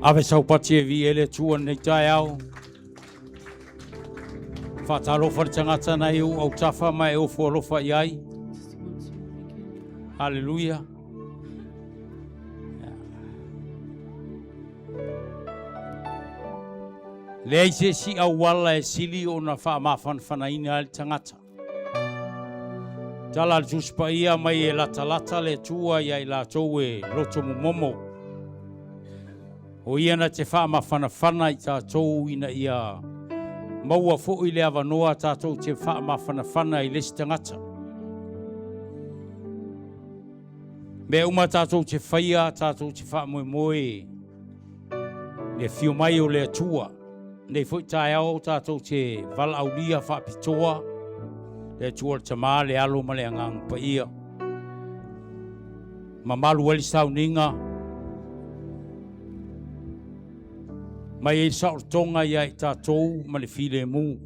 Ave sau pati e viia i le Atua i lenei taeao. Faatalofa le tagata na e ou autafa ma e ofo alofa i ai. Haleluia. Leai se isi auala e sili ona faamafanafanaina ai le tagata. Tala a le Tusi Paia mai e latalata le Atua ia i latou e loto momomo. O ia na te faamafanafana i tatou ina ia maua foi le avanoa tatou te faamafanafana i le isi tagata. Mea uma tatou te faia, tatou te faamoemoe le afio mai o le Atua. Nei foi taeao tatou te valaaulia faapitoa le Atua le Tama, le Alo ma le Agaga Paia. Mamalu ai le sauniga mai ai le saolotoga ia i tatou ma le filemu.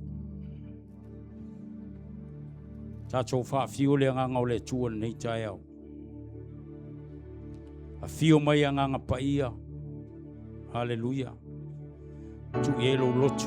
Tatou faafio le agaga o le Atua lenei taeao. Afio mai agaga paia. Haleluia. Tuu i ai lou loto.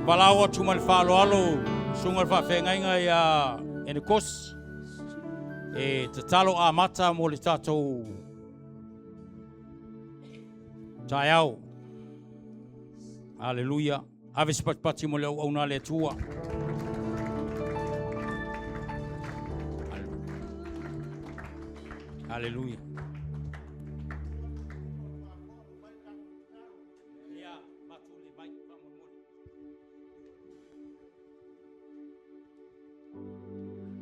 Valaau atu ma le faaaloalo susuga le faafeagaiga ia Enekosi e tatalo amata mo le tatou taeao. Aleluia. Ave se patipati mo le auauna a le Atua. Aleluia.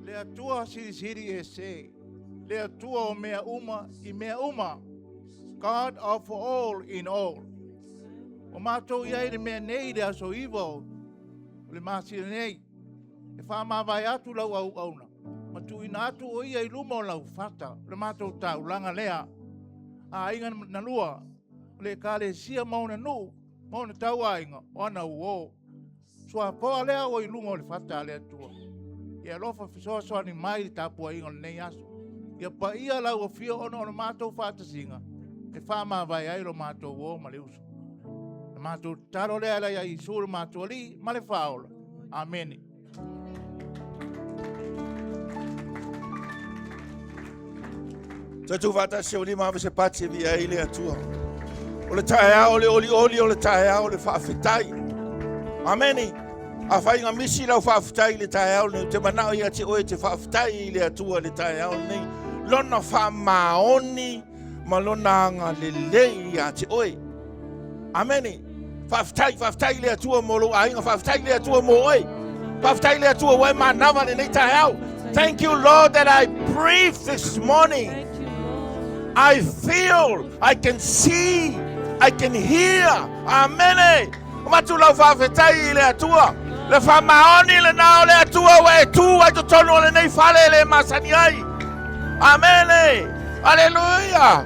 Le Atua silisili ese, le Atua o mea uma i mea uma. God of all in all. O matou i ai le mea nei i le aso 9 o le masina nei, e faamavae atu lau auauna, ma tuuina atu o ia i luma o lau fata, o le matou taulaga lea. A aiga na lua, o le ekalesia ma ona nuu, ma ona tauaiga, o ana uo. Suapoa lea ua i luga o le fata a le Atua. Ia alofa fesoasoani mai i le tapuaiga o lenei aso. Ia paia lau afio ona o le matou faatasiga e faamavae ai lo matou uo ma le uso. Le matou tatalo lea ala ia Iesu le matou Alii ma le Faaola. Amene. Toe tuufaatasi e lima ave se pati e viia ai le Atua. O le taeao o le olioli, o le taeao o le faafetai. Ameni. Afai na misi lau faafetai i le taeao lenei, ou te manao ia te oe e te faafetai i le Atua i le taeao lenei, Lona faamaoni ma Lona agalelei ia te oe. Amene. Faafetai, faafetai i le Atua mo lou aiga, faafetai i le Atua mo oe. Faafetai i le Atua ua e manava lenei taeao. Thank you, Lord, that I breathe this morning. Thank you, Lord. I feel, I can see, I can hear. Amene. Avatu lau faafetai i le Atua. Le faamaoni lena o le Atua ua e tu ai totonu o lenei fale e le masani ai. Amene. Aleluia.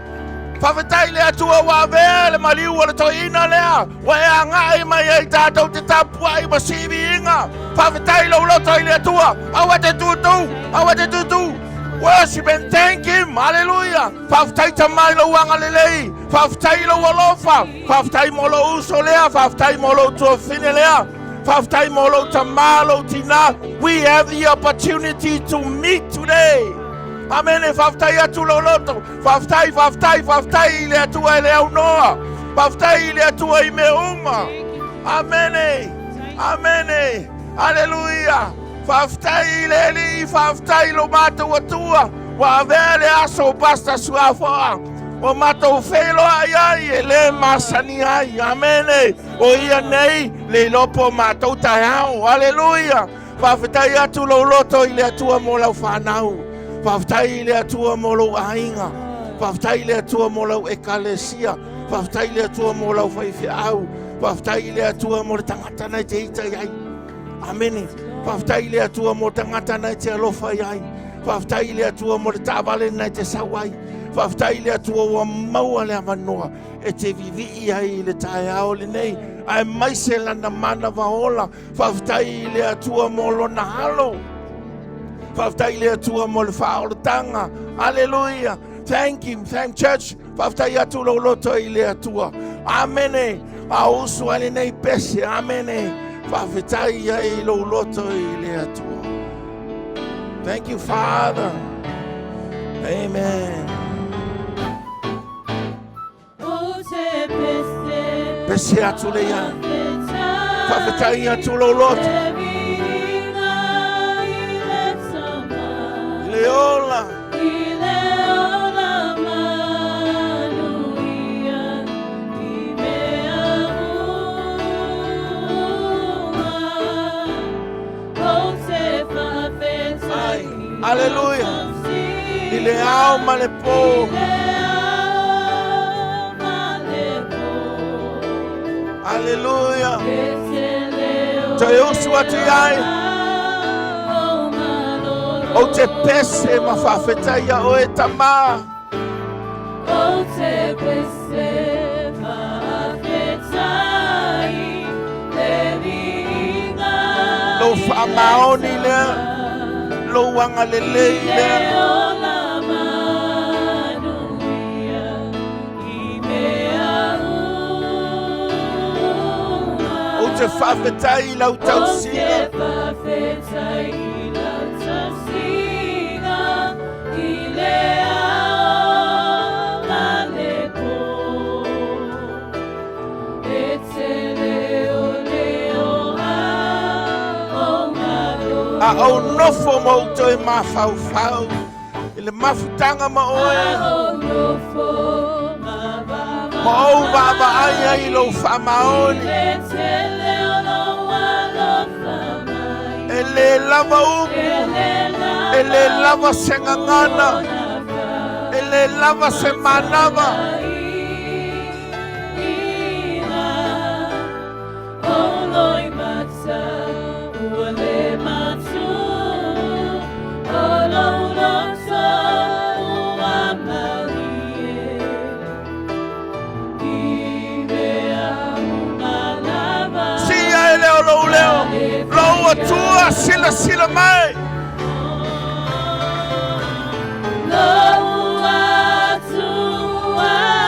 Faafetai i le Atua ua avea le maliu o le toeaina lea ua e agai mai ai tatou te tapuai ma sii viiga. Faafetai i lou loto i le Atua. Aua te tutu, aua te tutu. Worship and thank him. Hallelujah. Faafetai Tama i lou agalelei. Faafetai i lou alofa. Faafetai mo lou uso lea. Faafetai mo lou tuafafine lea. Faafetai mo lou tama, lou tina. We have the opportunity to meet today. Amene, faafetai atu lou loto. Faafetai, faafetai, faafetai i le Atua e le aunoa. Faafetai i le Atua i mea uma. Amene, amene, aleluia. Faafetai i le Alii, faafetai i lo matou Atua ua avea le aso o Pastor Suafoa ua matou feiloai ai e le masani ai. Amene. O ia nei le iloa po o matou taeao. Aleluia. Faafetai atu lou loto i le Atua mo lau fanau. Faafetai i le Atua mo lou aiga. Faafetai i le Atua mo lau ekalesia. Faafetai i le Atua mo lau faifeau. Faafetai i le Atua mo le tagata na e te ita i ai. Amene. Faafetai i le Atua mo tagata na e te alofa i ai. Faafetai i le Atua mo le taavale na e te sau ai. Faafetai i le Atua ua maua le avanoa e te vivii ai i le taeao lenei, aemaise lana manava ola. Faafetai i le Atua mo lona alo. Faafetai i le Atua mo le faaolataga. Aleluia. Thank him, thank church. Faafetai atu lou loto i le Atua. Amene. A usu ai lenei pese. Amene. Faafetai ai lou loto i le Atua. Thank you, Father. Amen. Pese atu le ia. Faafetai atu lou loto. I le ola. Ai, aleluia. I le ao ma le po. Aleluia. Toe usu atu i ai. Ou te pese ma faafetai ia oe Tama. Ou te pese faafetai le viiga. Lou faamaoni lea, lou agalelei lea. I le ola manuia i mea uma. Ou te faafetai i lau tausiga. Ou te faafetai i lau tausiga i le ao ma le po. E tele o le oa o malo. A ou nofo ma ou toe mafaufau i le mafutaga ma oe. A ou nofo ma vaavaai. Ma ou vaavaai ai i lou faamaoni. I le tele o lou alofa mai. E le lava upu, e le lava se gagana, e le lava se manava. Sii ae lea o lou leo, lou Atua silasila mai.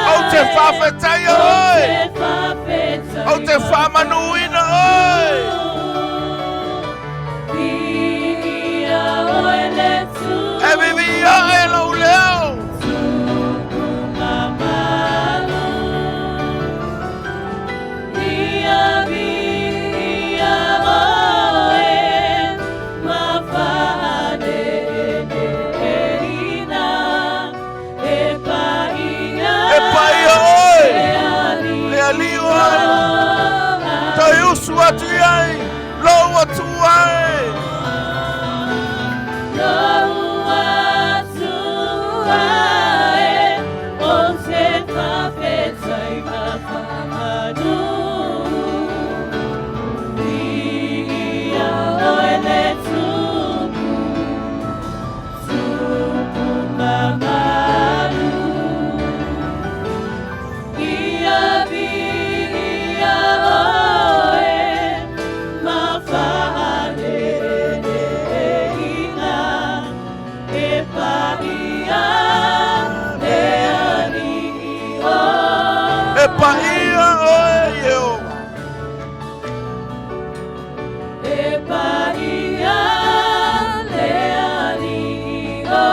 Ou te faafetaia oe, ou te faamanuina oe. E vivii ae lou leo. susu atu i ai, lou Atua e. Lou Atua e, ou te faafetai ma faamanu. Viia oe le Tupu, Tupu mamalu. Ia viia oe ma faaleleina e paia le Alii o. E paia oe Ieova. E paia le Alii o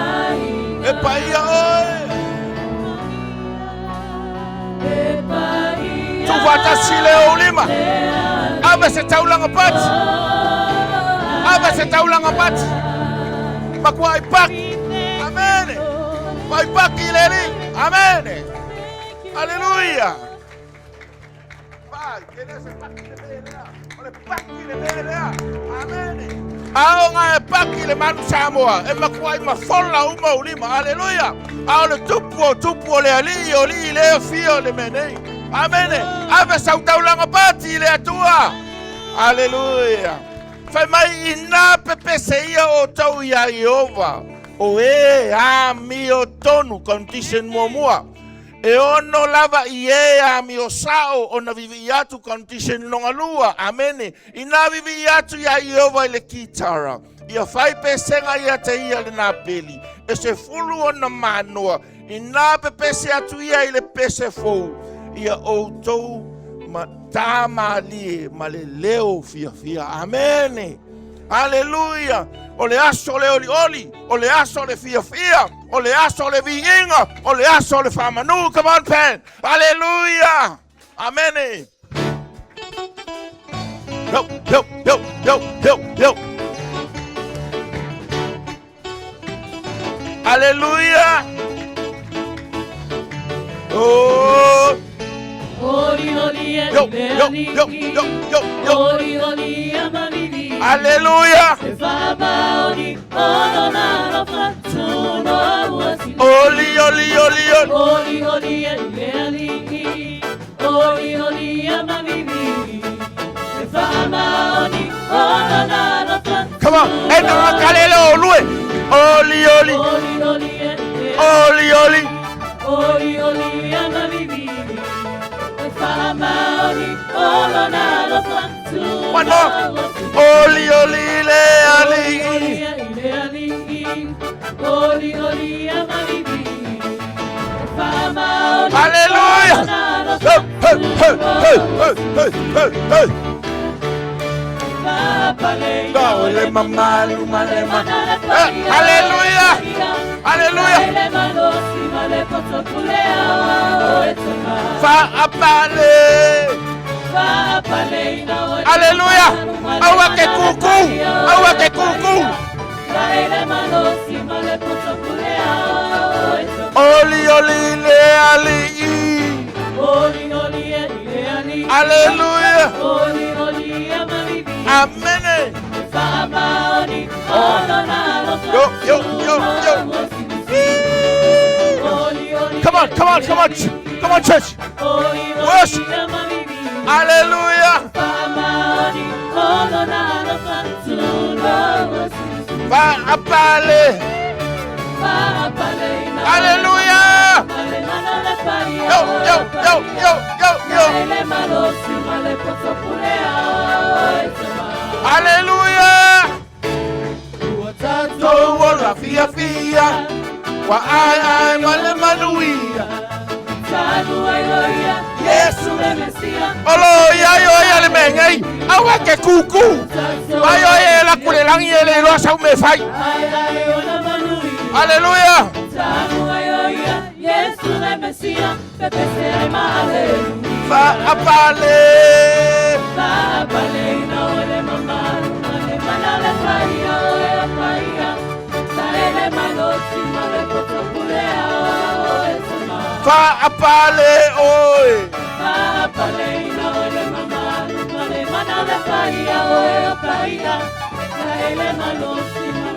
aiga. E paia oe. E paia Tuufaatasi le ou lima. Ave se taulaga pati. Ave se taulaga pati. Makuai paki. Amene. Mai paki le Alii. Amene. Aleluia. Vai, e le se paki le mea lea. O le paki le mea lea. Amene. Aoga e paki le manu Samoa. E makuai mafola uma ou lima. Aleluia. A o le tupu o tupu o le alii o alii le fia o le mea nei. Amene. Ave sau taulaga pati i le Atua. Aleluia. Fai mai ina pepese ia outou iā Ieova, o e amiotonu, condition muamua. E ono lava i e amio sao ona viivii atu, condition lona lua. Amene. Ina viivii atu iā Ieova i le kitara, ia fai pesega ia te ia lenā peli, e 10 ona manoa. Ina pepese atu ia i le pese fou, ia outou ma tā malie ma le leo fiafia. Amene. Aleluia. O le aso le olioli, o le aso le fiafia, o le aso le viiga, o le aso le faamanu. Come on, Pan. Aleluia. Amene. Yo, yo, yo, yo, yo, yo. Aleluia. Oh. Oli oli e Yo, le yo, yo, yo, yo, yo. Oli oli e mavili. Aleluia. E faamaoni o lona alofa tunoa ua sili. Oli, oli, oli, oli. Oli oli e le Alii. Oli oli e mavili. E faamaoni o lona alofa. Come on. E na kalele o lue. Oli, oli. Oli oli e le Oli, oli. Oli oli e mavili. E faamaoni o lona alofa One more. tunoa ua sili. Oli, oli, le Alii. Hallelujah. Hey, hey, hey, hey, hey, hey, hey, hey. Le mamalu malema. Eh, hallelujah. Hallelujah. Faapale. Hallelujah. Aua ke kuku. Aua ke kuku. Oli, oli, le Alii. Hallelujah. Amen. Yo, yo, yo, yo. Come on, come on, come on. Come on, church. Worship. Hallelujah. Faapale. Hallelujah. Yo, yo, yo, yo, yo, yo. Hallelujah. Tou ola fiafia. Ua aeae ma le manuia. Yesu. Olo ia yo ia le mea nei. Aua ke kuku. Vai o e la kule langi e le iloa sau me fai. Hallelujah. Faapale. Faapale oe.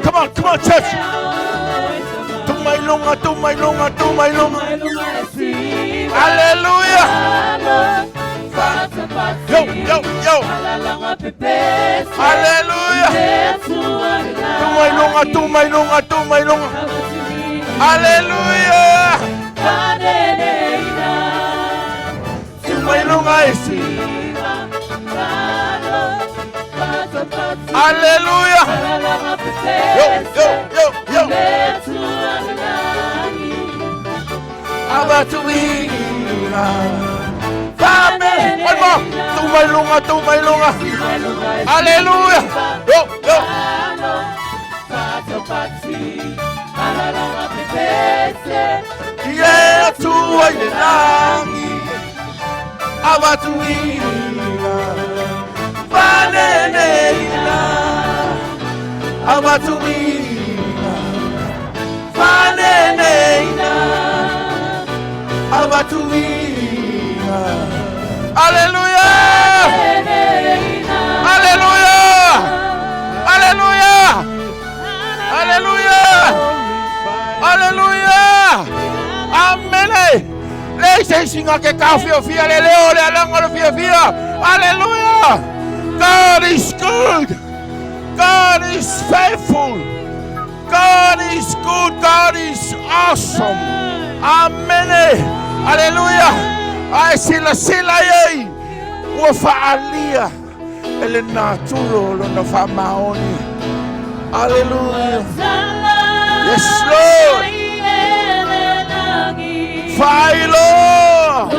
Come on, come on, church. Tu mai luga, tu mai luga, tu mai luga. Hallelujah. Yo, yo, yo. Hallelujah. Tu mai luga, tu mai luga, tu mai luga. Hallelujah. Tu mai luga e si. Hallelujah. Yo, yo, yo, yo. Avatuina. Fame. One more. Tu mai luga, tu mai luga. Hallelujah. Yo, yo. Ie Atua i le lagi. Avatuina. Faneneina. Avatuina. Faneneina. Avatuina. Hallelujah. Hallelujah. Hallelujah. Hallelujah. Hallelujah. Amene. Le se singa ke ka fia fia le leo le alanga le fia fia. Hallelujah. God is good. God is faithful. God is good. God is awesome. Amene. Hallelujah. Ai sila sila ei. Ua faalia. E le naturo lona faamaoni. Hallelujah. Yes, Lord. Faailoa.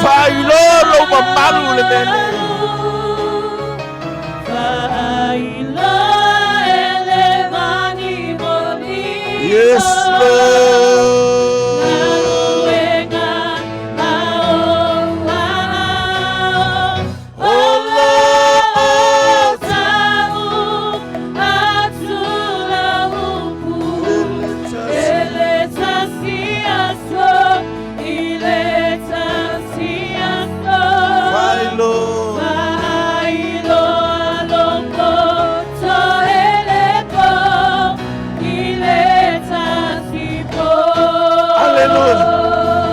Faailoa lou mamalu le mea nei. Yes, Lord. Oh, Lord. Faailoa. Hallelujah.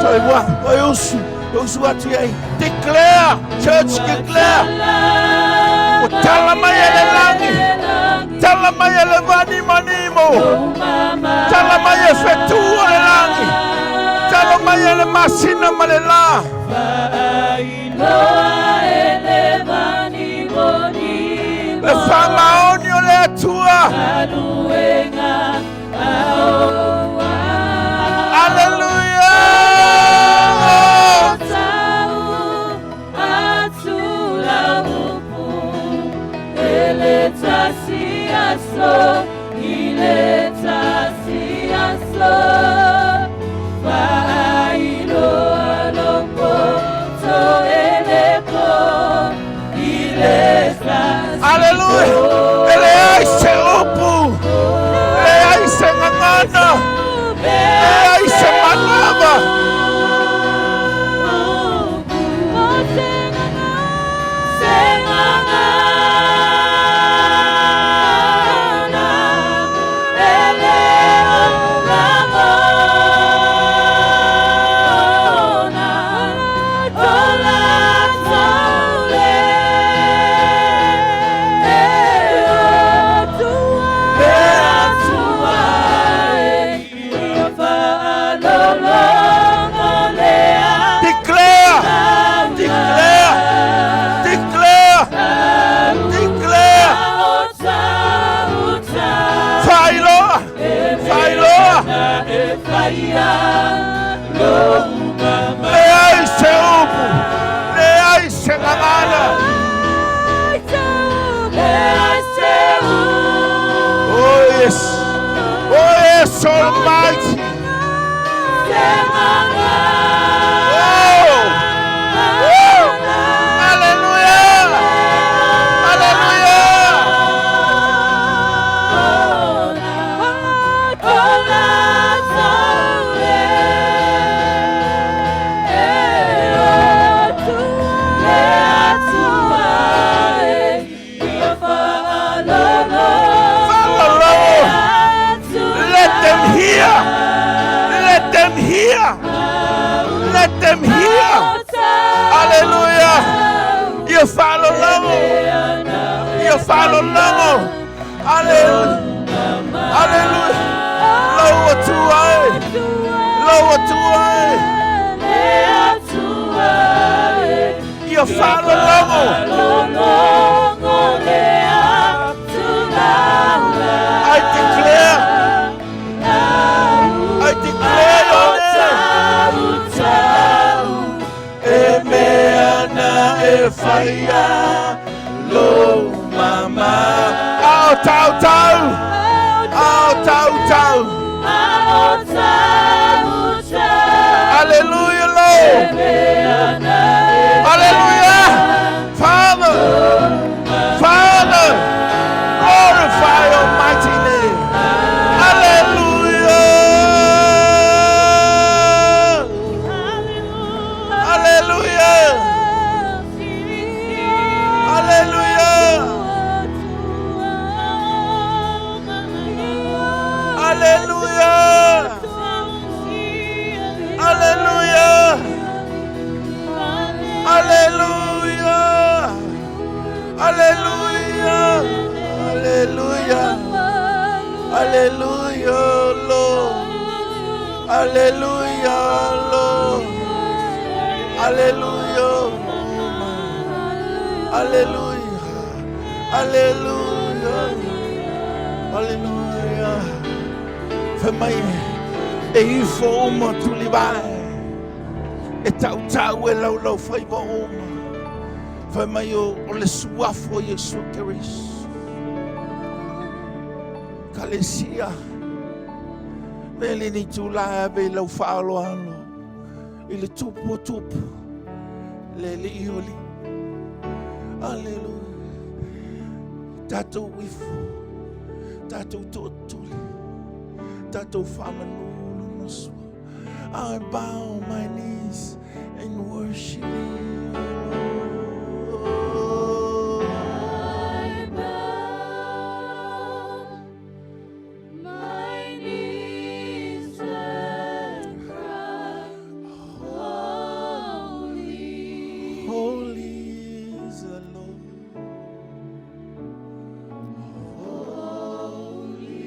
Toi wa, oi usu, usu atu ai. Declare, church, declare. O tala mai e le lagi. Tala mai e le vani manimo. Tala mai e fetua le lagi. Tala mai e le masina ma le la. Le faamaoni o le Atua. Hallelujah. Hallelujah. E leai se upu. Leai se gagana. Leai se manava. Declare. Declare. Declare. Declare. Faailoa. Faailoa. Leai se upu. Leai se gagana. Oh yes. Oh yes, Almighty. Oh. Oh. Hallelujah. Hallelujah. Ia faalologo. Ia faalologo. Aleluia. Aleluia. Lou Atua e. Lou Atua e. Ia faalologo. I declare. I declare your name. E mea na e whaia lo mama. Ao tau tau. Ao tau tau. Hallelujah, Lord. Hallelujah. Father. Father. Glorify your mighty name. Hallelujah. Hallelujah. Hallelujah. Hallelujah. Hallelujah. Hallelujah. Hallelujah. Hallelujah. Hallelujah, Lord. Hallelujah, Lord. Hallelujah. Hallelujah. Hallelujah. Hallelujah. Fai mai e ifo uma tulivae. E tautau e laulau faiva uma. Fai mai o, o le suafa o Iesu Keriso. Kalesia. Vele ni tula ave lau faaaloalo. I le tupu o tupu. Le alii o alii. Aleluia. Tatou ifo. Tatou tootuli. Tatou faamanu lona sua. I bow my knees and worship you, Lord. I bow my knees and cry, Holy. Holy is the Lord. Holy.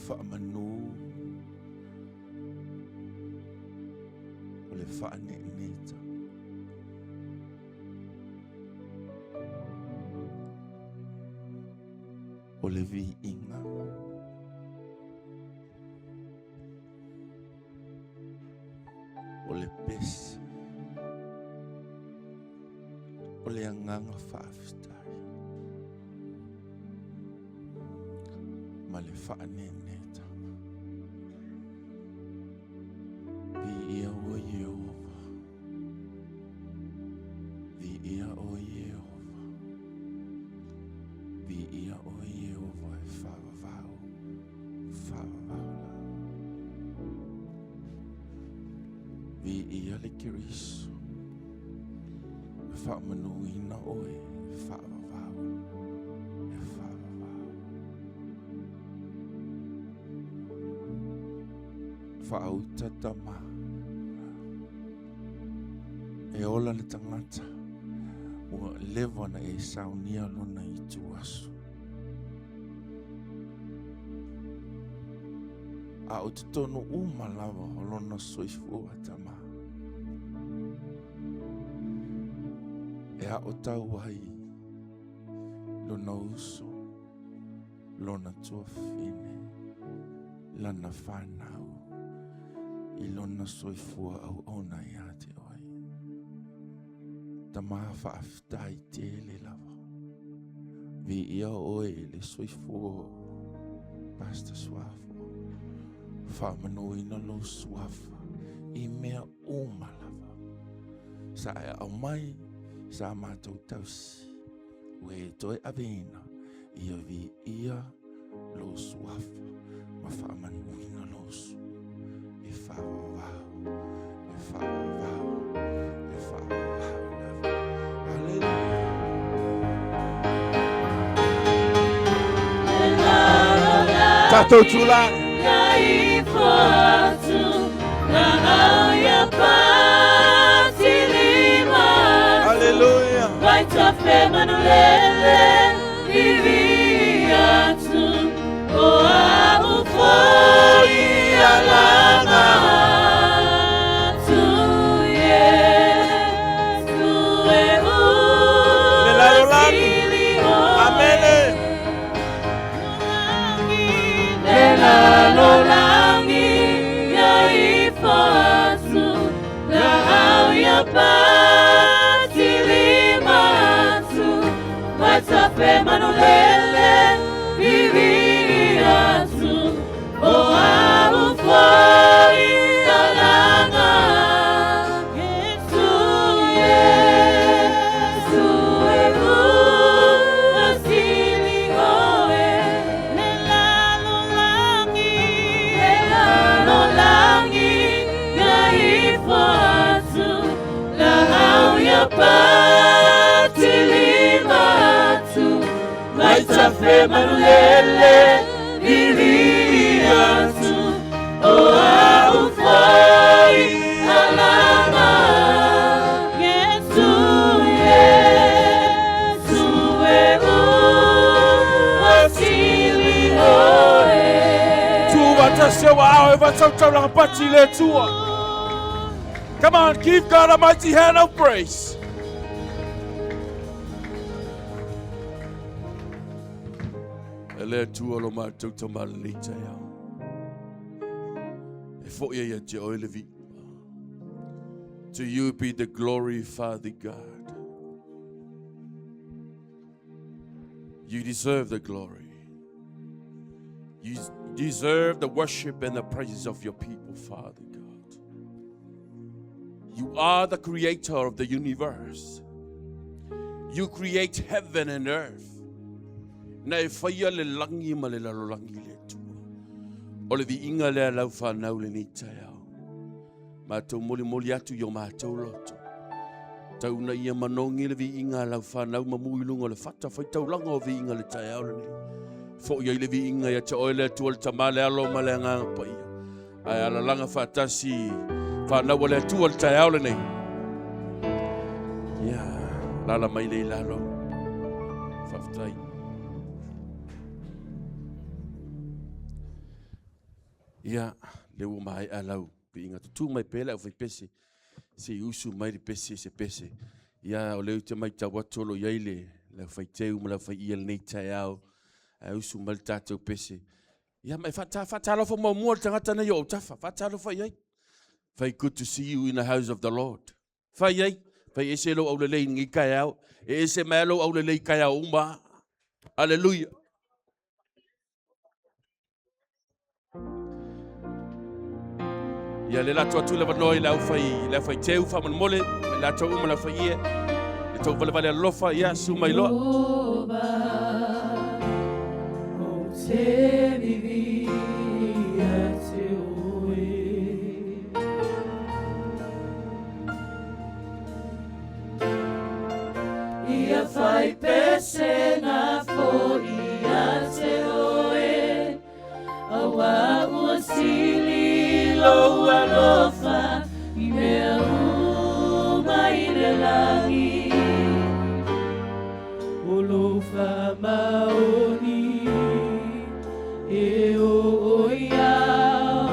faamanu, o le faaneeneeta. O le viiga. O le pese. O le agaga faafetai. Ma le faaneeneetanga. Viia oe Ieova. Viia oe Ieova. Viia oe Ieova e faavavau, faavavau la. Viia le Keriso. E faamanuina oe e faavavau, e faavavau. Faauta tama. E ola le tagata ua leva ona e saunia lona ituaso. A o totonu uma lava o lona soifua tama. E aotau ai lona uso, lona tuafafine, lana fanau i lona soifua auauna ia te oe. Tama faafetai tele lava. Viia oe i le soifua o Pastor Suafo. Faamanuina lou suafa i mea uma lava. Sa e aumai sa matou tausi. Ua e toe aveina ia viia lou suafa ma faamanuina lou su e faavavau, e faavavau, e faavavau lava. Haleluia. Tatou tulai. Hallelujah. Le lalolagi. Amene. Le lalolagi ia ifo atu la au ia patilima atu Vaitafe manulele vivi atu o au foi alaga Yesu Yesu e u asili oe Le lalolagi Le lalolagi ia ifo atu la au ia patilima atu Vaitafe manulele vivi atu o au foi alaga Yesu Yesu e u asili oe Tu vatasi o ao e vatautaulaga pati i le Atua. Come on, give God a mighty hand of praise. E le Atua lo matou tama lenei taeao. E foi ai ia te oe le viiga. To you be the glory, Father God. You deserve the glory. You deserve the worship and the praises of your people, Father God. You are the creator of the universe. You create heaven and earth. Na e whaia le langi ma le lalolangi le Atua. O le viiga lea lau whanau lenei taeao. Matou molimoli atu i o matou loto. Tau ina ia manogi le viiga a lau fanau ma mu i luga o le fata faitaulaga o viiga le taeao lenei. Foi ai le viiga ia te oe le Atua le Tama le Alo ma le Agaga Paia. Ae alalaga faatasi fanau a le Atua le taeao lenei. Ia, lala mai le ilalo. Faafetai. Ia, lea ua maea lau piiga tutū mai pea le aufaipese, se i usu mai le pese se pese. Ia, o lea ou te matau atu o lo o i ai le le aufaiteu ma le aufaiia i lenei taeao, ae usu mai le tatou pese. Ia, ma e faatalofa muamua le tagata nei o autafa, faatalofa i ai. Fai good to see you in the house of the Lord. Fai ai, fai ese lou aulelei i lenei taeao, e ese mai lou aulelei i taeao uma. Aleluia. Ia le latou atu le avanoa i le aufai, le aufai teu faamolemole, i latou uma le aufai ie, le tou valevale alofa, ia, su mai loa. Te vivi ia te oe. Ia fai pesega foi ia te oe, Aua ua sili lou alofa i mea uma i le lagi. O lou faamaoni e oo i au,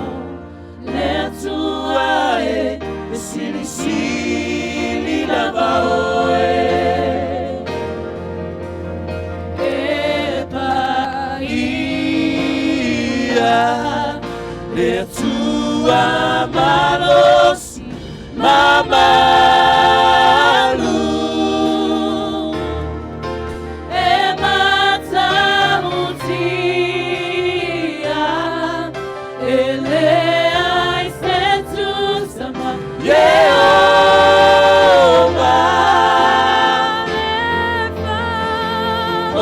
Le Atua e, e silisili lava oe. E paia, le Atua malosi ma malu. E matautia, e leai se tusa ma Ieova. O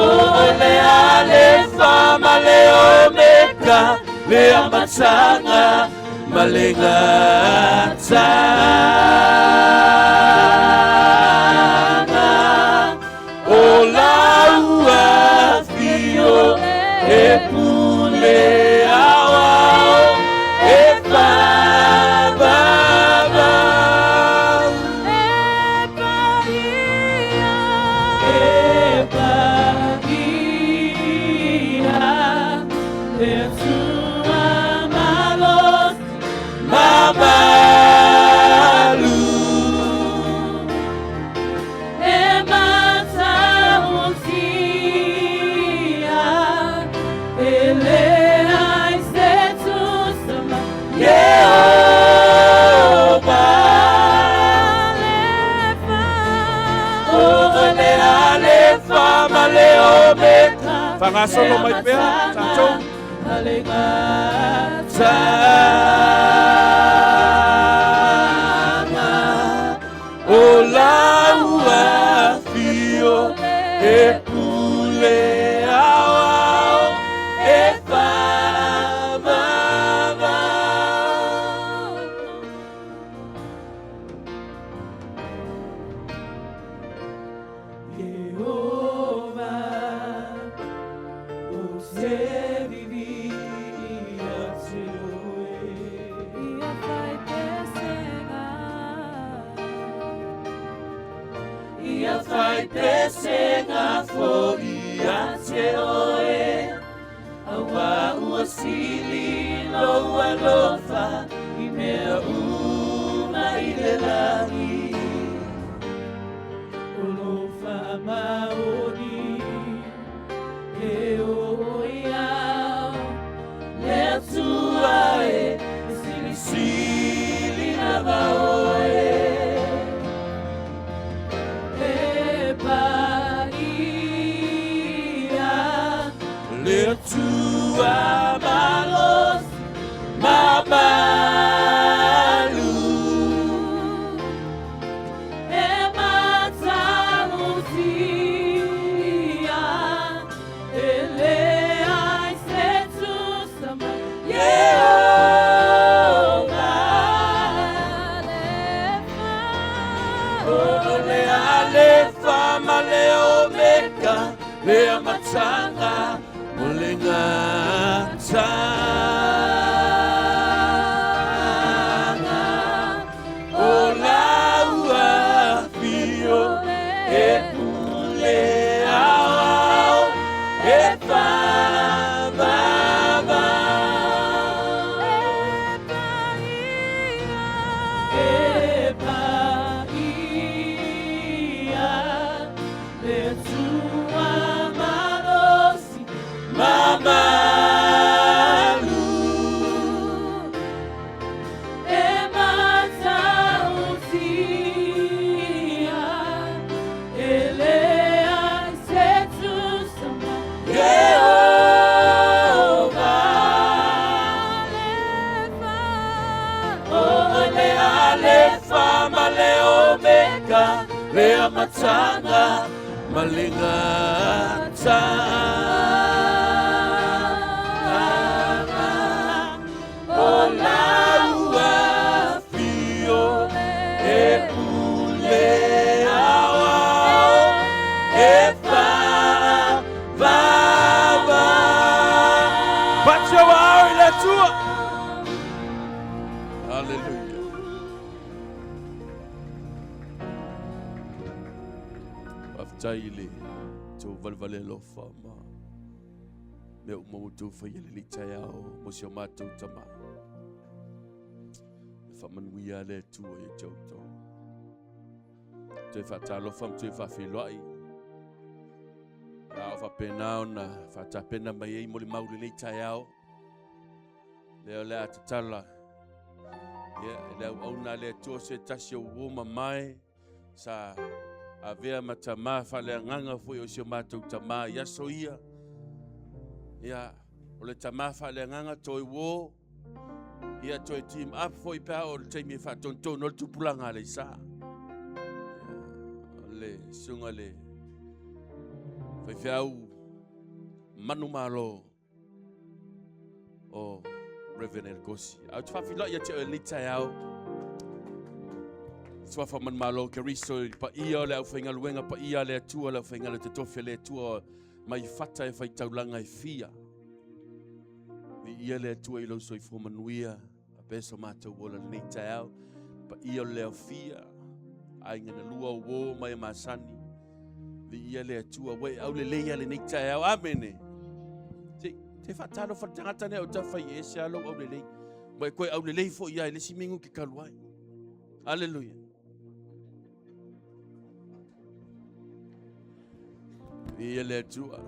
le Alefa ma le Omeka, le amataga ma le gataaga. O lau afio e pule aoao e faavavau. E paia, e paia, le Atua malosi ma malu. E matautia, e leai se tusa ma Ieova. O le Alefa ma le Omeka. Fagasolo mai pea, tatou. Tama o lau afio e pule aoao e faavavau. Ieova, ou te vivi ia te oe. Ia fai pesega. Ia fai pesega foi ia te oe. Aua ua sili lou alofa i mea uma i le lagi. O lou faamaoni e oo i au, le Atua e, e silisili lava oe. E paia, Le Atua malosi ma malu. E matautia, e leai se tusa ma Ieova. O le Alefa ma le Omeka, le amataga ma le gataaga. O lau afio e pule aoao e faavavau. Le amataga ma le gataaga O lau afio e pule aoao e faavavau. Pati o ao i le Atua. Hallelujah. Faafetai i le tou valevale alofa ma mea uma ua outou faia i lenei taeao mo si o matou tama. E faamanuia le Atua ia te outou. Toe faatalofa ma toe faafeiloai. A o faapena ona faatapena mai ai molimau i lenei taeao. Lea o le a tatala ia, i le auauna a le Atua se tasi o uo mamae sa avea ma tamā faaleagaga foi o si o matou tamā i aso ia. Ia, o le tamā faaleagaga toe uo, ia toe team up foi pe a o le taimi e faatonutonu o le tupulaga a Aleisa. Ia, o le susuga le faifeau manumalo o Reverend Elgosi. A ou te faafeiloai ia te oe i lenei taeao. Suafa manumalo Keriso i le paia o le aufaigaluega paia a le Atua, le aufaigaluega totofi a le Atua mai fata e faitaulaga e fia. Viia le Atua i lou soifua manuia, faapea so matou ola i lenei taeao. Paia o le aofia, aiga na lua o uo ma e masani. Viia le Atua, ua e aulelei lava lenei taeao. Amene. Se, se faatalofa le tagata nei o tafai e ese lava lou aulelei. Ua e toe aulelei foi ia i le isi minute talu ai. Aleluia. Viia le Atua.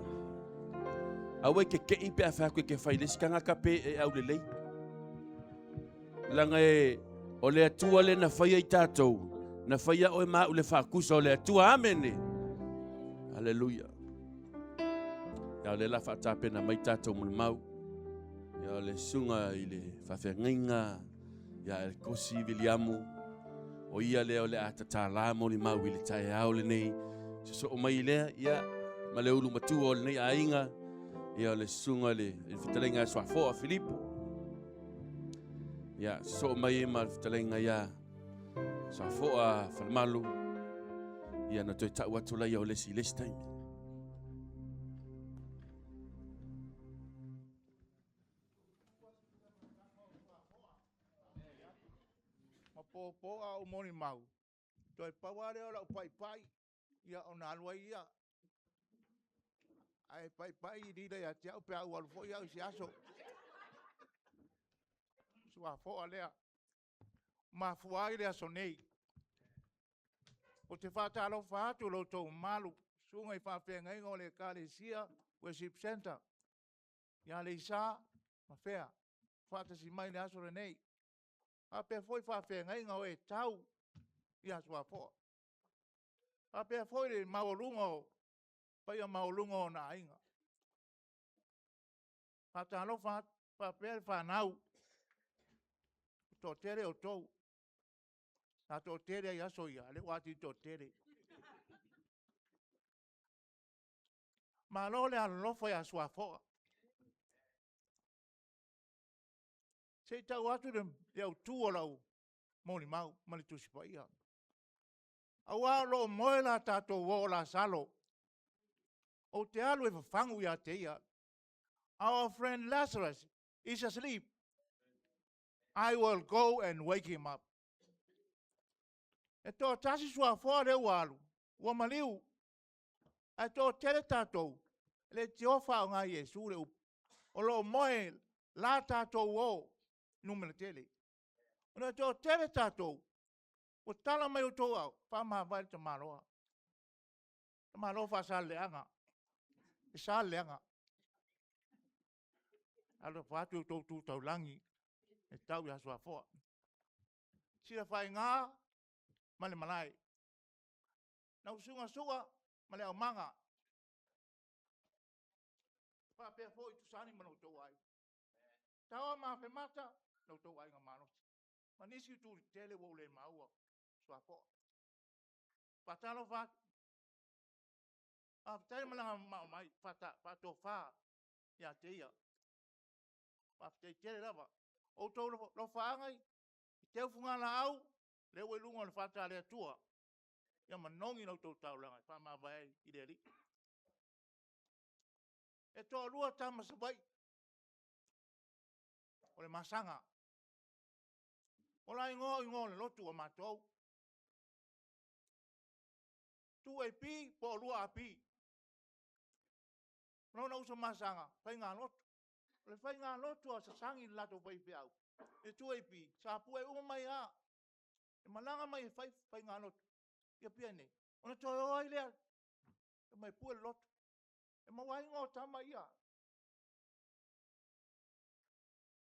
Aua e keke'i pe a fai atu e ke fai le isi tagata pe e aulelei. Leaga e o le Atua le na faia i tatou, na faia oe ma au le faatusa o le Atua. Amene. Aleluia. Ia o le la faatapena mai tatou molimau. Ia o le susuga i le faafeagaiga ia Elkosi Viliamu. O ia lea o le a tatala molimau i le taeao lenei. Sosoo mai lea, ia, ma le ulu matua o lenei aiga, ia o le susuga i le fetalaiga a Suafoa Filipo. Ia, sosoo mai ma le fetalaiga ia Suafoa Falemalu, ia na toe tau atu laia o le isi i le isi taimi. Ma popo a ou molimau, toe pau lava lea o lau paipai, ia ona alu ai ia. Ae paipai i lila ia te au pe a ou alu foi au i se aso. Suafoa lea. Mafua ai le aso nei. Ou te faatalofa atu i lo outou mamalu, susuga i faafeagaiga o le Ekalesia Worship Centre i Aleisa ma fea, faatasi mai i le aso lenei. Faapea foi faafeagaiga o e tau ia Suafoa. Faapea foi le maualuga o paia maualuga o ona aiga. Faatalofa atu faapea le fanau, e toatele outou. Sa toatele ai aso ia, a o lea ua atili toatele. Malo le alolofa ia Suafoa. Se i tau atu le autu o lau molimau ma le Tusi Paia. Aua o lo o moe la tatou uo o Lasalo. Ou te alu e fafagu ia te ia. Our friend Lazarus is asleep. I will go and wake him up. E toatasi Suafoa lea ua alu, ua maliu. Ae toatele tatou, e le tio faaaoga e Iesu le upu. O lo o moe la tatou uo, numera tele. Ona e toatele tatou, ua tala mai outou aao, faamavae le tamaloa. Tamaloa Faasaleleaga, e sa le leaga. Alofa atu i outou tu taulagi e tau ia Suafoa. Silafaiga ma le malae. Na usuga Sua ma le aumaga. Faapea foi Tusani ma lo outou aiga. Taoa ma Afemata, lo outou aiga malosi. Ma nisi itu tetele ua ou le maua, Suafoa. Faatalofa atu. Faafetai le malaga mamao mai, faatofa ia te ia. Faafetai tele lava. O outou alofaaga i teu fugalaau, lea ua i luga o le fata a le Atua, ia manogi la outou taulaga e faamavae ai i le Alii. E toalua tama Savaii o le masaga. O la igoa o igoa o le lotu a matou. 2AP po o 2AP. O lona uso masaga, faigalotu. O le faigalotu a Sasagi le latou faifeau i le 2AP, sa pue uma mai lava. E malaga mai e fai faigalotu i Apia nei, ona toe o ai lea e omai e pue le lotu. E maua ai igoa o tama ia.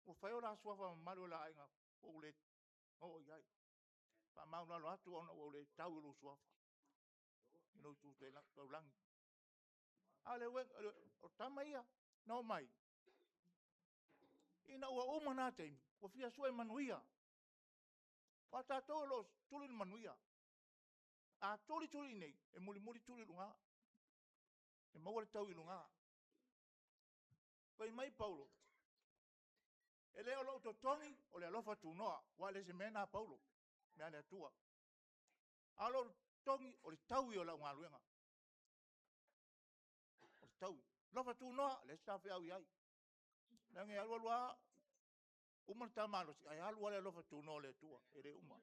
Ua fai o la suafa mamalu o le aiga ua ou le oo i ai. Faamaualalo atu ona ua ou le tau i lou suafa i lou Tu Taulagi. A o le uiga, o tama ia na omai, ina ua uma na taimi, ua fia sue manuia. Aua o tatou o lo o tuli le manuia. A tuli tuli i inei, e mulimuli tuli i luga, e maua le taui i luga. Fai mai Paulo, e le o lou totogi o le alofa tunoa, aua e le o se mea lena a Paulo, o le mea a le Atua. A o lou totogi o le taui o lau galuega. O le taui. Alofa tunoa, e leai se ta feau i ai. Leaga e alu alu lava uma le ta malosi, ae alu lava le alofa tunoa o le Atua, e le uma.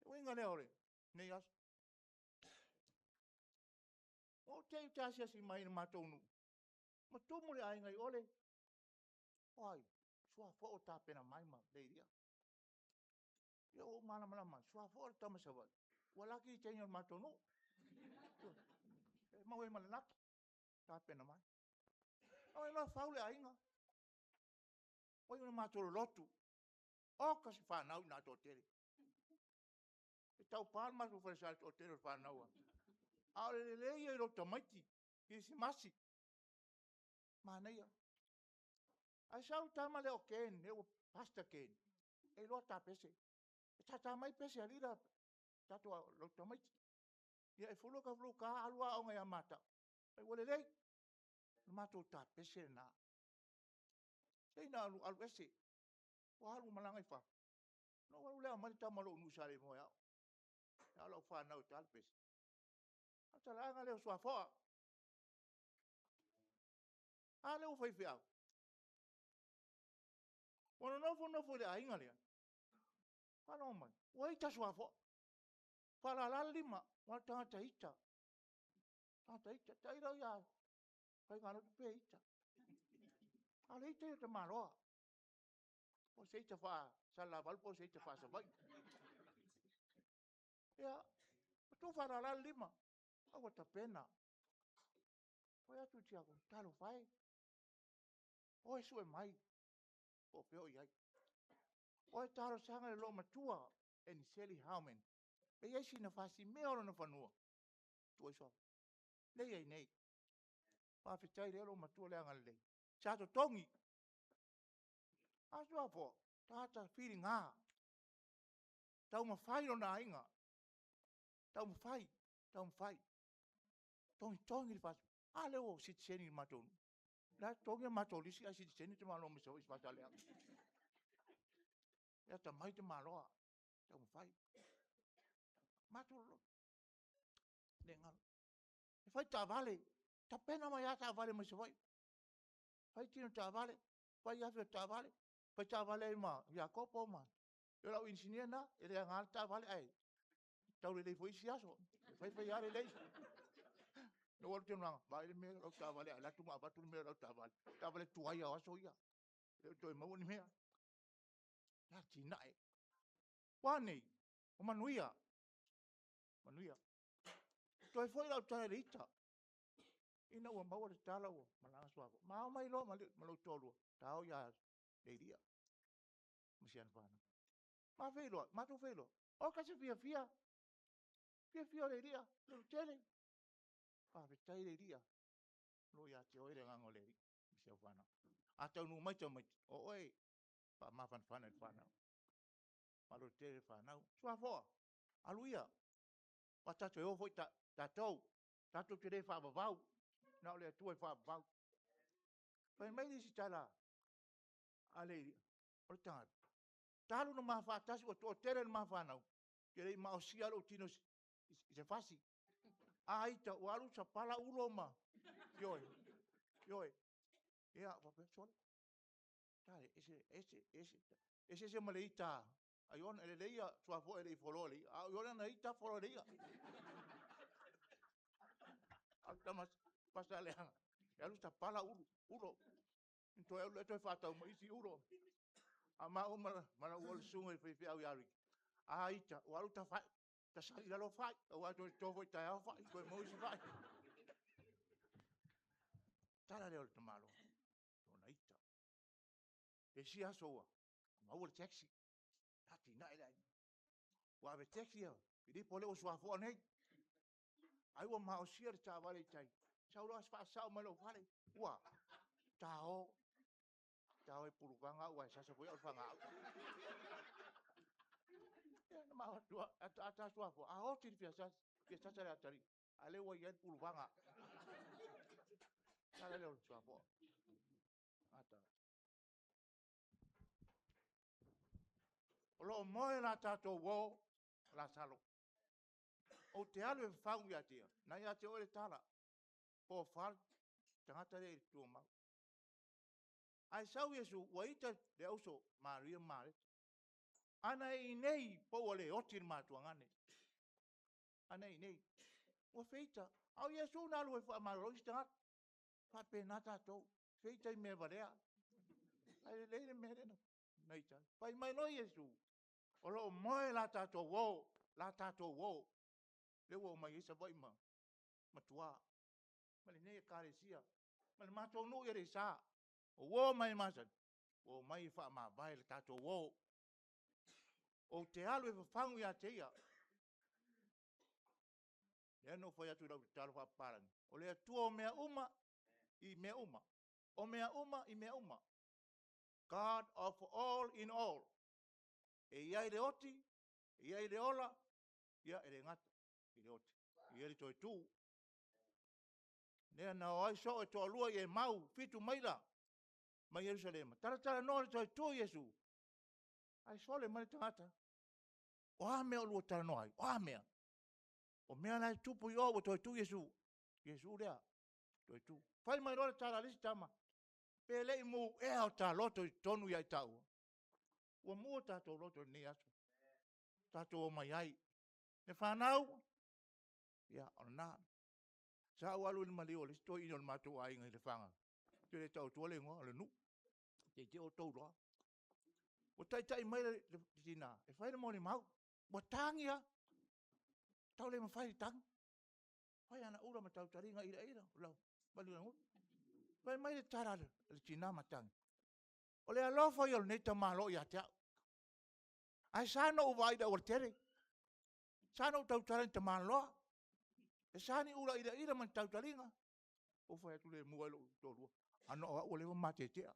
O le uiga lea o lenei aso. Ua ou te'i i le ta asiasi mai i le matou nuu, ma tumu le aiga i Ole. O ai? Suafoa ua tapena mai ma Leilia. Ia ua ou malamalama atu, Suafoa o le tama Savaii, ua laki le teine o le matou nuu. E maua ai ma le laki, tapena mai. Omai loa fau le aiga, ua iu ina matou lolotu. Oka se fanau i ina le toatele. E taupa le matou falesa i le toatele o le fanau. A o le lelei ia i lou tamaiti, kerisimasi, manaia. Ae sau le tama lea o Ken lea ua Pastor Ken, e iloa ta pese. E tata mai pese a alii la, lou tamaiti. Ia e fulu ota fuluta alu aoga ia matau, ua lelei. O le matou ta pese lena. Se ina alu ese, ua alu ua malaga i fafo, ona ou alu lea aumai le tama o lou nuu i Saleimoa e ao. E ao lau fanau e ta le pese. O le faatalaaga lea o suafoa. A lea ua faifeau. Ua nonofo nofo i le aiga lea, faalogo mai ua ita suafoa. Faalala le lima, aua o le tagata ita. Tagata ita, tailo ia faigalotu pe ita. A o le ita ia o tamaloa. Po o se ita faa-Salelavalu po o se ita faa-Savaii. Ia, ua tu faalala le lima, a ua tapena. Fai atu le tiakono, talofa e, o e sue mai po o fea o i ai. O e talosaga i le loomatua Eniseli Harmon, pe i ai sina fasi mea o lona fanua, tuu ai Suafa. Lea e i ai nei. Faafetai lea loomatua le agalelei, sa totogi. A Suafoa, tagata filiga, taumafai lona aiga, taumafai, taumafai, togitogi le fasi. A lea ua sitiseni i le matou nuu. O la e totogi a matou lisi ae sitiseni le tamaloa mai Savaii i Faasaleleaga. E atamai tamaloa, taumafai. Matou lolotu, le galo. E fai taavale, tapena mai lava taavale mai Savaii. Fai tino o taavale, fai afi o taavale, fai taavale ai ma Iakopo ma... Ia o lau inisinia lena, e le aga le taavale ae taulelei foi isi aso. E fai fai lava lelei. Na ou alu atu i luga, vaai le mea lau taavale a alu atu ma avatu le mea o lau taavale. O taavale tuai lava o aso ia, e le o toe maua ni mea. Atinae. O a nei? O manuia, manuia. Toe foi lau tala i le ita, ina ua maua le tala ua malaga Suafa, ma omai loa ma lou toalua, ta o ia Leilia ma si ana fanau. Ma feiloai, matou feiloai, oka se fiafia, fiafia o Leilia, lototele. Faafetai Leilia, o lo o ia te oe le agaga o le Alii ma si au fanau. A taunuu mai tamaiti, o oe e faamafanafana i le fanau, faalototele i le fanau. Suafoa, alu ia. Aua tatou te o foi tatou, tatou te le faavavau, na o le Atua e faavavau. Fai mai le isi tala a le o le tagata, talu ona ma faatasi ua toatele a ma fanau, ou te le i maosia lava lou tino i se fasi. A ita, ua alu sapala ulo ma, ioe, ioe. Ia ou faapea, sole, e eseese ma le ita a Iona. E lelei ia suafoa e le i foloa e le ia, a o Iona na ita folo e le ia. A o le tama fasa leaga, e alu tapala ulo, ona toe alu lea toe faatau mai isi ulo. A o maua ma lau uo le susuga i le faifeau ia Riki, a ita ua alu tasali i lalo fai, aua e toe toto foi i le taeao fai, toe maua isi fai. O le tala lea o le tamaloa, lona ita. O le isi aso ua maua le taxi, atinae le aiga. Ua ave taxi ia Filipo lea ua suafoa nei. Ai ua maosia le taavale i tai, sau loa faasao mai i lou fale. Ua a? Ta o, ta o e puluvaga au ae sasa foi au i le fagaau. Ia na ma o atu lava, a ta suafoa, a oti le fia sasa, fia sasa le atalii, a o lea ua i ai le puluvaga. O le tala lea o le suafoa. O lo o moe le tatou uo ma Lasalo. Ou te alu e fafagu ia te ia, o lena e ia te oe le tala, tofa le tagata lea i le tumau. Ae sau Iesu ua ita le auso Maria ma Mareta. A na e i inei pe ua le oti le matuagane. A na e i inei, ua feita, a o Iesu na alu ai e faamalolo isi tagata. E faapena tatou, feita i mea valea, ae lelei le mea lea na ita ai. Fai mai loa Iesu, o lo o moe le tatou uo, le tatou uo, lea ua omai ai Savaii ma tua, ma lenei Ekalesia, ma le matou nuu i Aleisa. O uo ma e masani, ua omai e faamavae le tatou uo. Ou te alu e fafagu ia te ia. Lea na ou fai atu i lau tatalo faapapalagi, o le Atua o mea uma i mea uma, o mea uma i mea uma. God of all in all. E i ai le oti, e i ai le ola, ia e le gata i le oti, e i ai le toe tu. Lea na o ai soo e toalua i Emau, 7 maila mai Ierusalema, talatalanoa i le toe tu o Iesu, ae sole mai le tagata, o a mea o oulua talanoa ai? O a mea? O mea la e tupu i o ua toe tu Iesu. O Iesu lea, toe tu. Fai mai loa le tala a le isi tama, pe le i mu ea o ta loto i totonu ia i taua? Ua mu o tatou loto i lenei aso, tatou omai ai. Le fanau, ia o lena. Sa ou alu i le maliu o le isi toeaina o le matou aiga i Lefaga, ou te le tau atua le igoa o le nuu, ne i te i ua outou iloa. Ua taitai mai le tina e fai le molimau, ua tagi lava, tau le mafai ona tagi. Fai ana ula ma tautaliga iraira ma fai mai le tala a le tina matagi, o le alofa ia o lenei tamaloa ia te au. Ae sa ona ou vaai i le aualatele, sa ona ou tautala i ni tamaloa, e sa ni ula iraira ma ni tautaliga. Ou fai atu lemu lava i lou toalua, ana o au ua leva ona ma tetea.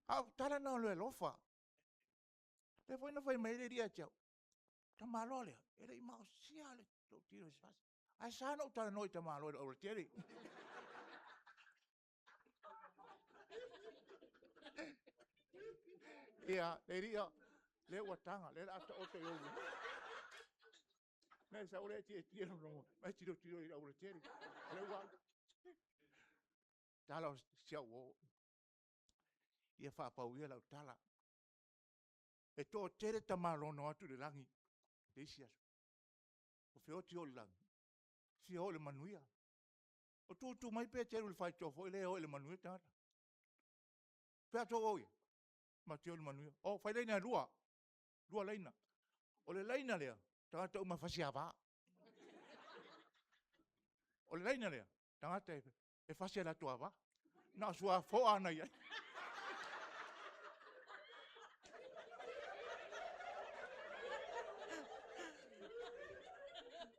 A o tala na o le alofa. O lea foi na fai mai ai le alii ia te au, o le tamaloa lea, e le i maosia lava lou tino i se fasi. Ae sa ona ou talanoa i tamaloa i le aualatele. Ia, le alii, lea ua taga, lea o le a taoto i ou luma. Ona e sau lea e tietie ma e tilotilo i le aualatele. O lea ua alu. Tala o si au uo, ia faapau ia lau tala. E toatele tamaloa na o atu i le lagi i le isi aso, ua feoti o i le lagi, fia o i le manuia. O tu tu mai pe te alu i le faitotoa foi lea e o i le manuia tagata. O fea a outou o i ai? Matou te o i le manuia. O, fai laina e 2, 2 laina. O le laina lea, o tagata uma e fasi ava. O le laina lea, tagata e fasi a latou ava. Na o suafoa lava na i ai.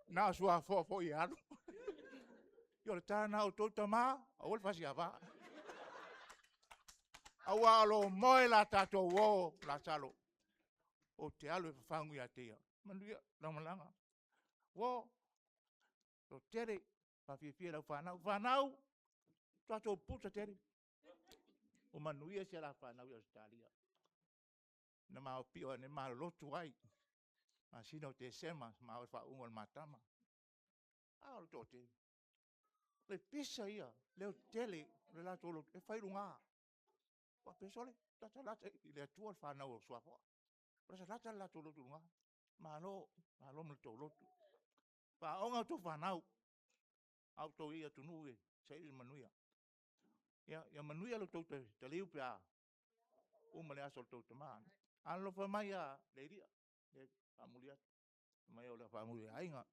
Na o suafoa foi e alu. Ia o le tala lena a outou tama, aua le fasi ava, aua o lo o moe le tatou uo o Lasalo, ou te alu e fafagu ia te ia. Manuia lau malaga. Uo, toatele, faafiafia i lau fanau. Fanau, tatou pusa tele. Ua manuia si a la fanau i Ausetalia. Na ma pio ane malolotu ai, masina o Tesema ma o i le faauuga o le matama. A o le toatele. O le pisa ia, leotele o le latou lotu e fai i luga. Faapea, sole, latalata i le Atua le fanau a Suafa. Latalata le latou lotu i luga. Malo, malo mo le tou lotu. Faaoga a outou fanau, a o outou i ai i atunuu e saili le manuia. Ia manuia lo outou taliu pe a uma le aso o le tou tama. Alolofa mai ia Lealia, e faamuli atu, fai mai o le faamuli o le aiga.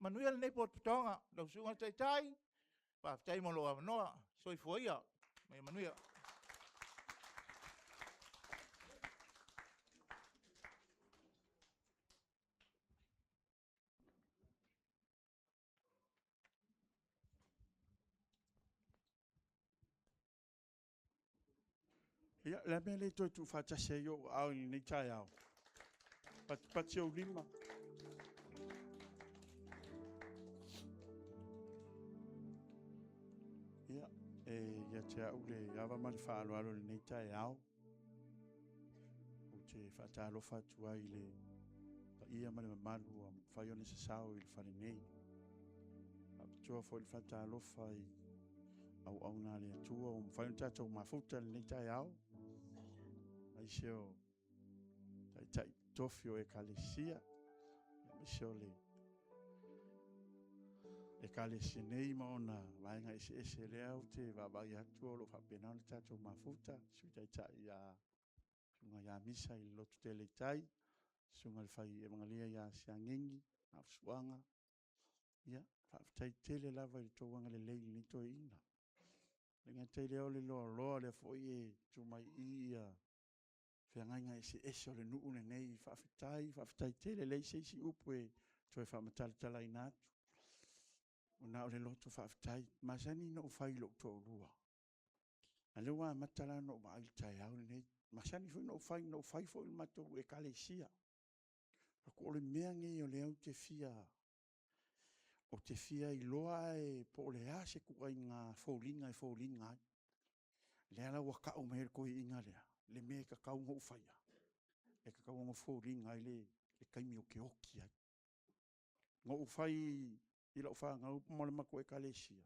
Manuia lenei potopotoga, lau susuga i le Taitai, faafetai mo lou avanoa, soifua ia ma ia manuia. Ia, o le a le mea e le toe tuufaatasi ai ou aao i lenei taeao? Patipati ou lima. Ia, e ia te au le ava ma le faaaloalo i lenei taeao, ou te faatalofa atu ai i le paia ma le mamalu ua mafai ona sasao i le fale nei. Faapitoa foi le faatalofa i auauna a le Atua ua mafai ona tatou mafuta i lenei taeao, aemaise o taitai totofi o Ekalesia, aemaise o le Ekalesia nei ma ona vaega eseese. O lea ou te vaavaai atu o lo o faapena ona tatou mafuta, le Sui Taitai le Susuga ia Misa i le Lototele i tai, le Susuga i le Fai Emegalia ia Siagigi Vaafusuaga. Ia, faafetai tele lava i le tou agalelei i lenei toeaina. E le gata i lea o le loaloa, o lea foi e tu mai i i feagaiga eseese o le nuu lenei. Faafetai, faafetai tele. E leai se isi upu e toe faamatalatalaina atu, ua na o le loto faafetai. E masani ona ou fai i lou toalua, a o lea ua amata la ona ou vaai i le taeao lenei. E masani foi ona ou fai, na ou fai foi i le matou Ekalesia. Ou fai atu, o le mea lenei o lea ou te fia iloa ae po o le a se ituaiga foliga e foliga ai. Lea la ua tau mai e le toeaina lea le mea e tatau ona ou faia, e tatau ona foliga ai le taimi ou te oti ai. Na ou fai i lau fanau ma le matou Ekalesia,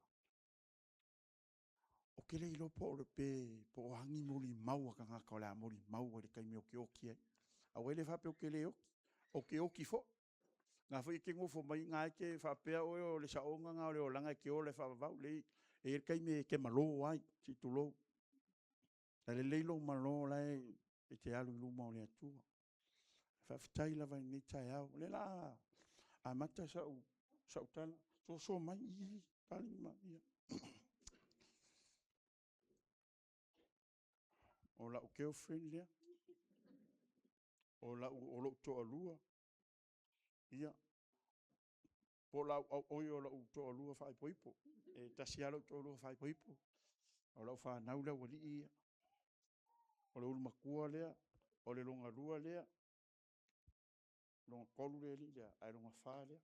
ou te le iloa po o a ni molimau a tagata o le a molimau ai i le taimi ou te oti ai. Aua e le faapea ou te le oti, ou te oti foi. O lena foi e te nofo mai, o lena e te faapea oe o le saoga lena o le olaga e te ola faavavau. E leai, e i ai le taimi e te malo ai, se i tulou. Ae lelei lou malo o la e te alu i luma o le Atua. Faafetai lava i lenei taeao. O lea o le a amata sau tala, soso mai Papalii. O lau girlfriend lea, o lou toalua, ia, po o lou toalua faaipoipo. E tasi lava lou toalua faaipoipo, o lau fanau le aualii ia. O le ulu matua lea, o le lona lua lea, lona tolu le alii lea, ae lona fa lea.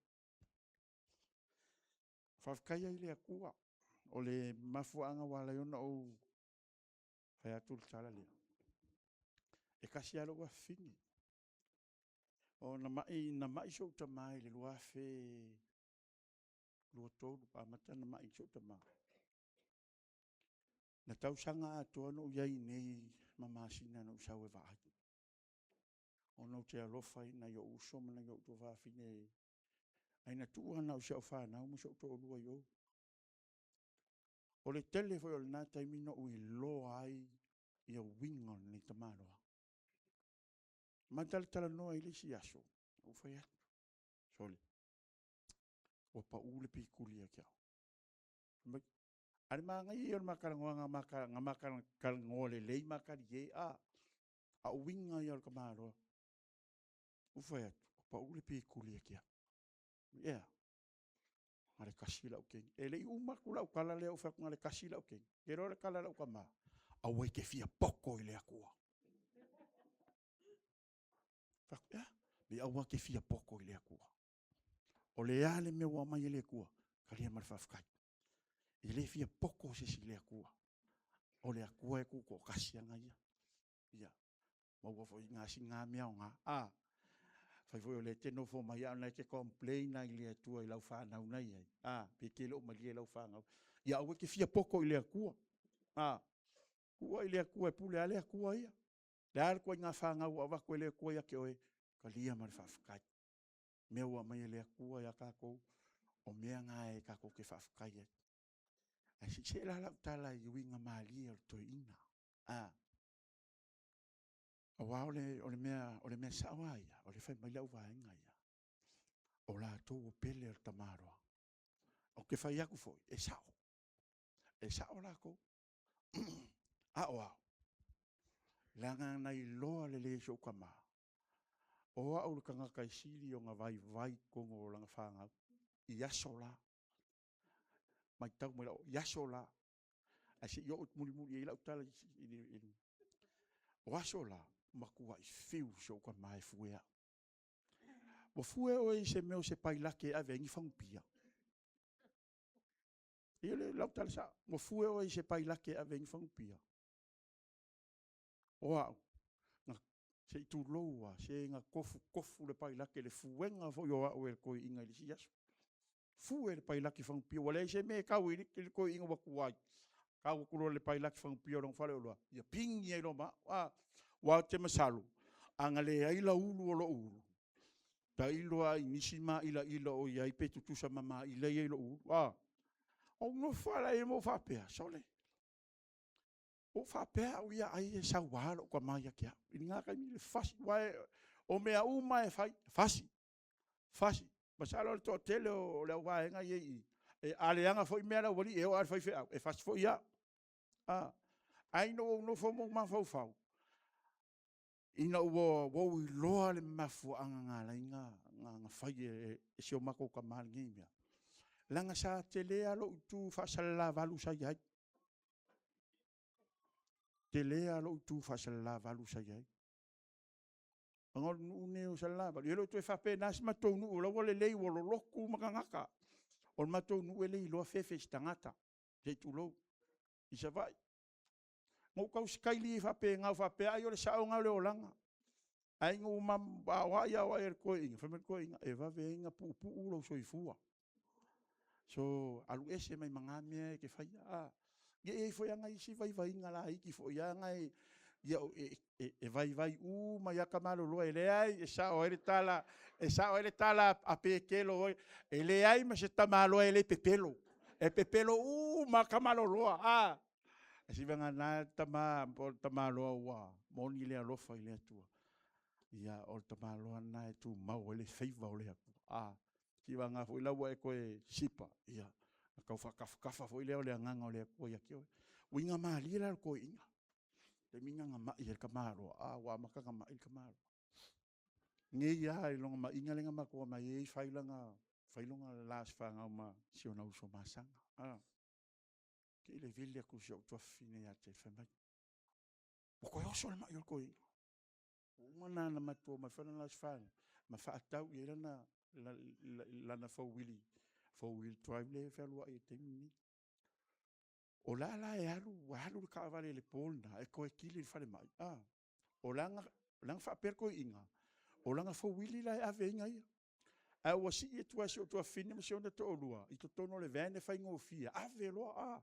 Faafetai ai i le Atua. O le mafuaaga ua ala ai ona ou fai atu le tala lea, e tasi lava lou afafine. Na mai si ou tama i le 2023, amata ona mai si ou tama. Na tausaga atoa na ou i ai i inei ma masina na ou sau e vaai, ona ou te alofa i nai ou uso ma nai ou tuafafine, ae na tuu lava na o si au fanau ma si ou toalua i o. O le tele foi o lena taimi na ou iloa ai ia uiga o lenei tamaloa. Ma talatalanoa ai i le isi aso, ou fai atu, sole, ua pau le pituli ia te au. Fai mai, a o le manaia ia o le ma talanoaga na ma talanoa lelei ma talie, a o uiga ia o le tamaloa. Ou fai atu, ua pau le pituli ia te au. E a? Na o le tasi lau teine. E le i uma atu lau tala lea ou fai atu na o le tasi lau teine, e te iloa le tala a lau tama, aua e te fia poto i le Atua. Ou fai atu, e a? Le aua te fia poko i le Atua. O le a le mea ua aumai e le Atua, talia ma le faafetai. E le fia poko se isi i le Atua. O le Atua e tutoatasi ana ia. Ia, maua foi i ina sina mea aoga. A, fai foi o lea e te nofo mai a o lena e te complain lava i le Atua i lau fanau na i ai. A, pe te le o malie lau fanau. Ia aua e te fia poto i le Atua. A, tuu i le Atua e pule lava le Atua ia. Le a le ituaiga fanau ua avatu e le Atua ia te oe, talia ma le faafetai. Mea ua aumai e le Atua ia tatou, o mea na e tatou te faafetai ai. Ae se i see la lau tala i uiga malie o le toeaina. A, aua o le mea sao lava ia, o lea e fai mai le au vaega ia, o latou o pele o le tamaloa. Ou te fai atu foi, e sao, e sao latou. A o a? Leaga na iloa lelei e si ou tama, o au le tagata e sili ona vaivai i totonu o lana fanau i aso la. Matau mai i aso la, ae se i oo mulimuli i ai lau tala i o aso la, matuai fiu si ou tama e fue au. Ua fue oe i se mea o se pailate e ave ai ni fagupia? Ia le lau tala sao, ua fue oe i se pailate e ave ai ni fagupia? O au, na, se i tulou lava, se na tofutofu le pailate i le fuega foi o au e le toeaina i le isi aso. Fue le pailate fagupia, ua leai se mea e tau i le toeaina ua tuai, tau atu loa i le pailate fagupia o lona faleoloa, ia pigi ai loa ma au. A, aua ou te masalo, a na leai lauulu o lou ulu, tailo lava i nisi mailaaila o i ai pe tutusa ma maila ia i lou ulu, a. Ou nofo lava la i ai ma ou faapea, sole, ua ou faapea au ia ai e saua lou tama ia te au i lena taimi, le fasi, aua o mea uma lava e fai, fasi, fasi. Masalo o le toatele o le au vaega ia e i i, a leaga foi mea a le aualii, e oo lava i le faifeau, e fasi foi au. Ae ina ua ou nofo ma ou mafaufau, ina ua ou iloa le mafuaaga na ala ai ona fai e si o matou tama lenei mea, leaga sa tele lava lou itu faasalala valu sa i ai. Tele lava lou itu faasalala valu sa i ai. Ona o le nuu lenei o Salelavalu, e le o toe faapena si matou nuu, o la ua lelei ua lolotu uma tagata. O le matou nuu e le iloa fefe i se tagata, se i tulou, i Savaii. Na ou tau sikaili ai faapena, faapea ai o le sao lena o le olaga. Ae ina ua aoai aoai e le toeaina, fai mai le toeaina, e vave ai ona puupuu lou soifua. So, alu ese mai ma na mea e te faia. Ia e i ai foi lava nai isi vaivaiga laiti foi lava na e vaivai uma ai lava tamaloloa, e leai, e sao ai le tala, e sao ai le tala a Petelo, e leai ma se tamaloa e le pepelo, e pepelo uma lava tamaloloa. Ae seiavagana le tama po o le tamaloa ua moni le alofa i le Atua, ia o le tamaloa lena e tumau ai le favor o le Atua. Seiavagana foi la ua e toe sipa, ia, ona tau faatafatafa foi lea o le agaga o le Atua ia te oe. Uiga malie la o le toeaina, taimi na mai ai le tamaloa, a ua amata ona mai le tamaloa. Nei lava i lona maiga lea na matou omai ai fai lona le la o se fanau ma si ona uso masaga. Te i le vili atu o si ou tuafafine ia te fai mai, ua toe oso le mai o le toeaina. Ua uma ona matou omai fai lana last fanau ma faatau i ai lana 4 wheel drive lea e fealuai ai i le taimi lenei. O la la e alu, alu le taavale i le po lena e toe kili i le falemai. O lana faapea le toeaina, o lana 4 wheel la e ave ai ia. Ae ua sii atu lava e si ou tuafafine ma si ona toalua i totonu o le van e faigofie, ave loa.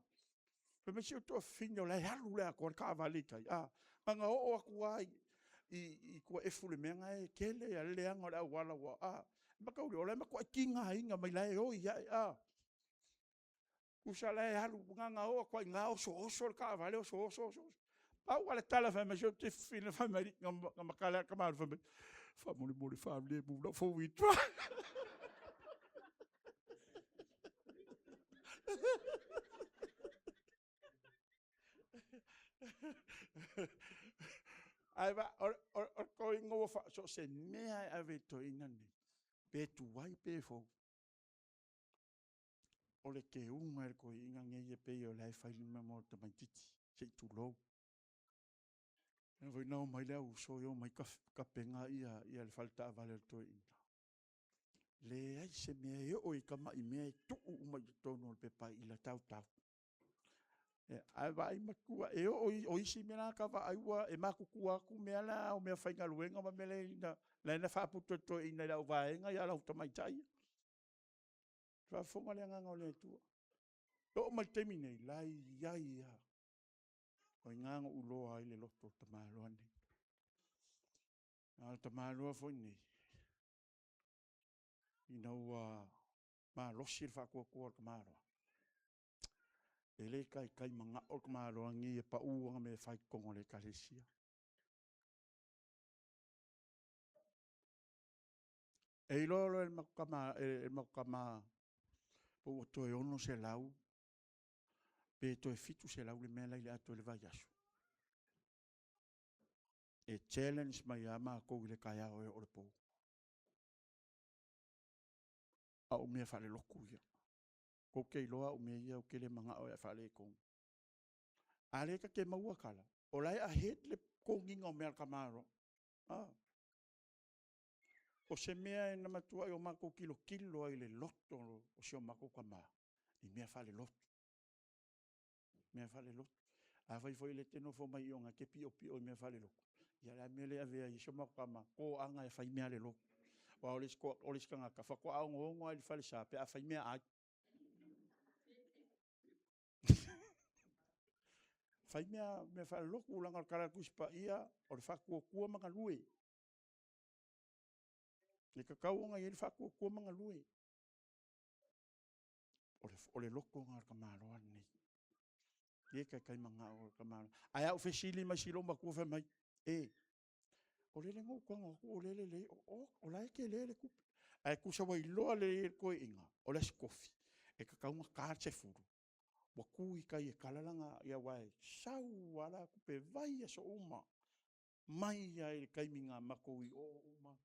Fai mai si ou tuafafine o la e alu i le atoa le taavale i tai. Na ona oo atu lava i Tuaefu i le mea lena e tele lava le leaga o le auala ua... Mataulia, o la e matuai tigaina mai o la e oi ae. Tusa la e alu, na ona oo atu lava i ina osooso le taavale, osooso osooso. Pau lava le tala fai mai si ou tuafafine fai mai, na matala lava le tamaloa fai mai, faamolemole faamulemu lau 4 wheel drive. Ae o le toeaina ua so o se mea lava e ave i le toeaina lenei, pe tuai pe fou, o le teuga e le toeaina lenei e pei o la e fai le mea mo le tamaitiiti, se i tulou. Lea foi na omai le au uso ia omai tapena ia le fale taavale o le toeaina. Leai se mea e oo i tamai mea e tuu uma i totonu o le pepa ila tautau. Ae vaai matua, e oo i, o isi mea la ta vaai ua, e matutua atu mea la o meafaigaluega ma mea la na faaputu e le toeaina i le auvaega a o le au tamaitai ia. Faafofoga le Agaga o le Atua. E oo mai i le taimi lenei, o la e i ai lava. O i ina na ou iloa ai le loto o le tamaloa lenei. A o le tamaloa foi lenei, ina ua malosi le faatuatua o le tamaloa, e le taitai manao le tamaloa lenei e pau ana mea e fai i totonu o le Ekalesia. E iloa loa e le matou tama pe ua toe $600 pe toe $700 le mea la e i le ato i le vaiaso, e challenge mai lava matou i le taeao e oo i le po. A o mea faalelotu ia. Tou te iloa au mea ia ou te le manao e faaletonu. A o lea ta te maua tala, o la e ahead le totogiina o mea a le tamaloa. O se mea na matuai o matou tilotilo ai i le loto o si o matou tama, i mea faalelotu, mea faalelotu. Afai foi o lea e te nofo mai i o na e te piopio i mea faalelotu, ia o le a le mea e le avea ai i si o matou tama? Toaga e fai mea a le lotu. Aua o le isi tagata faatoa onoono lava i le falesa pe a fai meaai. Fai mea faalelotu, leaga o le tala a le Tusi Paia, o le faatuatua ma galue. E tatau ona i ai le faatuatua ma galue. O le loto lena o le tamaloa lenei. E le taitai manao le tamaloa. Ae a ou fesili mai i lou matua fai mai, e, o lele na ou tago atu o lea e lelei, o la e tele le tupe. Ae tusa ua iloa lelei e le toeaina, o le Aso Tofi, e tatau ona ta le 10, ua tu i tai e kala lana, aua e sau lava lana tupe vaiaso uma, mai lava i le taimi na matou i o uma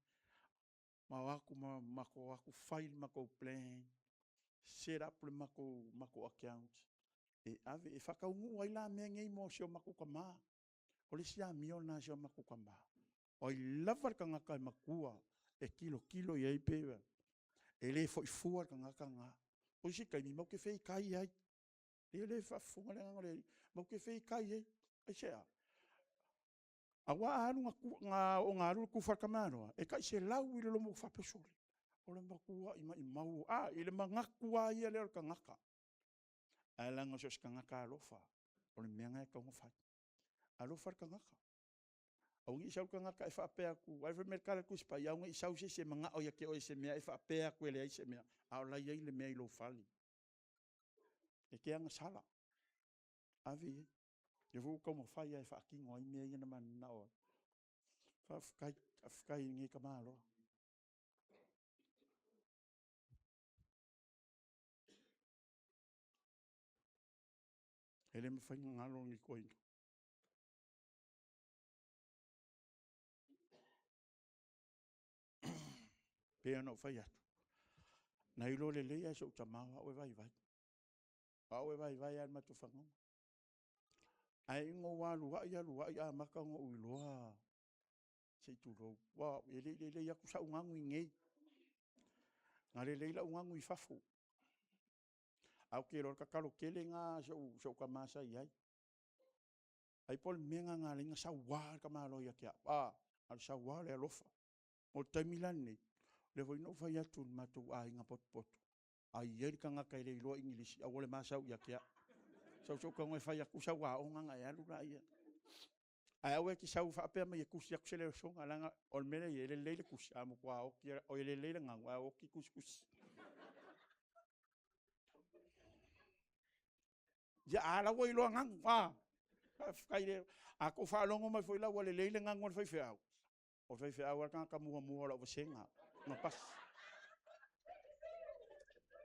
ma o atu ma matou o atu fai le matou plan, set up le matou account e ave e faataunuu ai la mea nei mo si o matou tama. O le isi amio lena a si o matou tama, o ai lava le tagata e matua e tilotilo i ai pe… e le foi fua le tagata lena. O isi taimi matou te feitai ai, ia o lea e faafofoga le Agaga o le Alii, matou te feitai ai. Aisea? Aua a oo ina alu le tufa a le tamaloa, e tai $100 i le lomu faapea, sole, o le matuai maumau i le manatu lava ia lea o le tagata. Ae leaga so o se tagata alofa, o le mea lena e tatau ona fai, alofa i le tagata. Aua ne i sau le tagata e faapea atu, aua fai mai le tala a le Tusi Paia, aua ne i sau se isi e manao ia te oe i se mea e faapea atu e leai se mea, a o la e i ai le mea i lou fale. E te agasala, ave i ai. O lea foi ua taumafai lava e faatino ai mea ia na ma mananao ai. Faafetai, faafetai i lenei tamaloa. E le mafai ona galo lenei toeaina. E pei ona ou fai atu, na iloa lelei lava e si ou tama o au e vaivai. O au e vaivai lava i lo matou fagota. Ae ina ua alu ai alu ai amata ona ou iloa, se i tulou, aua e le i lelei atu sau gagu i inei. Na lelei lou gagu i fafo, ae ou te iloa o le tatalo tele lena a si ou tama sa i ai. Ai po o le mea lena na ala ai ona saua le tamaloa ia te au, a o le saua o le alofa. O le taimi la lenei, lea foi na ou fai atu i le matou aiga potopoto, a i ai le tagata e le iloa igilisi, aua le ma sau ia te au. Sau se i ou tago e fai atu sau aoga ona e alu lea. Ae aua e te sau faapea mai e tusi atu se lesona, leaga o le mea lea e i ai, e lelei le tusi ae matua oti lava, oi e lelei le gagu ae oti le tusitusi. Ia a la ua iloa gagu, a? Faafetai i le. A outou faalogo mai foi la ua lelei le gagu a le faifeau, o le faifeau lava le tagata muamua o lau vasega na pasi.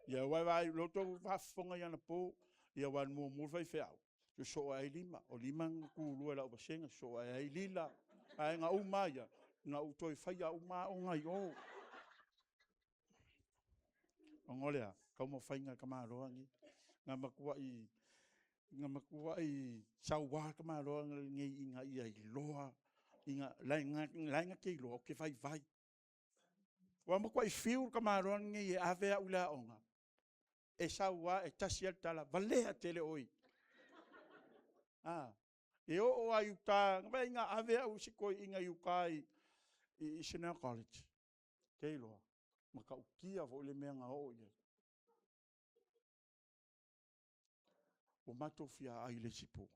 Ia aua e vaai, o lea ua outou faafofoga anapo, aua na mumu le faifeau, sosoo ae ai lima, o lima na tulua i lau vasega, sosoo ae ai Lila, vaega uma lava ia, na ou toe faia uma lava aoga i o. Ona o le a? Taumafaiga a le tamaloa lenei. Na matuai. Na matuai sauā tamaloa lenei ina ia iloa, ina la e na te iloa ou te vaivai. Ua matuai fiu le tamaloa lenei e ave au i le aoga, e sau lava e tasi lava le tala, valea tele oe. E oo lava i uta, vaai na ave au e si toeaina i uta i Senior College, ou te iloa, e matautia foi le mea na oo i ai. Ua matou fiaai i le isi po,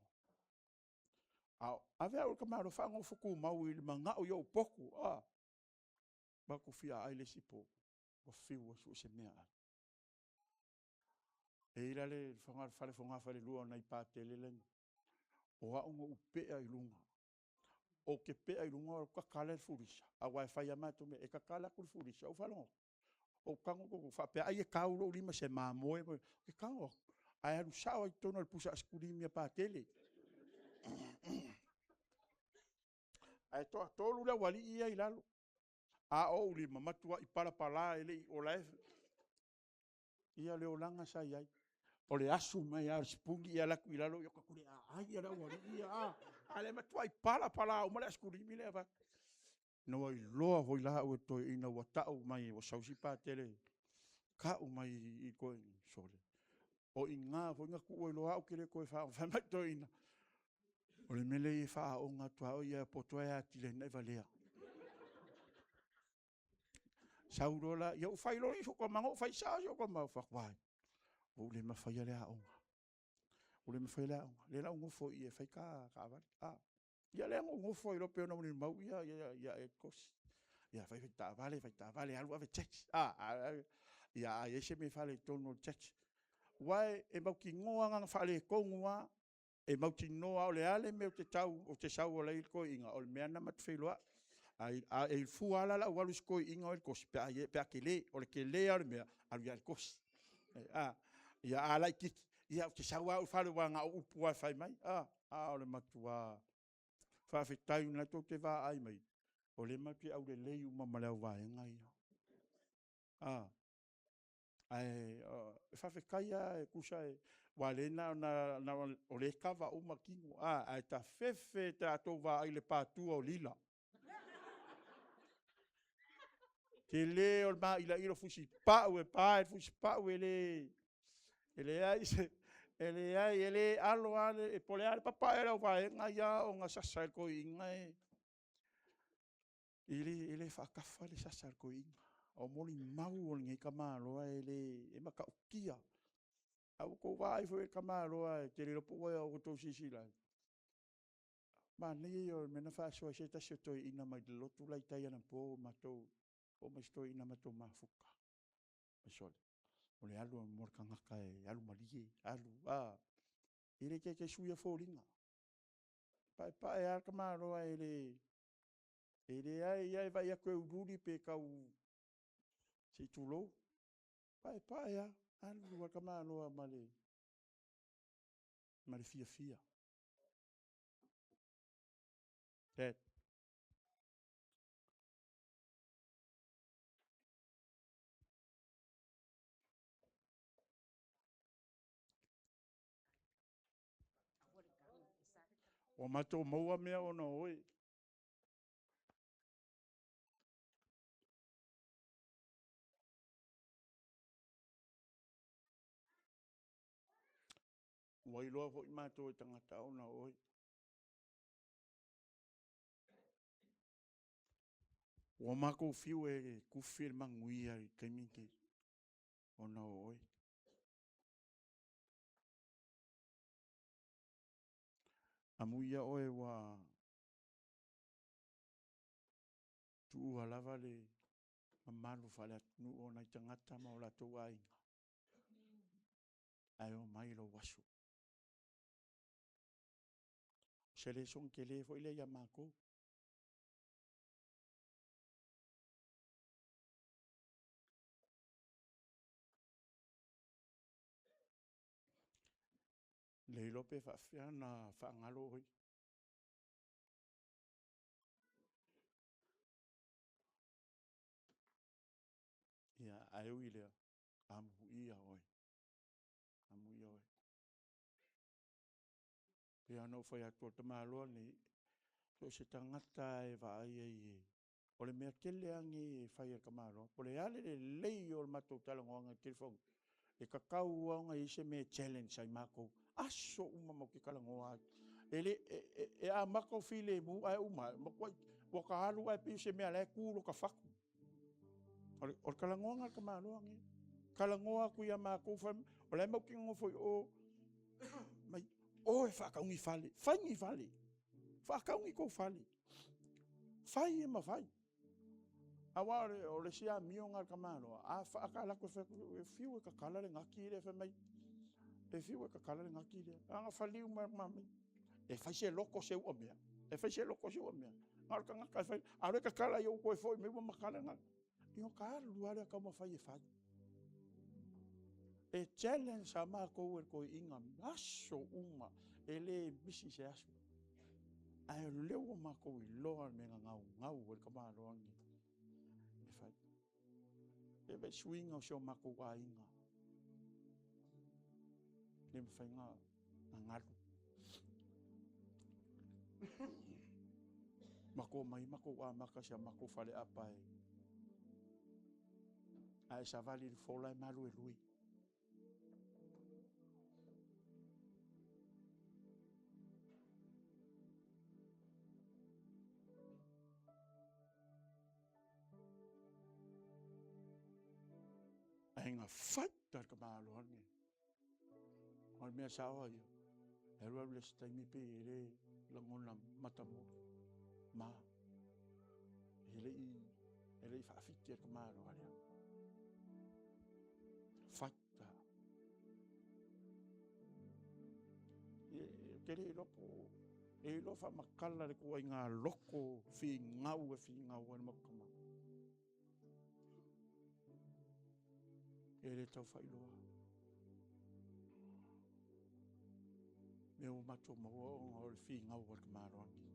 a o ave au e le tamaloa faanofo tumau i le manao i ou potu. Matou fiaai le isi po, ua fiu e sue se meaai. E i ai la le fale fogafalelua o nai Patele la e i ina, o au na ou pea i luga, ou te pea i luga ou alu atu tatala le fulisa, aua e fai lava matou mea, e tatala atu le fulisa, ou faalogo atu, ou tago atu faapea ai e tau lou lima i se mamoe, ou te tago atu, ae alu sao lava i totonu o le pusa aisakulisi a Patele. Ae toatolu le aualii ia e i lalo, a o ou lima, matuai palapala e le i, o la e… Ia o le olaga sa i ai. O le asu mai lava o le sipuni alu atu i lalo, ou fai atu, o le a ai e le aualii ia a o lea e matuai palapala uma le aisakulisi lea e avatu. Ina ua iloa foi la au e le toeaina ua tau mai ua sau si Patele tau mai i le toeaina, sole, o i ina foi na tuu ai loa au ou te le toe fai mai le toeaina, o le mea lea e faaaooga atu lava oe ia poto e atili ai ona e valea. Sau loa la, ia ou fai loa i si ou fai sao si ou tama, ou fai atu, vaai, ua ou le mafaia le aoga, ua le mafaia le aoga, o lea o le a ou nofo i i e fai ta taavale. Ia lea na ou nofo ai loa pei ona molimau Ed Kosi. Ia fai fai taavale, fai taavale, alu ave taxi, a ia a i ai se mea e faaletonu o le taxi. Aua e mautinoa lava na ona faaletonu lava, e mautinoa lava o le a le mea ou te sau ai le toeaina, o le mea lava lena matou te feiloai. Ae fua lava la o le a ou alu i si toeaina o Kosi pe a tele. O le tele lava o le mea, alu ia Kosi. Ia a laitiiti, ia ou te sau lava au i le fale aua na o upu lava e fai mai. A o le matua faafetai o lena tou te vaai mai, o lea matou te aulelei uma ma le au vaega ia. Ae faafetai lava e tusa aua o lea o lea e kava uma tino, ae tafefe tatou vaai i le patua o Lila. Tele o le mailaaila o fusipau e pa e le fusipau e leai se… e leai e le alo lava, po o le a le papae o le au vaega ia aoga sasa e le toeaina, e le faatafa le sasa a le toeaina. O molimau o lenei tamaloa e matautia. A ua outou vaai foi i le tamaloa ou te le iloa po ua outou silasila i ai, manaia ia o le mea na faasoa e se tasi o toeaina mai le lotu la i tai anapo ua matou oo mai si toeaina matou mafuta, sole, o le alu mo le tagata e alu malie, alu a, e le taitai suia foliga. E paepae lava le tamaloa e le… e leai lava e vaai atu e uliuli pe tau, se i tulou, paepae lava, alu lava le tamaloa ma le fiafia. Dad. Ua matou maua mea ona o oe. Ua iloa foi matou e tagata ona o oe. Ua matou fiu e tufi le manuia i le taimi lenei ona o oe. Amuia oe ua tuua lava le mamalu faale-atunuu o nai tagata ma o latou aiga, ae omai lou aso. O se lesona tele foi lea ia matou. Le iloa pe faapefea ona faagalo oe. Ia, ae ui i lea, amuia oe, amuia oe. Ia ona ou fai atu o le tamaloa lenei, so o se tagata lava e vaai ai e, o le mea tele lava lenei e fai e le tamaloa, po o le a le lelei o le matou talanoaga i le telefoni, e tatau lava ona i ai se mea e challenge ai matou, aso uma matou te talanoa ai. E le, e amata o filemu ae uma ae, ua matua, ua alu ae pei o se mea o la e tu lota fatu. O le talanoaga a le tamaloa lenei. Talanoa atu ia matou, o la e matou te nonofo i o, mai, o e faatau ni fale, fai ni fale, faatau ni tou fale, fai e mafai. Aua o le isi amio lena a le tamaloa, a alu atu e fai atu, e fiu e tatala le nati lea, fai mai, e fiu e tatala le nati lea. Na ona faliu mai lava o le tama, e fai se loto seu mea, e fai se loto seu mea. Na o le tagata e fai, a o lea e tatala ina ua toe foi mai ua matala le nati. Ia ona alu lava lea taumafai e fai. E challenge lava matou e le toeaina aso uma, e le misi i se aso. Ae o lea ua matou iloa le mea na naunau ai le tamaloa lenei e fai. E vaai suiga o si o matou aiga. Le mafai ona galu. Matou omai matou amata i si a matou faleaapa e a e savali i le fola e maluelue. Ae na faita le tamaloa lenei. O le mea sao ia, e alu alu le isi taimi pei e le lagona matamuli. Ma, e le i faafiti e le tamaloa lea. Faita. Ou te le iloa po o... E iloa faamatala le ituaiga loto finau e finau ai le matou tama. E le tau faailoa. Mea ua matou maua ona o le finau a le tamaloa lenei.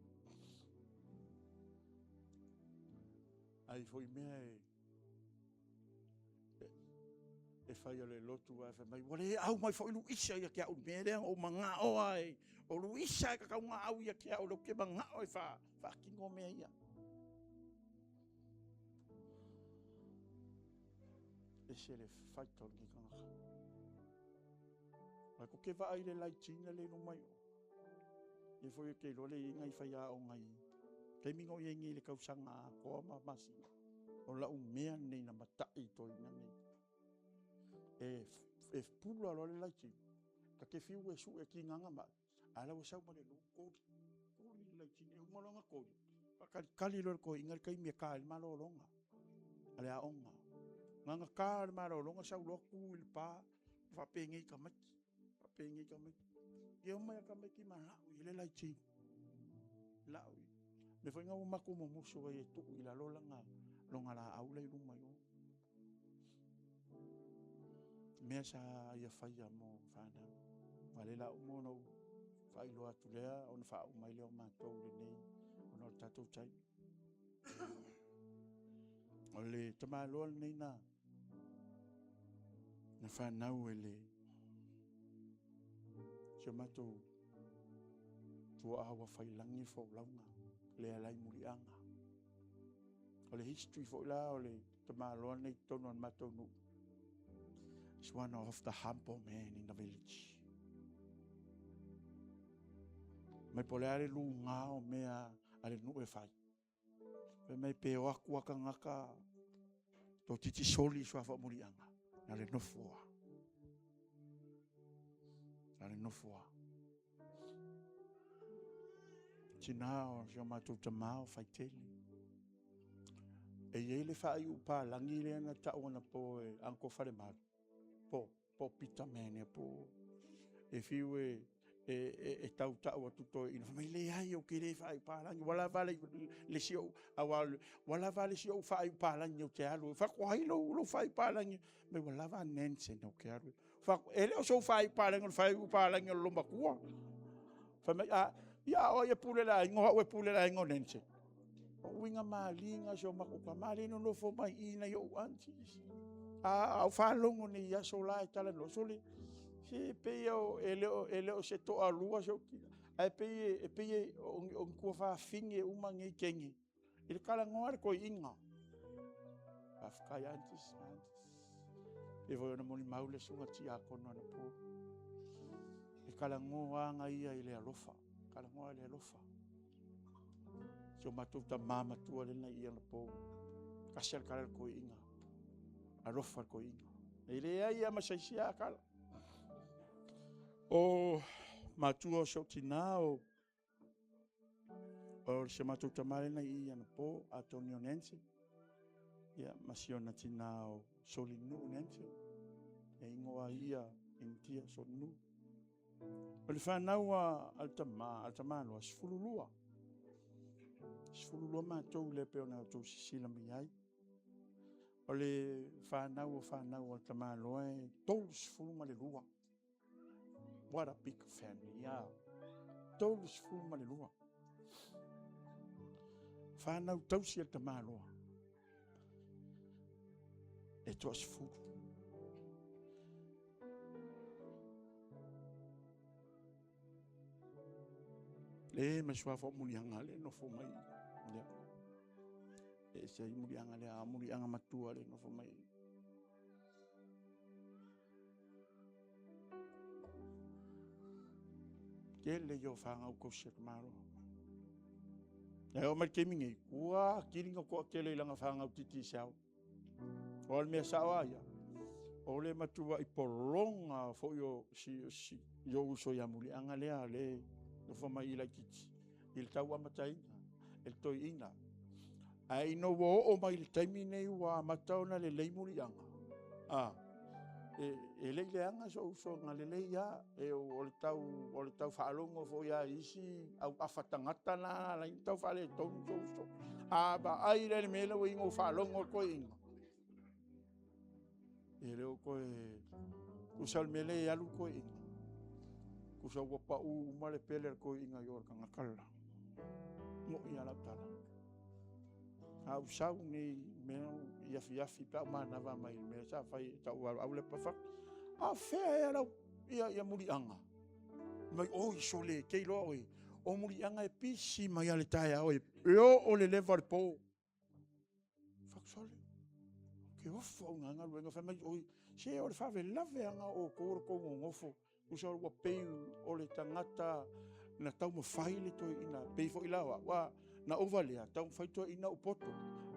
Ai foi mea e e fai o le lotu ae fai mai, ua le au mai foi Luisa ia te au i le mea lea na ou manao ai. O Luisa e tatau ona au ia te au, lea ou te manao e faatino mea ia. Ese le faita o lenei tagata. Ae ko ke vaai i le laitina le i luma i o. Ia foi ou te iloa le i ai nai faiaoga i taimi na o i ai nei i le tausaga atoa ma masina. O lau mea lenei na matai i toeaiina nei. E, e pula loa le laitina, ta te fiu e sue tigaga mai, a la ua sau ma le lu koli, koli le laitina, e uma loa ona koli, faatalitali loa le toeaina le taimi e ta ai le malologa a le aoga. Na ona ta o le malologa sau loa tu i le pa, faapenei tamaiti, faapenei tamaiti. Ia omai a tamaiti ma lau i le laitina. Lau i. Mea foi na ua matou mumusu ai e tuu i lalo lana, lona laau la i luma i o. Mea sa ia faia mo fanau. A lea la uma ona ou faailoa atu lea ona faauma ai lea o matou i lenei ona o le tatou taimi. O le tamaloa lenei na na fanau e le si o matou tuaa ua fai lagi le folauga le alai muliaga. O le history foi la o le tamaloa lenei i totonu o le matou nuu. Is one of the humble men in the village. Mai po le a le luga o mea a le nuu e fai. Fai mai pe o atu a tagata to titi soli sua faamuliaga na le nofoa. Na le nofoa. Tina o si o matou tama o Faitele. E i ai le faaiu palagi lea na tau anapo e Uncle Falemalu, po, po Peter Man ea po e fiu e, e, e, e tautau atu toeaina. Fai mai, leai, ou te le faaiu palagi. Ua lava le, le si ou, aua, ua lava le si ou faaiu palagi ou te alu. Fai atu, ai lou, lou faaiu palagi. Mai ua lava Nansen ou te alu. Fai atu, e le o sou faaiu palagi, o le faaiu palagi o le lomatua. Fai mai, a, ia o ai e pule le aiga, o au e pule le aiga o Nansen. O uiga maliga si o matou tama lea e nonofo mai i nai ou aunties. A au faalogo nei i aso la e talanoa, sole, se pei o, e le o, e le o se toalua se ou tina. Ae pei e, e pei e, o, o ni tuafafine uma nei keni. I le talanoa a le toeaina. Faafetai aunties, aunties. Pei foi ona molimau le susuga tiakono anapo. E talanoa aga ia i le alofa, talanoa i le alofa. Si o matou tama matua lena i anapo. Kasi a le tala le toeaina. Alofa le toeaina. E leai lava ma se isi a tala. O matua o si ou tinā o O si o matou tama lena i i anapo, Antonio Nancy, ia, ma si ona tinā o Solinuu Nancy, e ingoa ai ia Initia Solinuu. O le fanau a, a le tama, a le tamaloa, 12. 12 matou lea pei ona outou sisila mai ai. O le fanau o fanau a le tamaloa e 32. What a big family, yeah. 32. Whānau tausi a le tamaloa. E toa sefulu. Le ma suafa o muliaga le nofo mai. Yeah. E se ai muliaga le a muliaga matua le nofo mai. Tele ia o fanau tausi a le Malo. E oo mai le taimi nei, ua atili na toatele i lana fanau Digicel. O le mea sao lava ia, o le matuai pologa foi o si, si, i ou uso ia Muliaga lea, le nofo mai i laitiiti, i le tau amataina e le toeaina. Ae ina ua oo mai i le taimi nei ua amata ona lelei muliaga, a, e, e le i leaga sou uso na lelei lava, e, o le tau, o le tau faalogo foi lava i isi auafa tagata na na ala ai ona tau faaletonu sou uso. A vaai la i le mea lea ua i ai na ou faalogo le toeaina, E le o toe tusa o le mea lea e alu le toeaina. Tusa ua pau uma le pele a le toeaina i o le tagata le la. Mo'i a lau tala. A ou sau nei mea i afiafi pe a ou manava mai i le mea sa fai e tau au le pafa. A fea ea lau ia, ia muliaga? Mai oi sole ke iloa oi. O muliaga e pisi mai a le taeao e oo le leva o le po. Fakusole, ke ofo au ngā galuega fai mai oi, se o le faavelaveaga o outou o le tou nonofo, tusa ua pei o le tagata na taumafai le toeaina, pei foi la o au, a, na ou valea, taumafai toeaina ou poto.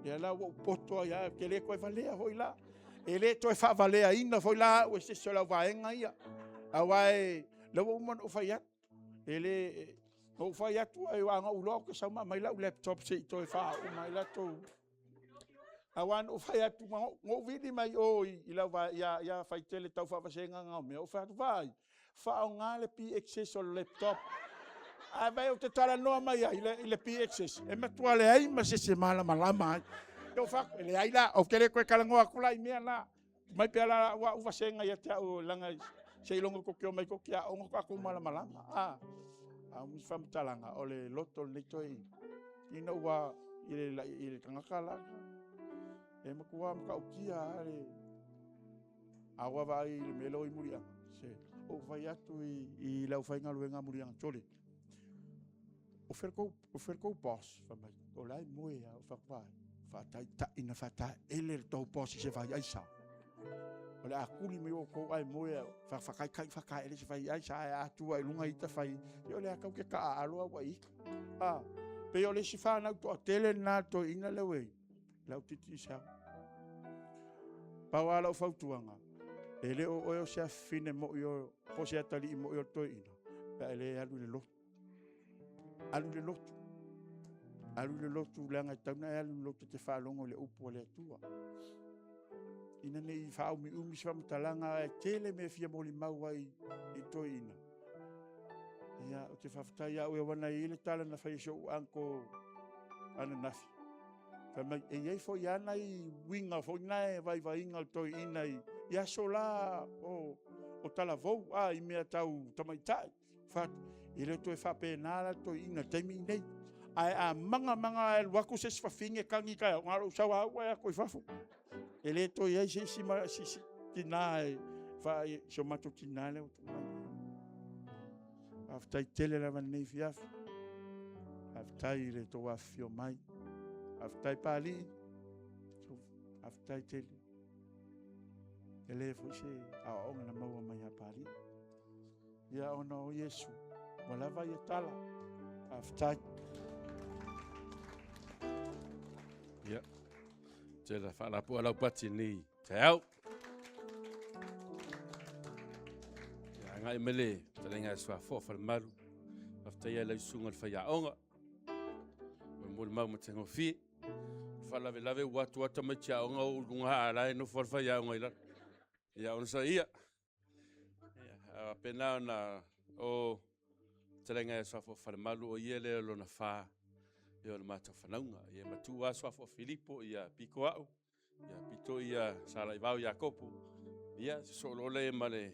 Lea la ua ou poto ai lava, ou te le toe valea foi la. E le toe faavaleaina foi la au e se isi o le auvaega ia. Aua e, la ua uma ona ou fai atu, E le, na ou fai atu ai, aua na ou iloa ou te sau ma aumai lau laptop se i toe faauma ai latou. Aua na ou fai atu, na ou vili mai o i, i lau vae, ia, ia Faitele tau faavasega na o mea, ou fai atu, vaai, faaaoga le PXS o le laptop. Ae vaai ou te talanoa mai ai i le, i le PXS, e matua leai ma se isi e malamalama ai. Ou fai atu, e leai la, ou te le toe talanoa atu la i mea na. Mai pea la ua au vasega ia te au langa seiloga tou te omai tou te aoga faatoa tou malamalama. A, a o nisi faamatalaga o le loto o lenei toeaina ina ua i le, i le tagata la e matua matautia lava le a ua vaai i le mea lea i Muliaga se ou fai atu i, i le aufaigaluega Muliaga tole O fea kou, o fea kou boss? Fai mai, o la e moe lava. Ou fai atu, vaai, faataitai na faataele le tou boss i se vai aisa. O le a tuli mai outou ae moe au. Faataitai faataele se vai aisa ae a tua i luga ita fai. Ia o le a tau ke taaalo au ai ita. Ah, pei o le isi fanau toatele lena toeaina lea ua i ai. Lau titi i sau. Pau lava lau fautuaga, e le o oe o se afafine moi o, po o se atalii moi o le toeaina, pe a e le alu i le lotu. Alu i le lotu. Alu i le lotu, leaga e tatau ona e alu i le lotu e te faalogo i le upu a le Atua. Ina ne i faaumiumi se faamatalaga, ae tele mea e fia molimau ai i toeaiina. Ia, ou te faafetai ia oe aua na i ai le tala na fai e si ou uncle ananafi. Fai mai, e i ai foi lava nai uiga foi na e vaivaiga o le toeaina i, i aso la o, o talavou, a, i mea tau tamaitai. Fatu, e le toe faapena la le toeaina i le taimi lenei. Ae a maga maga ae alu atu se isi fafine tagi taeao, na o lou sau lava au ae atu i fafo. E le toe i ai se isi, ma, se isi tina e, fa, si o matou tina lea ua tuu mai. Faafetai tele lava lenei afiafi. Faafetai i le tou afifio mai. Faafetai Papalii. Faafetai tele. E le foi se aoaoga na maua mai ia Papalii. Ia ona o Iesu, ua lava ia tala. Faafetai. Ia, tele faalapoa lau pati lenei taeao. Ia, agai mai le fetalaiga ia Suafoa Falemalu. Faafetai ai lau susuga i le faiaoga. Ua molimau matagofie. Faalavelave ua atu lava tamaiti aoga o i luga a la e nofo lava le faiaoga i lalo. Ia onosai ia. Ia, faapena ona o fetalaiga ia Suafoa Falemalu, o ia lea o lona fa ia o le matou fanauga. Ia matua lava Suafoa Filipo, ia pito au, ia pito ia Salaivao Iakopo, ia sosoo loa lea ma le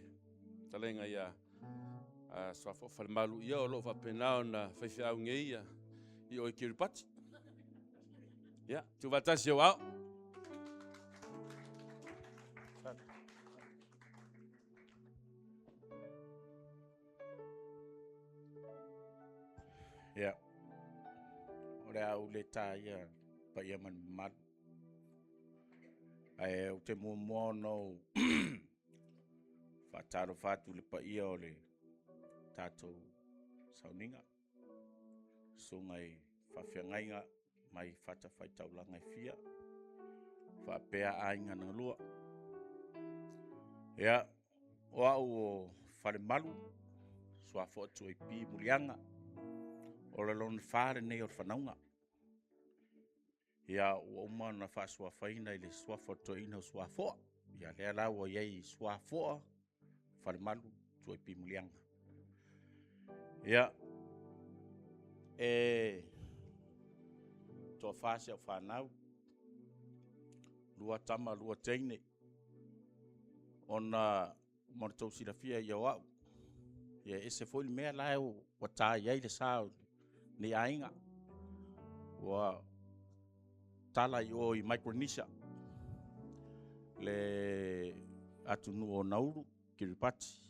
fetalaiga ia Suafoa Falemalu, ia o lo o faapena ona faifeau nei ia i o i Kiripati. Ia, tuufaatasi ou ao. Ia, o le a ou le taia paia ma le mamalu, ae ou te muamua ona ou faatalofa atu i le paia o le tatou sauniga, susuga i faafeagaiga mai fatafaitaulaga e fia, faapea aiga na lua. Ia, o au o Falemalu, Suafoa Tuaipi Muliaga, o le lona fa lenei o le fanauga. Ia, ua uma ona faasuafaina i le suafa o le toeaina o Suafoa. Ia, lea la ua i ai Suafoa Falemalu Tuaipi Muliaga. Ia, e toafa si au fanau, 2 tama, 2 teine, ona mo le tou silafia ia o au, ia e ese foi le mea la ua ta i ai le sa o lenei aiga. Ua tala i o i Micronesia, le atunuu o Nauru, Kiripati,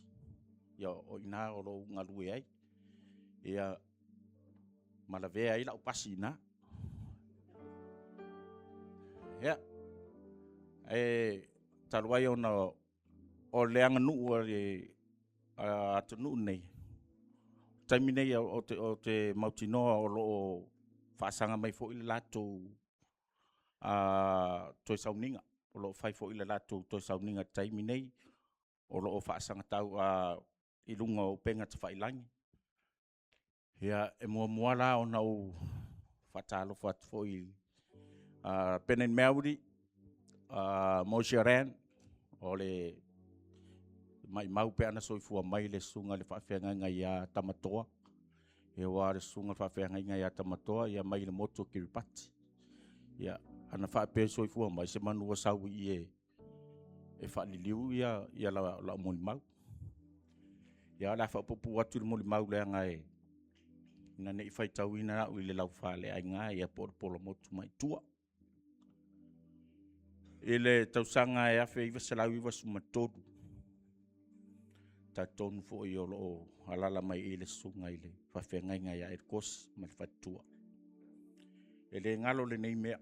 ia o i ina o lo o ou galue ai, ia ma lavea ai lau pasi i ina. Ia, e talu ai ona o le aganuu a le atunuu lenei, o le taimi nei ou te mautinoa o lo o faasaga mai foi le latou toe sauniga, o lo o fai foi le latou toe sauniga i le taimi nei, o lo o faasagatau i luga o upega tafailagi. Ia, e muamua la ona ou faatalofa atu foi i Benen Melody, Moshe Ran, o le maimau pe ana soifua mai le susuga i le faafeagaiga ia Tamatoa. Ia aua o le susuga i le faafeagaiga ia Tamatoa ia mai le motu o Kiripati. Ia, ana faapea e soifua mai, semanu ua sau i i e faaliliu ia lau molimau. Ia o le a faapuupuu atu le molimau leaga ina ne i faitauina au i le laufaleaiga ia po o le pola motu mai tua. I le tausaga e 1993, talitonu foi o lo o alaala mai i le susuga i le faafeagaiga ia Elkosi ma le faletua. E le galo lenei mea.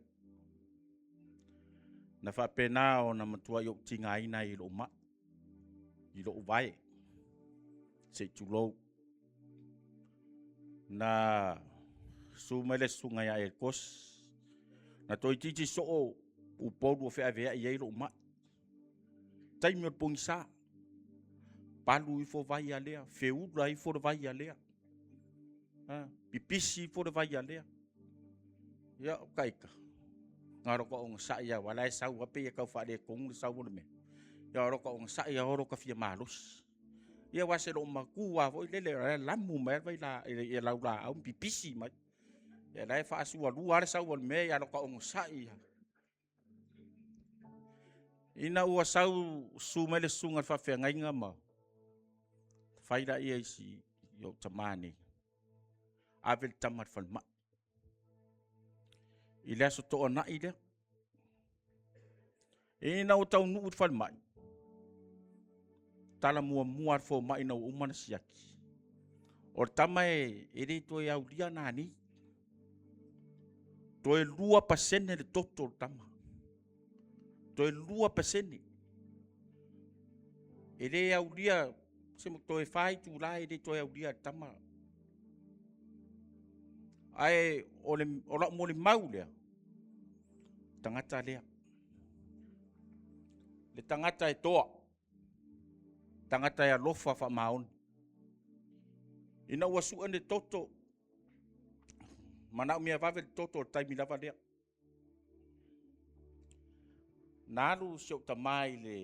Na faapena ona matuai ou tigaina ai i lou mai, i lou vae, se i tulou. Na susu mai le susuga ia Elkosi, na toeitiiti soo Upolu o feaveai ai lou mai. Taimi o le pogisa, palu ifo vai a lea, feula ifo le vai a lea, pipisi ifo le vai a lea. Ia, o taita, na o ka ogasai lava, aua la e sau lava pei e tau faaletonu le sau o le mea. Ia o ka ogasai lava o ka fia malosi. Ia aua se loo matua lava foi lele, o la e lamu mai lava le vai laulaau ma pipisi mai. Ia la e faasualua lava le sau o le mea, ia o ka ogasai lava. Ina ua sau susu mai le susuga i le faafeagaiga ma fai laia i si ou tama nei, ave le tama i le falemai. I le aso Toonai lea. Ina ua taunuu i le falemai, tala muamua a le fomai ina ua uma ona siaki. O le tama e, e le toe aulia nani. Toe 2% le toto o le tama. Toe 2%. E le aulia, se toe 4 itula e le toe aulia le tama. Ae o, le, o lau molimau lea, tagata lea. Le tagata e toa, tagata e alofa faamaoni. Ina ua sue le toto, manaomia vave le toto o le taimi lava lea. Na alu si ou tamā i le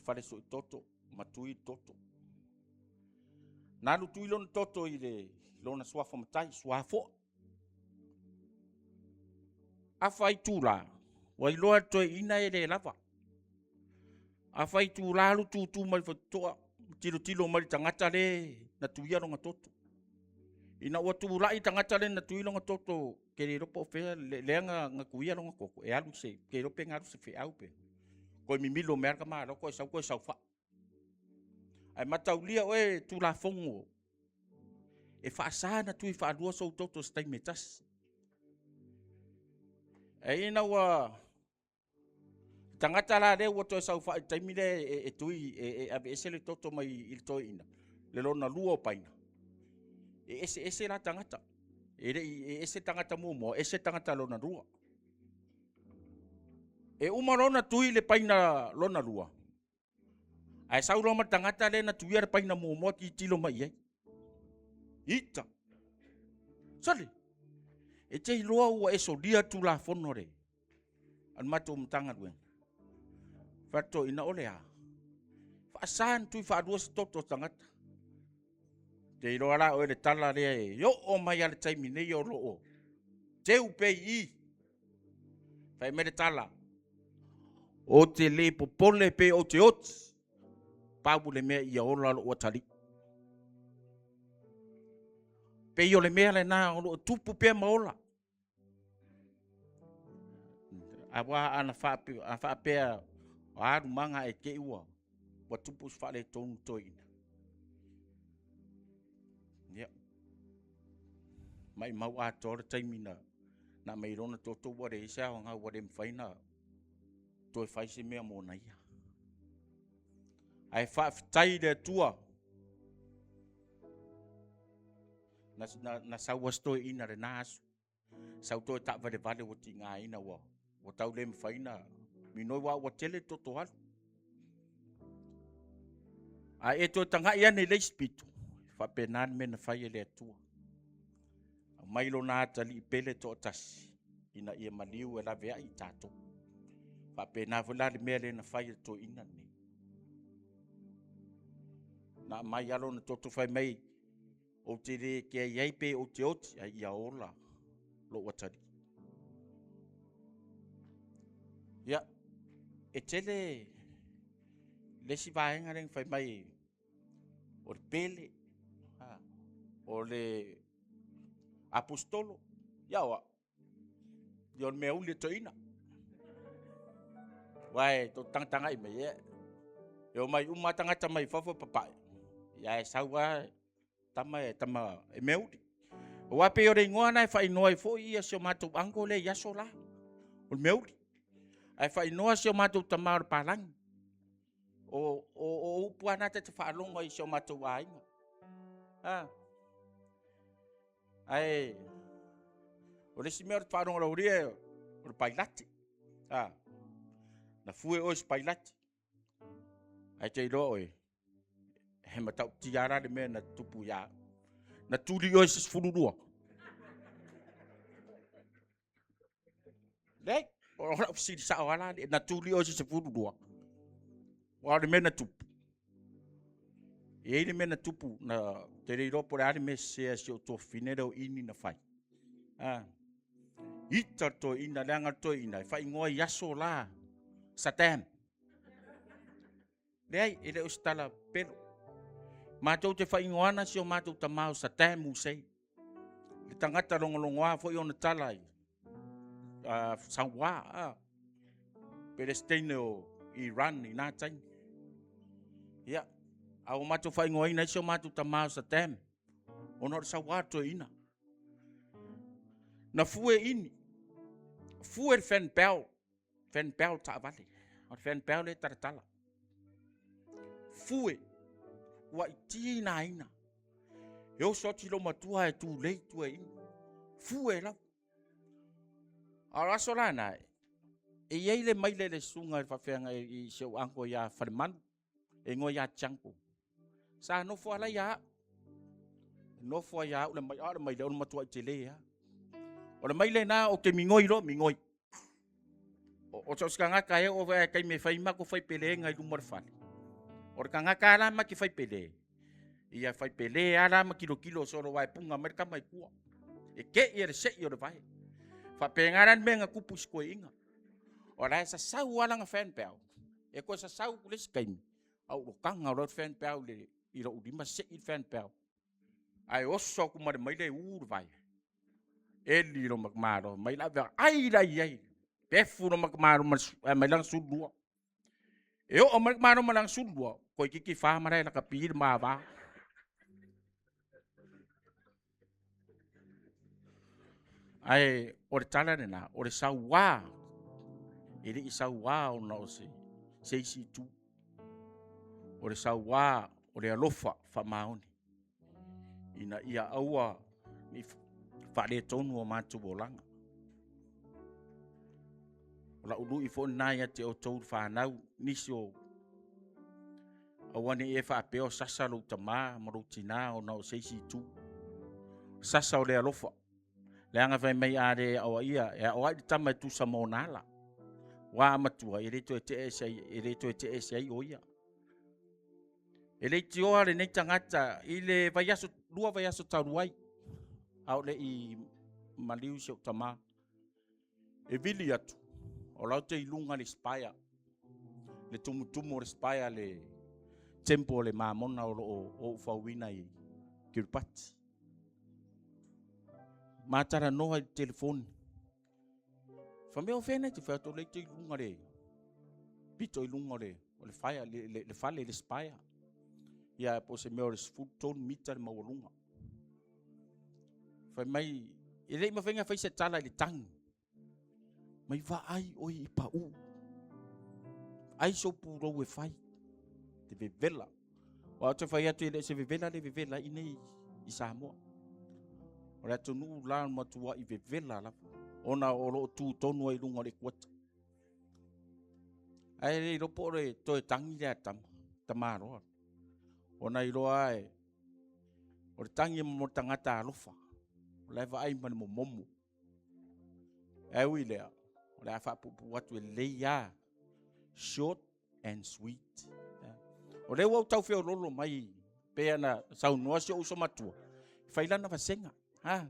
fale sui toto, ma tui le toto. Na alu tui lona toto i le lona suafa matai, suafoa. Afa itula, ua iloa e le toeaina e le lava. Afa itula alu tutu mai le faitotoa, tilotilo mai le tagata le na tuia lona toto. Ina ua tulai tagata le na tuia lona toto, ke le iloa po o fea lea na, na tuia lona toto, e alu se, ke iloa pe na alu se feau pe. Koe mimilo mea le tamaloa, koe sau koe saofai. Ae mataulia oe Tulafono e faasa na tui faalua sou toto se taimi e tasi. Ae ina ua tagata la lea ua toe saofai i le taimi lea e, e tui e, e aveese le toto mai i le toeaina, le lona lua o paina, e eseese la tagata. E le i e ese tagata muamua, ese tagata lona lua. E uma lona tui le paina lona lua, Ae sau loa ma le tagata lea na tuia le paina muamua tilotilo mai i ai. Ita. Sole. E te iloa ua e solia Tulafono le a le matou Matagaluega. Faatoina o le a? Faasa na tui faalua se toto o tagata. Te iloa la oe le tala lea e oo mai a le taimi nei o lo o teu pea i i. Fai mai le tala, ou te le popole pe ou te oti, pau le mea ia ola lou atalii. Pei o le mea lena o lo o tupu pea ma ola. Aua ana faapea, o alu maga e te i ua, ua tupu se faaletonu toeaina. Ia, maimau atoa le taimi na, na aumai lona toto ua leai se aoga ua le mafai na toe fai se mea mona ia. Ae faafetai i le Atua na, na, na sau ai se toeaina lena aso. Sau toe taavalevale ua tigaina ua, ua tau le mafai na minoi aua ua tele le toto alu. A e toe tagai ane i le isi pito, e faapena le mea na fai e le Atua. Aumai lona atalii pele toatasi ina ia maliu e laveai i tatou. Faapena foi la le mea lea na fai e le toeaina lenei. Na aumai lava lona toto fai mai, Ou te le kea ai pe ou te oti, ae ia ola lou atalii. Ia, e tele le isi vaega lea na fai mai o le pele, o le aposetolo, ia o au. Ia o le mea uli e toeaina. Aua e tou tagatagai mai, ia, e omai uma lava tagata mai fafo e papae, ia ae sau lava tama e tama e mea uli. Aua pei o le igoa lena e faaigoa ai foi ia si o matou uncle lea i aso la, o le mea uli. Ae faaigoa si o matou tama o le palagi. O, o, o upu lava na ta te faalogo ai i si o matou aiga. Ah. Ae o le isi mea o le faalogo laulia o le pailate. A, na fue oe se pailate. Ae te iloa oe, he matautia la le mea na tupu ia. Na tuli oe se 12. Leai, o lau fesili sao lava la, na tuli oe se 12. Aua o le mea na tupu, e i ai le mea na tupu, na te le iloa po o le a le mea sese a si ou tuafafine lea o Ini na fai. Ah. Ita le toeaina, leaga le toeaina e faaigoa i aso la Saddam. Leai, e le o se tala pelo. Matou te faaigoana si o matou tama o Saddam Hussein. Le tagata logologoa foi ona tala i sauā, Pelesteine o Iran i nā taimi. Ia, A ua matou faaigoaina ai si o matou tama o Saddam, ona o le sauā toeaina. Na fue ini, fue le fan bell, fan bell taavale, o le fan bell le talatala. Fue, ua iti naina. E oso atu i lou matua e tulei tua ini. Fue lava. A o le aso la na, e i ai le maile i le susuga i le faafeagai i si ou uncle ia Falemanu, e igoa ia Jungle. Sa nofo ala ia au. Nofo ai ia au le maile, a o le maile o le matuai tele lava. O le maile na ou te migoi loa, migoi. O so o se tagata e oo i le taimi e fai matou faipelega i luma o le fale, o le tagata lava la ma te faipele, ia faipele lava la ma tilotilo solo aua e puna mai le tama i tua. E te i e le sei o le vae. E faapena la le mea na tupu i si toeaina. O la e sasau lava lana fan bell, e toe sasau atu i le isi taimi, a ua taga loa le fan bell i lou lima sei le fan bell. Ae oso atu ma le maile e u le vae. Eli lo matamalo mai la avea ai la i ai. Pefu lo matamalo ma mai lana 12. E oo mai le tamalo ma lana 12, toeitiiti fa malae lakapi le mava. Ae o le tala lena, o le sauā, e le i sauā ona o se, se isi itu. O le sauā o le alofa faamaoni, ina ia aua ne i faaletonu o matou olaga. O lau lui foi lena ia te outou le fanau, nisi o aua ne i e faapea o sasa lou tama ma lou tina ona o se isi itu. Sasa o le alofa. Leaga fai mai a le aoaia, e aoai le tama e tusa ma ona ala. Ua a matua, e le toe tee ese ai, e le toe tee ese ai o ia. E leitioa lenei tagata i le vaiaso, 2 vaiaso talu ai, a o le i maliu si ou tama. E vili atu, o la ou te i luga le spire, le tumutumu o le spire, le temple o le mamona o lo o ou fauina i Kiribati. Matalanoa i le telefoni. Fai mai, o fea nei te fai atu, o lea te i luga le pito i luga o le, o le fire, le, le, le fale, le spire. Ia, po o se mea o le 13 mita le maualuga. Fai mai, e le i mafai ona fai se tala i le tagi. Mai vaai oe i pau. Ai sou pulou e fai. Te vevela. Aua ou te fai atu e le o se vevela le vevela i nei i Samoa. O le atunuu la matuai vevela lava. Ona o lo o tu tonu ai i luga o le ekuata. Ae le iloa po o le toe tagi lea a le tama, tamaloa. Ona iloa e, o le tagi mo le tagata alofa. O la e vaai ma le momomo. Ae ui lea, o le a faapuupuu atu e lelei lava. Short and sweet. O lea ua ou tau feololo mai pei ona saunoa si ou uso matua, e fai lana vasega. Ha?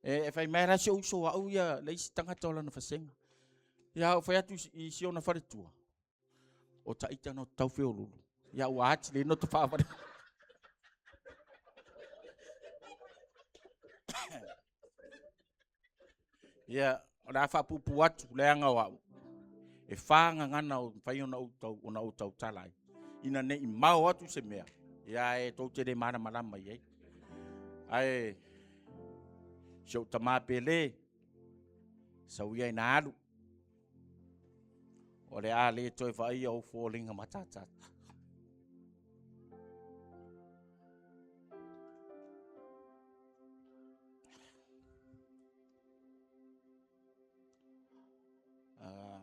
E, e fai mai la si ou uso au ia le isi tagata o lana vasega. Ia ou fai atu i si ona faletua, o taita na tau feololo. Ia ua ati le noto whaaware. Ia, o le a faapuupuu atu leaga o au, e fa gagana o mafai ona ou tau, ona ou tautala ai, ina ne i mao atu se mea, ia e tou te le malamalama i ai. Ae, si ou tama pele, sau ia ina alu, o le a le toe vaaia ou foliga matatata. Uh,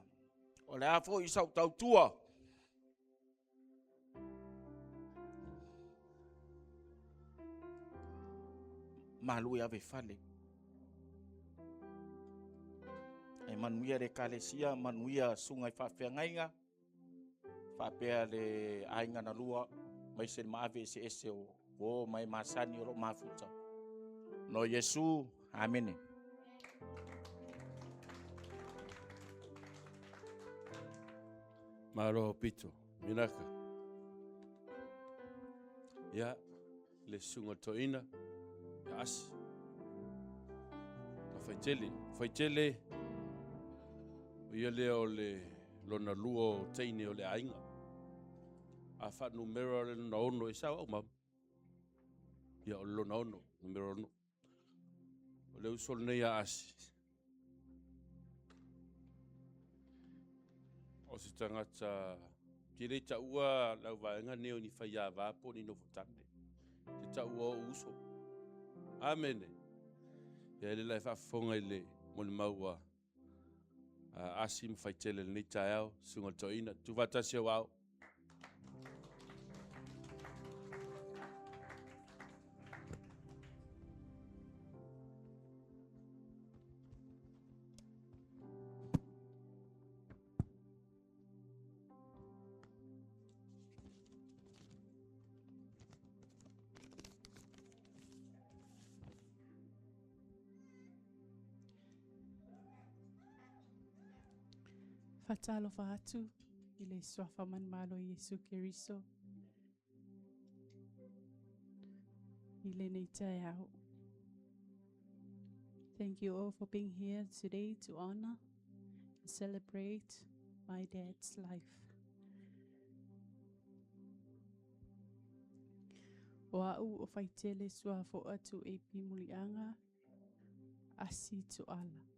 o le a foi sau tautua. Malu e ave fale. E manuia le ekalesia, manuia susuga i faafeagaiga. faapea le aiga na lua maise le maave eseese o o ma e masani o loo mafuta. No Iesu, amene. Malo pito, Minaka. Ia, le susuga toeaina ia Asi. Na Faitele. Faitele, o ia lea o le lona lua o teine o le aiga. A faanumera o le lona ono, e sao au mau. Ia, o le lona ono, numera ono. O le uso lenei a Asi. O se tagata te le taua lau vaega nei o ni faiava po o ni nofotane. Te taua o uso. Amene. Ia ele la e faafofoga i le molimau a Asi ma Faitele i lenei taeao, susuga i le toeaina. Tuufaatasi au ao. Faatalofa atu i le suafa manumalo o Iesu Keriso i lenei taeao. Thank you all for being here today to honor and celebrate my dad's life. O a'u o Faitele Suafo'a 2AP Muliaga Asi Tuala.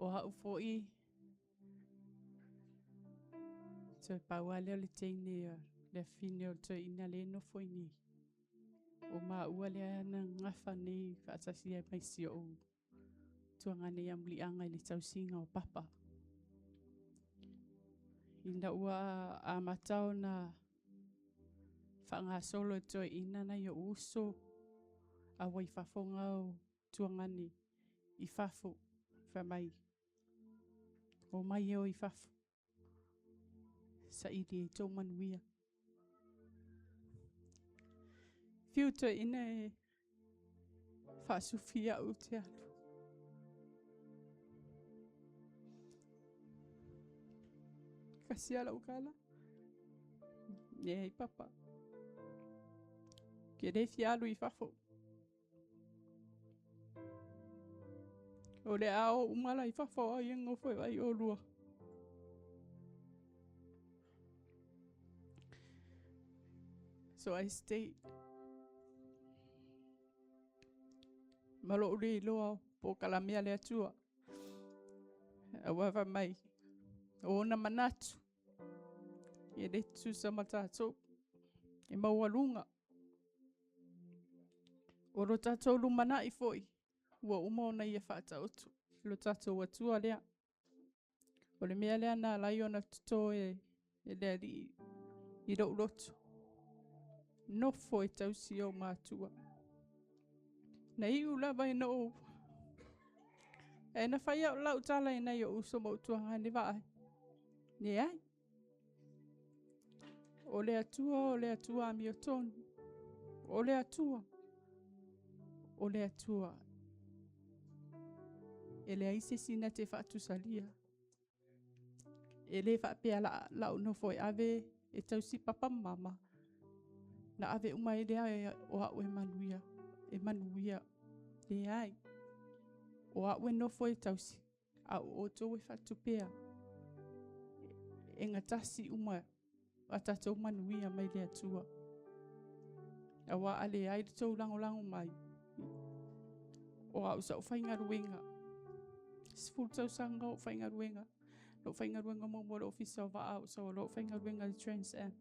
O a'u fo'i toe pau lava lea o le teine a le afine o le toeaina lea e nofo i inei. O maua lea na gafa nei faatasi ai ma isi o'u tuagane ia Muliaga i le tausiga o Papa. Ina ua amata ona faagasolo e toeaina nai o'u uso a ua i fafo gao tuagane i fafo, fai mai, omai e o i fafo, saili ai tou manuia. Fiu toeaina e faasufi au te alu. Kasi a lau tala. Leai papa. Ke le fia alu i fafo. O le a o uma la i fafo ai e nofo e vai olua. So I stayed. Ma lo'u le iloa po o kalamea le Atua. Aua fai mai, o ona manatu, e le tutusa ma tatou, e maualuga. O lo tatou lumanai foi, ua uma ona ia faataoto i lo tatou Atua lea. O le mea lea na ala ai ona toto e le Alii i lou loto, nofo e tausi ou matua. Na iu lava ina ou Ae na fai au lau tala i nai o'u uso ma ou tuagane vaai. Leai. O le Atua, o le Atua amiotonu. O le Atua. O le Atua. E leai se isi na te faatusalia. E le faapea la la'u nofo e ave e tausi papa ma mama. Na ave uma ai lea o a'u e manuia, e manuia. Leai. O a'u e nofo e tausi, a o outou e faatupea. E gatasi uma a tatou manuia mai le Atua. Auā a leai le tou lagolago mai, o a'u sa'u faigaluega, 10 tausaga o'u faigaluega, lo'u faigaluega muamua i le Ofisa o Vaa, o'u sau loa o'u faigaluega i le Trans Am.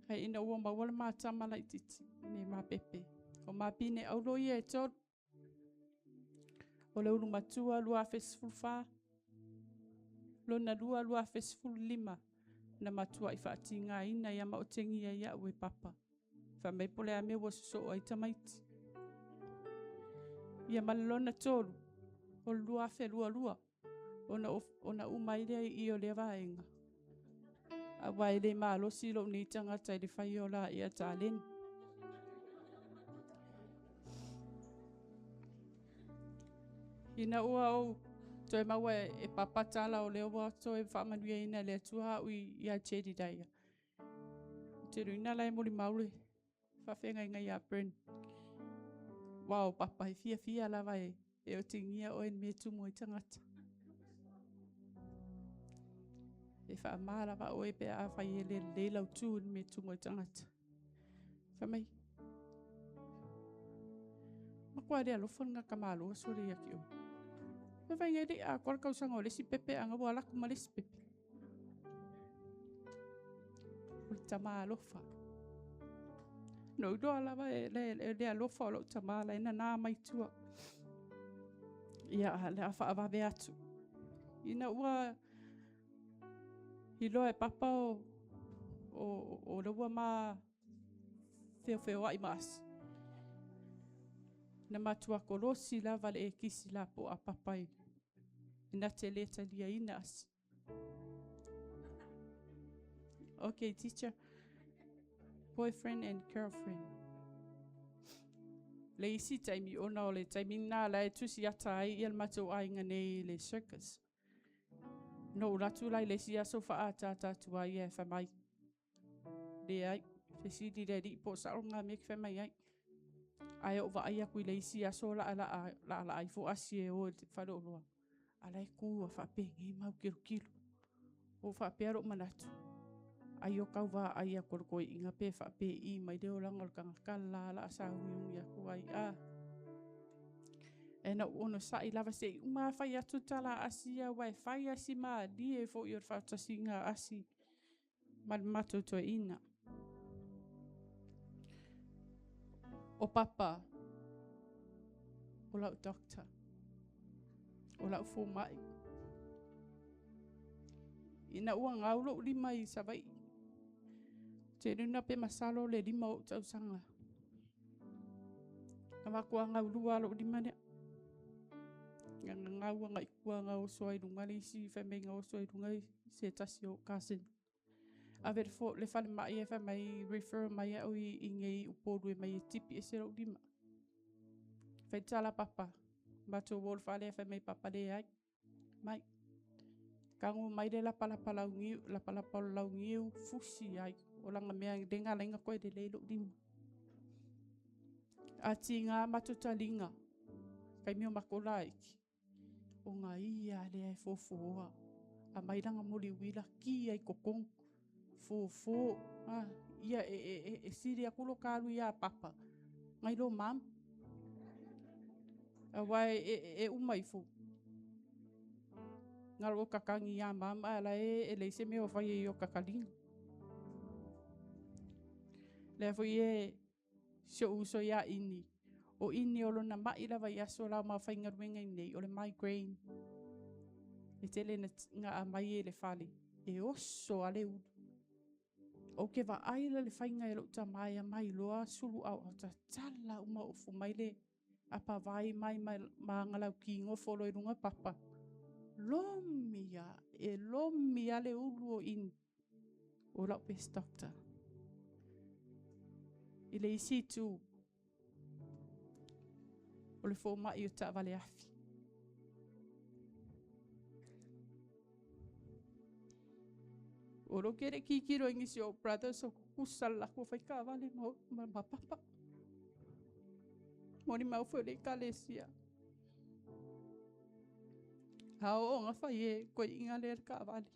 Ae ina ua maua le ma tama laitiiti, nei ma pepe, o ma pine aulo ia e tolu. O le ulu matua 2014, lona lua 2015, na matuai faatigaina ia ma otegia ia'u e Papa. Fai mai po o le a mea ua sosoo ai tamaiti. Ia ma le lona tolu, o le 2022, ona, ona uma ai lea i i o lea vaega. Aua e le malosi lou nei tagata i le faia o laea taleni. Ina ua ou toe maua e Papa tala o lea ua toe faamanuiaina e le Atua a'u ia Jedidiah. Ou te luina la e molimau le faafeagaiga ia Bryn. Wow, Papa, e fiafia lava e otegia oe i le mea e tumu ai tagata. E faamā lava oe pe afai e le lelei lau tu i le mea e tumu ai tagata. Fai mai, Matua le alofa lena tamaloa sole ia te oe. Fai fai e le atoa le tausaga o le isi pepe a ua alu atu ma le isi pepe. O le tama alofa. Na ou iloa lava e le, le alofa o lou tama la e nana mai tua. Ia, le a faavave atu. Ina ua iloa e papa o, o, o le ua ma feofeoai ma asi. Na matua kolosi lava le ekisi lapoa a papa i na te le taliaina asi. Okay, teacher. Boyfriend and girlfriend. Le isi taimi ona o le taimi na la e tusi ata ai ia le matou aiga nei i le circus. Na ou alu atu la i le isi aso faaataata atu ai ia e fai mai. Leai, fesili le alii po o sao lena mea e te fai mai ai. Ae ou vaai atu i le isi aso laalaa ifo asi e o i le faleoloa. A la e tu a faapenei ma autilo Ua faapea lou manatu, ai o tau vaai atu e le toeaina pe faapei mai le olaga o le tagata la la a sauniuni atu ai a. Ae na ou onosai lava se i uma lava fai atu le tala a asi ia, aua e fai lava si malie foi o le faatasiga a asi ma le matou toeaina. O Papa, o lau doctor, o lau fomai. Ina ua gau lou lima i Savaii, ou te luna pe masalo le 5 o ou tausaga. Na matua gaulua lou lima lea. Na gagau agai i tua na oso ai luga le isi, fai mai na oso ai luga se tasi o cousin. Ave le falemai e fai mai refer mai au i nei Upolu e mai e tipi ese lou lima. Fai tala papa, matou o le fale fai mai papa leai. Mai. Tago mai le lapalapa launiu, lapalapa o le launiu, fusi ai. O lana mea le na ala ai ona toe lelei lou lima. A tiga matou taliga, taimi o matou laiti, ona ia lea e fofoa. Aumai lana moliuila ki ai i totonu, fofo. A, ia e, e, e, e sili atu lo ta alu ia papa, nai lo mama. Aua e, e, e uma ifo. Galo o kakagi iā mama ae la e leai se mea o fai ai o kakaliga. Lea foi e si ou uso iā Ini. O Ini o lona mai lava i aso la o mafaigaluega i nei, o le migraine. E tele na gaa mai e le fale, e oso a le ulu. Ou te vaai la le faiga e lou tama e aumai loa sulu aoao tatala uma ofu mai le apavai mai ma aga lauki gofo loa i luga papa. Lomi a, e lomi a le ulu o Ini. O lau best doctor. I le isi itu, o le fomai o taavale afi. O lo kere kikiro i nisi o brothers o kukusa le lakou fai taavale ma, ma, ma papa. Moni mau foi le ekalesia. A oo nga fai e koe inga lea le taavale.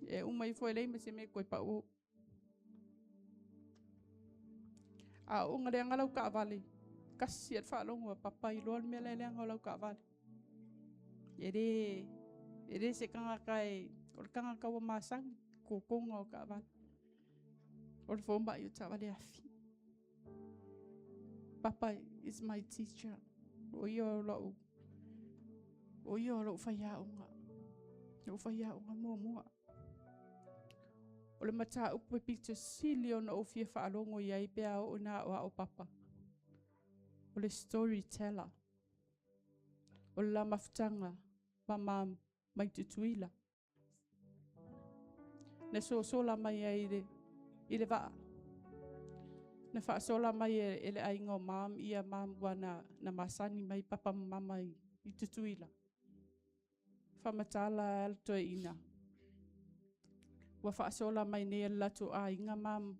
E uma ifo e leai ma se mea e toe pau. A oo ina leaga lau taavale, tasi lava le faalogo a papa iloa le mea la e leaga o lau taavale. E le, e le se tagata e, o le tagata ua masani, totoga o taavale. O le fomai o taavale afi. Papa is my teacher. O ia o lou, o ia o lou faiaoga. Lou faiaoga muamua. O le mataupu e pito sili ona ou fia faalogo i ai pe a oo ina aoao papa. O le storyteller. O le la mafutaga ma ma mai Tutuila. Na sosola mai ai i le, i le vaa. Na faasola mai e, e le aiga o mam ia mam ua na, na masani mai papa ma mama i, i Tutuila. Faamatala le toeaina. Ua faasola mai nei e le latou aiga mam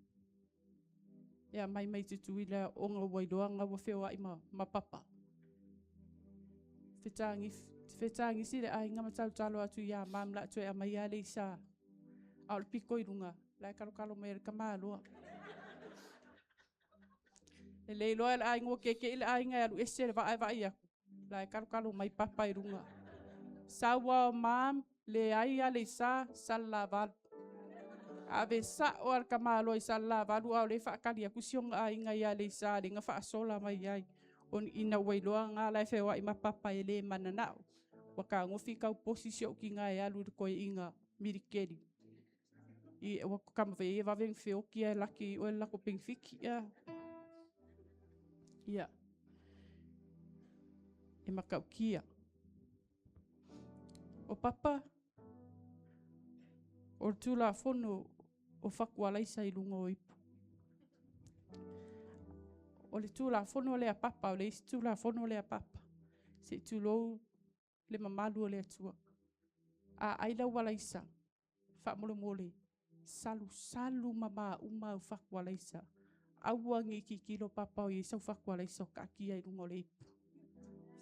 e aumai mai Tutuila ona ua iloa na ua feoai ma, ma papa. Fetagi Te fetagisi le aiga ma talotalo atu iā Mom o le a toe aumaia Aleisa, a o le piko i luga la e kalokalo mai ai le tamaloa. E le iloa e le aiga ua keke'i le aiga e alu ese le vaa e vaai atu, la e kalokalo mai Papa i luga. Sau lava o Mom, leai Aleisa, Salelavalu. Ave sa'o lava le tamaloa i Salelavalu a o lea e faatali atu si ona aiga ia Aleisa lea na faasola mai ai. Ina ua iloa na la e feoai ma Papa e le mananao. Ua tagofi tauposi si ou tina e alu i le toeaina militeli. I ua tama e vave ona feoti ae laki ai oe le latou penefiti. Ia, e matautia. O Papa, o le Tulafono o fatualaisa i luga o ipu. O le Tulafono lea Papa, o le isi Tulafono lea Papa. Se i tulou le mamalu o le Atua. A ai lau alaisa, faamolemole, salusalu ma uma au fatualaisa. Aua ne i tilotilo Papa o i ai sau fatualaisa o taatia i luga o le ipu.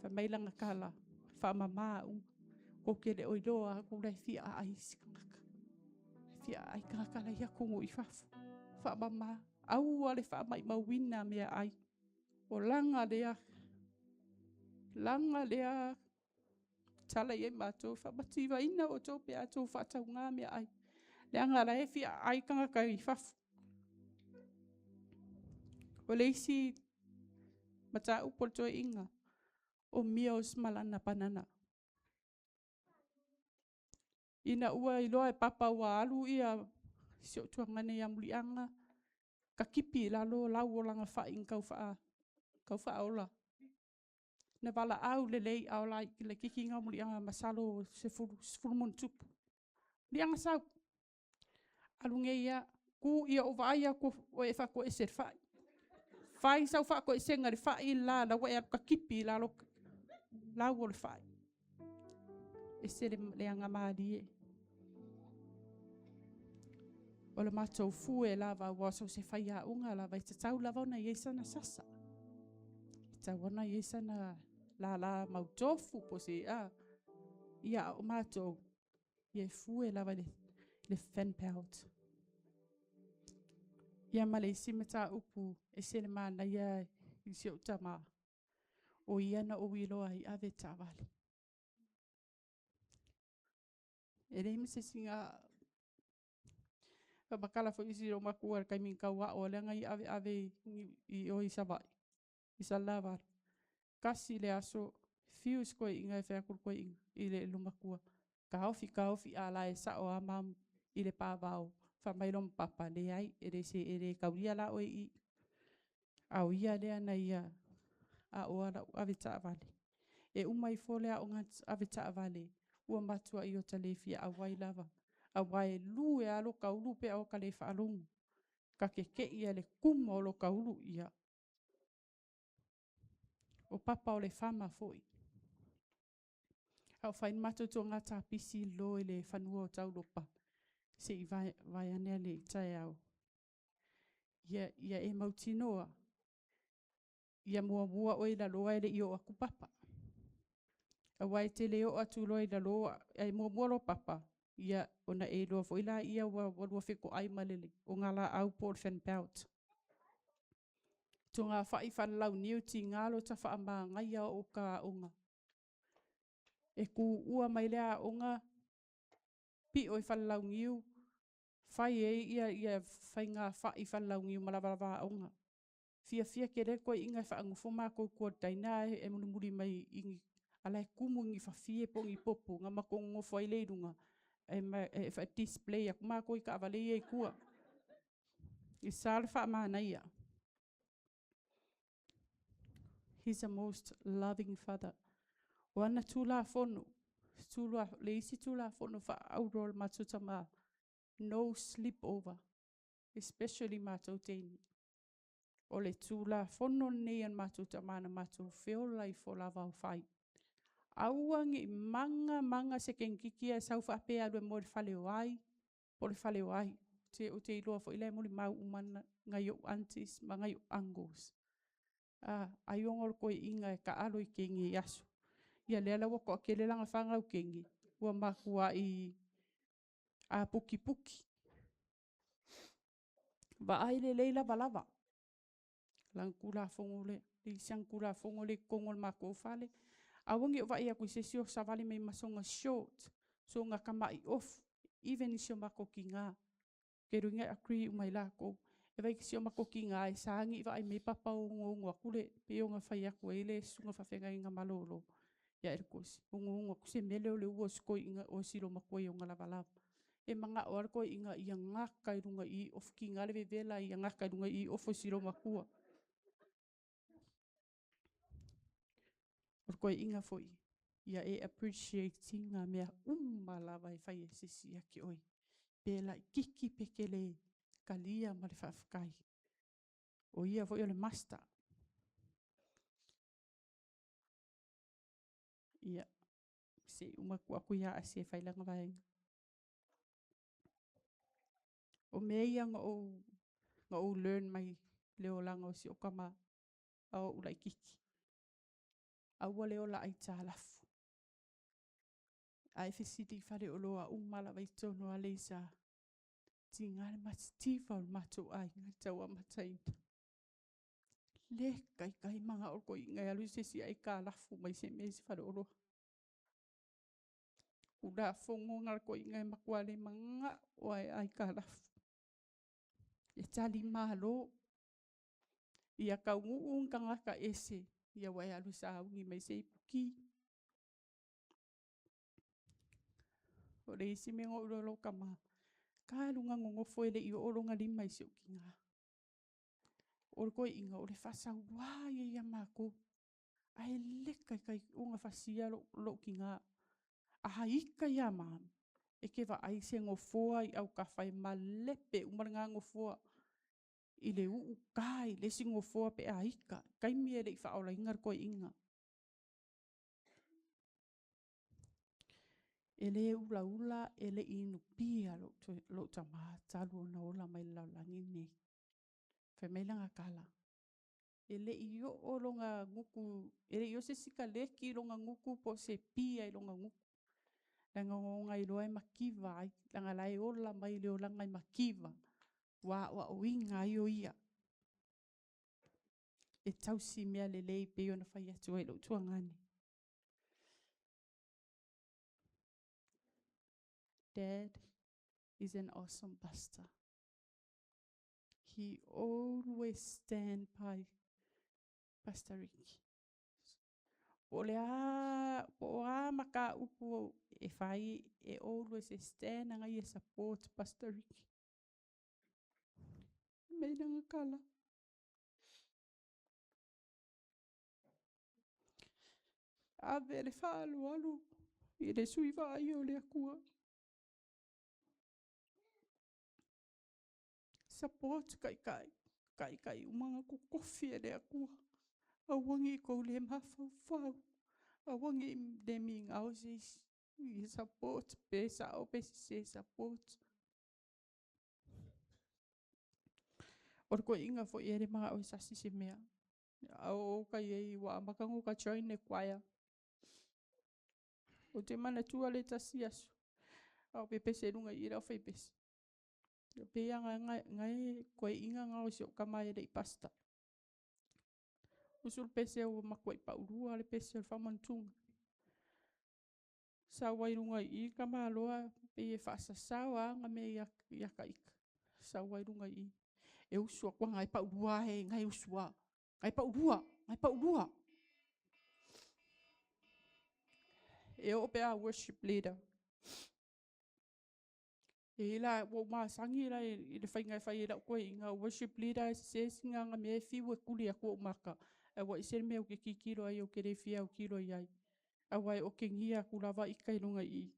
Fai mai lana tala, faamama uma. Kou te le o iloa atu la e fia aai isi tagata. E fia aai tagata la i atunuu i fafo. Faamama, aua le faamaumauina mea ai. O laga lea, laga lea tala i ai matou, faamativaina outou pe a outou faatauga mea ai. Leaga la e fia aai tagata i fafo. O le isi mataupu o le toeaina, o meals ma lana banana. Ina ua iloa e Papa ua alu ia si ou tuagane ia Muliaga, katipi i lalo lau o lana fai na tau faa tau faaola. Na valaau lelei a o laitiiti na o Muliaga masalo 10 10+. Muliaga sau, alu nei lava, tu ia ou vaai atu o e faatoese i le fai. Fai sau faatoesega i le fai le la ua e alu katipi i lalo lau o le fai. Ese le leaga malie. O le matou fue lava ua so o se faiaoga lava e tatau lava ona i ai sana sasa. E tatau ona i ai sana lala mautofu po o se a. Ia o matou, ia e fue lava i le fan belt. Ia ma le isi mataupu e ese le manaia i si ou tama, o ia na ou iloa ai ave taavale. E leai ma se isi na faamatala foi si ou matua i le taimi na tauao lea na ia aveave i o i Savaii, i Salelavalu. Tasi le aso, fiu si toeaina e fai atu i le toeaina i le matua, taofi, taofi, a la e sao lava mam i le pavao. Fai mai loma papa, leai, e le se e le taulia la oe i i. A o ia lea na ia aoa lau ave taavale. E uma ifo le aoga ave taavale, ua matuai o ta le fia auai lava. Aua e lu e lava lo ta ulu pe a o ta le faalogo. Ta tetei le tumu o lo ta ulu ia. O Papa o le farmer foi. A o fai le matou toga tapisi lo i le fanua o Taulopa, se i vae ane le taeao. Ia, ia e mautinoa, ia muamua oe i lalo ae le i oo atu Papa. Aua e te le oo atu loa i lalo ae muamua lo Papa, ia ona e iloa foi la ia ua lua fetoai ma le ogalaau po o le fan belt. Togafai falelauniu tiga lo ta faamagaia o ta aoga. E tuua mai le aoga, pio i falelauniu, fai ai ia, ia faiga fai falelauniu ma lavalava aoga. Fiafia tele toeaina e faanofo matou i tua o le diner e mulimuli mai i ala e tumu i ni fafie po o ni popo na matou nonofo ai lea i luga e fa-display atu matou i taavale ia i tua. E sa le faamanaia. He's a most loving father. O ana Tulafono, le isi Tulafono faaauro o le matou tama, no sleep over, especially matou teine. O le Tulafono lenei a le matou tama na matou feola ifo lava o fai. Aua ne i maga maga se teineitiiti ae sau faapea e alu e moe i le fale o ai, po o le fale o ai. Ou te iloa foi la e molimau uma nai ou aunties ma nai ou uncles. Ai ona o le toeaina e taalo i teine i aso. Ia lea la ua toatele lana fanau teine, ua matuai apukipuki. Vaai lelei lavalava lana Tulafono lea, le isi ana Tulafono lea i totonu o le matou fale. Aua ne i ou vaai atu i se isi o savali mai ma sona short, sona tamai ofu, even i si o matou tina. Ou te iloaina e agree uma ai latou. E vaai si o matou tina e sa ni vaai mai papa onoono atu le, pei ona fai atu ai le susuga faafeagaiga malolo ia Eletosi, onoono atu se mele o le ua o si toeaina o si loomatua i ona lavalava. E manao lava le toeaina ia gata i luga i i ofu, tiga le vevela ia gata i luga i i ofu o si loomatua. O le toeaina foi, ia e appreciate ina mea uma lava e fai e se isi ia te oe, pe laitiiti pe tele, talia ma le faafetai. O ia foi o le master. Ia, se i uma tuu atu ia Asia e fai lana vaega. O mea ia na ou learn mai le olaga o si ou tama a o ou laitiiti. Aua le ola aitalafu. A e fesili i faleoloa uma lava i totonu o Aleisa, tiga le matitiva o le matou aiga i le tau amataina. Le taitai manao le toeaina e alu i se isi aitalafu mai se mea i se faleoloa. Tulafono na le toeaina e matua le manao lava e aitalafu. E tali malo. Ia taunuu ni tagata ese, ia ua e alu e sauni mai se ipuki. O le isi mea na ou iloa i lou tama, ta luga nonofo e le i oo lona lima i si ou tina. O le toeaina o le faasaua ia ia matou. Ae le taitai ona fasia lou tina. A ita ia mama, e te vaai i se nofoa i autafa e malepe uma lena nofoa i le uu ta i le isi nofoa pe a ita, taimi e le i faaolaina le toeaina. E le ulaula, e le i inupia lou tama talu ona ola mai le lalolagi lenei. Fai mai lana tala, e le i oo lona gutu, e le i oo se sikaleki i lona gutu po o se pia i lona gutu. Leaga ona iloa e mativa ai, leaga la e ola mai le olaga e mativa, ua aoaoina ai o ia. E tausi mea lelei pei ona fai atu ai lou tuagane. Dad is an awesome pastor. He always stand by Pastor Ricky. Po o le a, po o a mataupu e fai, e always e stand anga ia support Pastor Ricky. Mei nanga kala. Ave le faaaloalo i le sui vaaia o le Atua. Support taitai, taitai uma na totofi e le Atua. Aua ne i tou le mafaufau, aua ne i le migao se isi. Ia support pe sao pe sese, support. O le toeaina foi e le manao e sasi se mea. A o kai ai ua amata ona ka join le choir. Ou te manatua le tasi aso, a o pepese i luga i i le aufaipese. E pei lava na e toeaina na o si ou tama e le i pastor. Usu le pese ua matuai paulua le pese o le faamanutuga. Sau ai luga i i le tamaloa pei e faasasao lava ana mea ia ta ita. Sau ai luga i i. E usu atu na e paulua e, na e usu a. Na e paulua, na e paulua. E oo pe a worship leader. E la ua ou masani la i le faiga e fai ai lau toeaina worship leader e sese sina ana mea e fiu e tuli atu ou maka. Ae ua ese le mea ou te tilotilo ai ou te le fia autilo i ai. Aua e okegia atu lava ita i luga i i.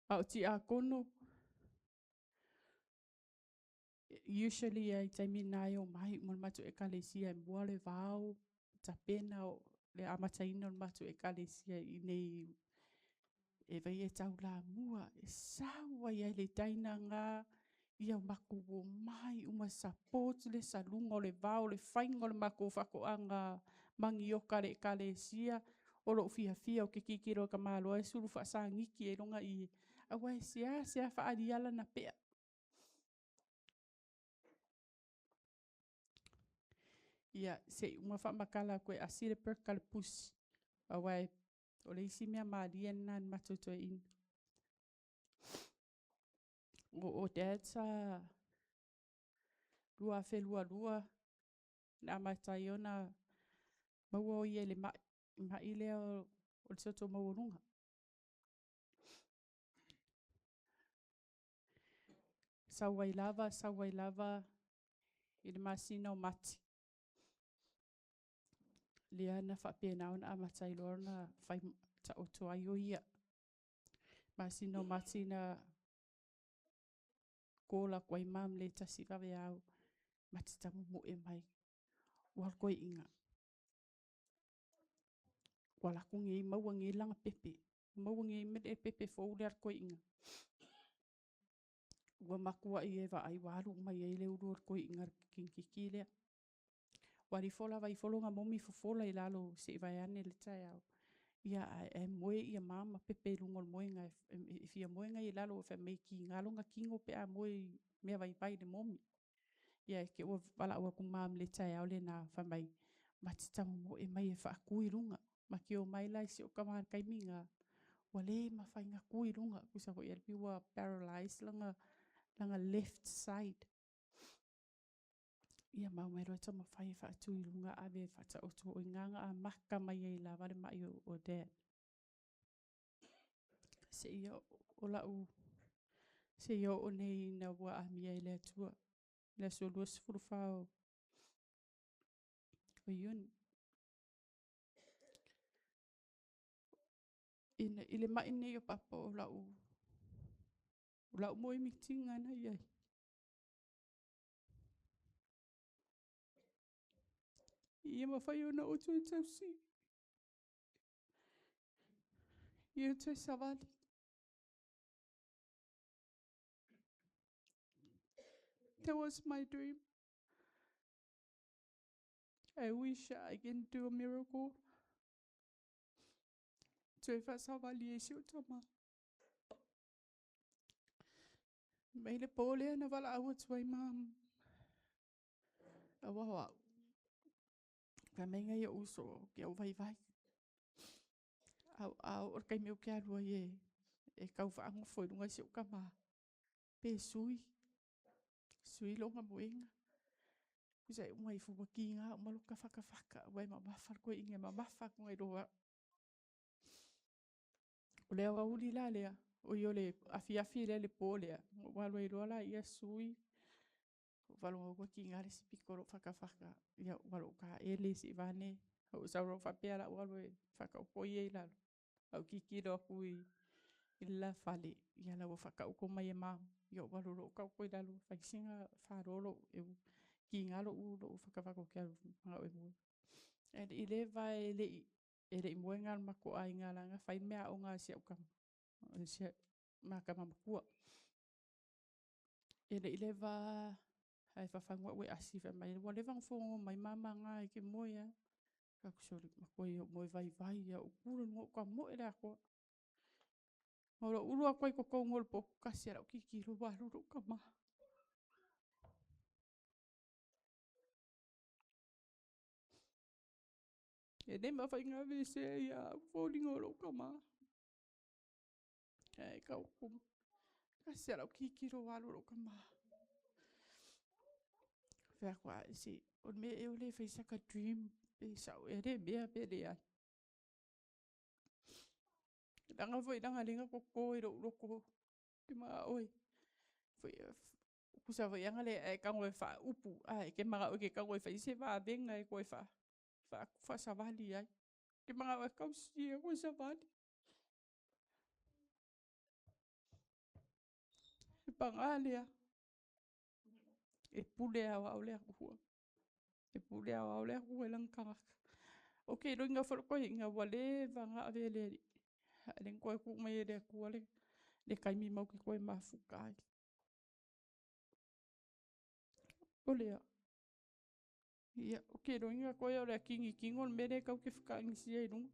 A o tiakono, usually ai taimi na e o mai uma le matou ekalesia e mua le vao, tapena o le amataina o le matou ekalesia i nei e vai e taulamua, e sau ai ai le taina ngā ia o matou o mai uma support le saluga o le vao, le faiga o le matou faatoaga. Magioka le ekalesia o lo'u fiafia ou te tilotilo i tamāloa e sulu faasagiki ai loga ie, auā e seasea faaalia lana pe'a. Ia se'i uma faamatala atu e asi le perka le pusi, auā o le isi mea malie lena na matou toeaina. O dad sa 2022 na amata ai ona maua o ia i le ma'i, ma'i lea o le toto maualuga. Sau ai lava, sau ai lava i le masina o Mati. Lea na faapena ona amata ai loa ona fai taoto ai o ia. Masina o Mati na call atu ai mam le tasi vaveao ma te tamumu'e mai. Ua toe'iga. Ua alu atu nei maua nei lana pepe. Maua nei ma le pepe fou lea a le toe'iga. Ua matua'i e vaai ua alu uma i ai le ulu o le toe'iga i le tagititi lea. Ua alu ifo la vaai ifo lona momi fofola i lalo se'i vaeane le taeao. Ia ae moe ia ma ma pepe i luga o le moega e fia moe gae i lalo fai mai e kiga lona tino pe a moe i mea vaivai i le momi. Ia ae te i ua valaau atu mam i le taeao lena fai mai, ma te tamomoe mai e faatu i luga. Ma te omai la i si ou tama i le taimi lena, ua le mafai ona tu i luga, tusa foi pei ua paralyse lana left side. Ia ma omai loa taumafai e faatu i luga ave e faataoto o i ina na amata mai ai lava le ma'i o dad. Seia o la'u seia oo nei ina ua amia e le Atua le aso 24 o Iuni. Ina i le ma'i nei o papa o la'u moemitiga na i ai. Ia mafai ona ou toe tausi, ia toe savali. That was my dream. I wish I can do a miracle. Toe faasavali ai si ou tama. Mai le po lea na valaau atu ai mam. Auā o a'u. Fai mai nai o'u uso ou te auvaivai. A oo le taimi ou te alu ai e tau faagofo i luga i si ou tama, pe sui, sui loga moega. Tusa e uma ifo ua kiga uma lota fatafata, ua e mamafa le toeaina e mamafa atu nai lo a'u. O le aoauli la lea, oi o le afiafi lea le po lea, na ou alu ai loa laia sui, ou faalogo atu e kiga le isi pito o lo'u fatafata, ia ua lou taele se'i vaeane, ou sau loa faapea o le a ou alu e faataoto ia i lalo, ae ou tilotilo atu i le la fale, ia la ua faataoto mai e mam. Ia ou alu loa ou taoto i lalo, fai sina falo lou e kiga lo'u fatafata ou te alu mana'o e moe. Ae le i leva e le i moe le matou aiga la na fai le meaaoga a si au tama, si ma tama matua. E le i leva ae fafagu a'u e asi fai mai ua leva ona fogo mai mama e te moe a. Fai atu, sole matua ou moe vaivai lava ou ulu i luga ou tamoe i le atoa. Ma lou ulu atu ai i totonu o le potu tasi a lau tilotilo ua alu lou tama. E le mafai ona aveesea ia au foliga o lou tama. Ae tau tasi a lau tilotilo ua alu lou tama. Fai atu, "Ai se o le mea ea o le fai saka dream pe sa'o ea lea mea pe leai." Leaga foi leaga lea na toto i lou loto te mana'o e foi tusa foi aga le e tago e faaupu ae e te mana'o e te tago e fai se vavega e toe faasavali ai. Te mana'o e tausi e koe savali. E paga lea, e pule aoao le Atua. E pule aoao le Atua i lana tagata. Ou te iloaina foi le toeaina ua leva ona ave e le Alii, ae le na toe tuu mai e le Atua le taimi matou te toe mafuta ai. O lea. Ia, o ke loiga koe o le akigikino le mea lea kau ke fakaagisia i luga.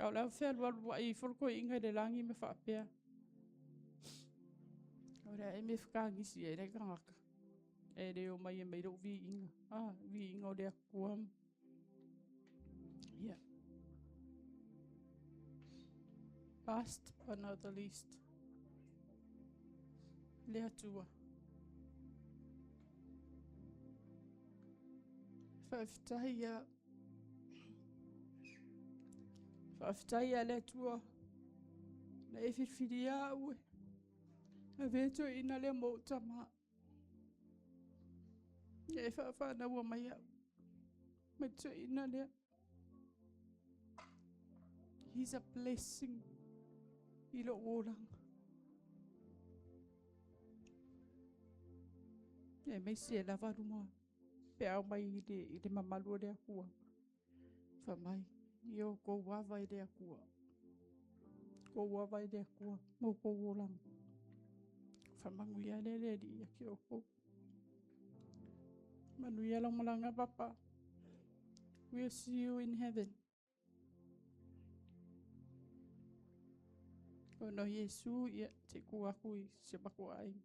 A o le a fealualuai ifo le toeaina i le lagi ma faapea, O le a e mea fakaagisi ai le tagata, e le omai e mai lou viiga, a, viiga o le Atua. Ia. Last but not the least, le Atua. Faafetai ia Faafetai ia le Atua na e filifilia au e avea toeaina lea ma ou tama. Na e faafanaua mai au ma le toeaina lea. He's a blessing i lou olaga. Aemaise e lava luma pe a omai i le, i le mamalu o le Atua. Fai mai, ia outou ava i le Atua. Outou ava i le Atua ma outou olaga. Faamanuia lea le Alii ia te outou. Manuia lau malaga Papa. We'll see you in heaven. Ona o Iesu, ia, te ku aku i se matua aiga.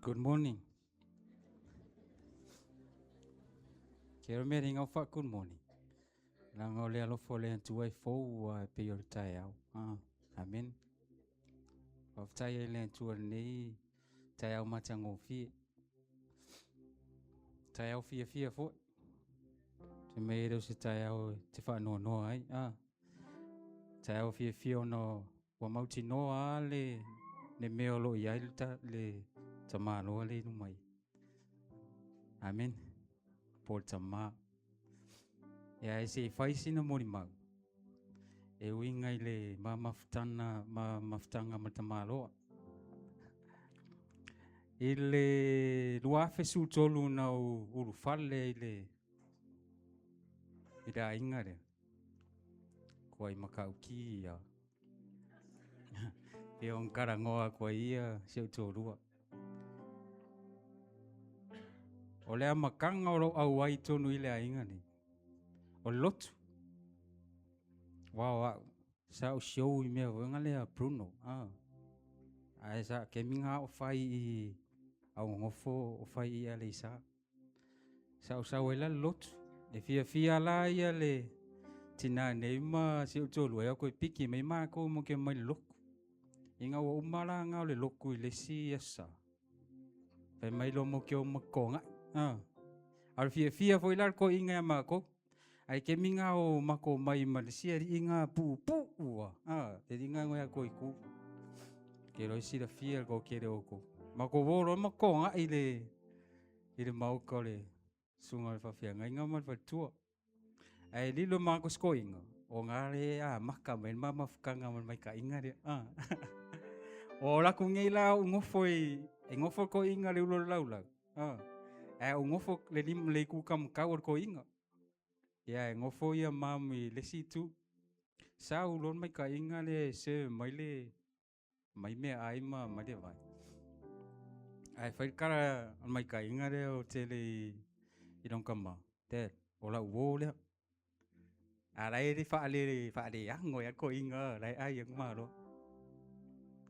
Good morning. Ke ro mea ringa fa good morning. Langa o le alofa o le Atua e fou ua e pei o le taeao. Ah, amen. Faafetai ai le Atua lenei taeao matagofie. Taeao fiafia foi. Te mea e le o se taeao e te faanoanoa ai. Ah, taeao fiafia ona ua mautinoa lava le, le mea o lo o i ai le, ta, le tamaloa le i luma i. Amen. Po le tamā. Ia e se i fai sina molimau. E uiga i le ma mafutana, ma mafutaga ma le tamaloa. I le 2013 na ou ulufale i le i le aiga lea. Kua i Makauki ia. Pe o ngkarangoa kua ia si ou toalua. O le amataga o lou auai tonu i le aiga nei, o le lotu. Aua o au, sa ou show i mea foi lea Bruno. Ah. Ae sa kemi ngā o fai i au nofo o fai i Aleisa. Sa ou sau ai la le lotu. E fiafia la ia le tinā nei ma si ou toalua ia koe piki mai mākou mo ke mai le loku. Inga ua uma la ngā o le loku i le isi aso. Fai mai loa mo ke o makonga. Ah. A o le fiafia foi la le koiga ia mākou. Ai ke minga o mako mai ma le sia inga pu pu ua. Ah, te ringa ngoe a koi ku. Ke roi silafia ko kere o ko. Mako woro makonga i le i le maoka o le susuga o le faafeagaiga ma le faletua. Ae lilo ma ko skoinga, o ngā le a maka mai le mamafukaga ma le maikaiga lea. Ah. O laku nei la o ngofo i, e ngofo ko inga le ulo le laulau. Ah. Ae o ngofo le lim le iku kamakau o le koiga. Ia e ngofo ia mamu i le isi itu. Sa ulo le maikaiga le serve mai le mai meaai ma mai le vai. Ae fai le kala o le maikaiga lea o tele i, i lona tama, Dad, o lau uo lea. A la e le faale, faaleago ai a le toeaina la e ai atu malo.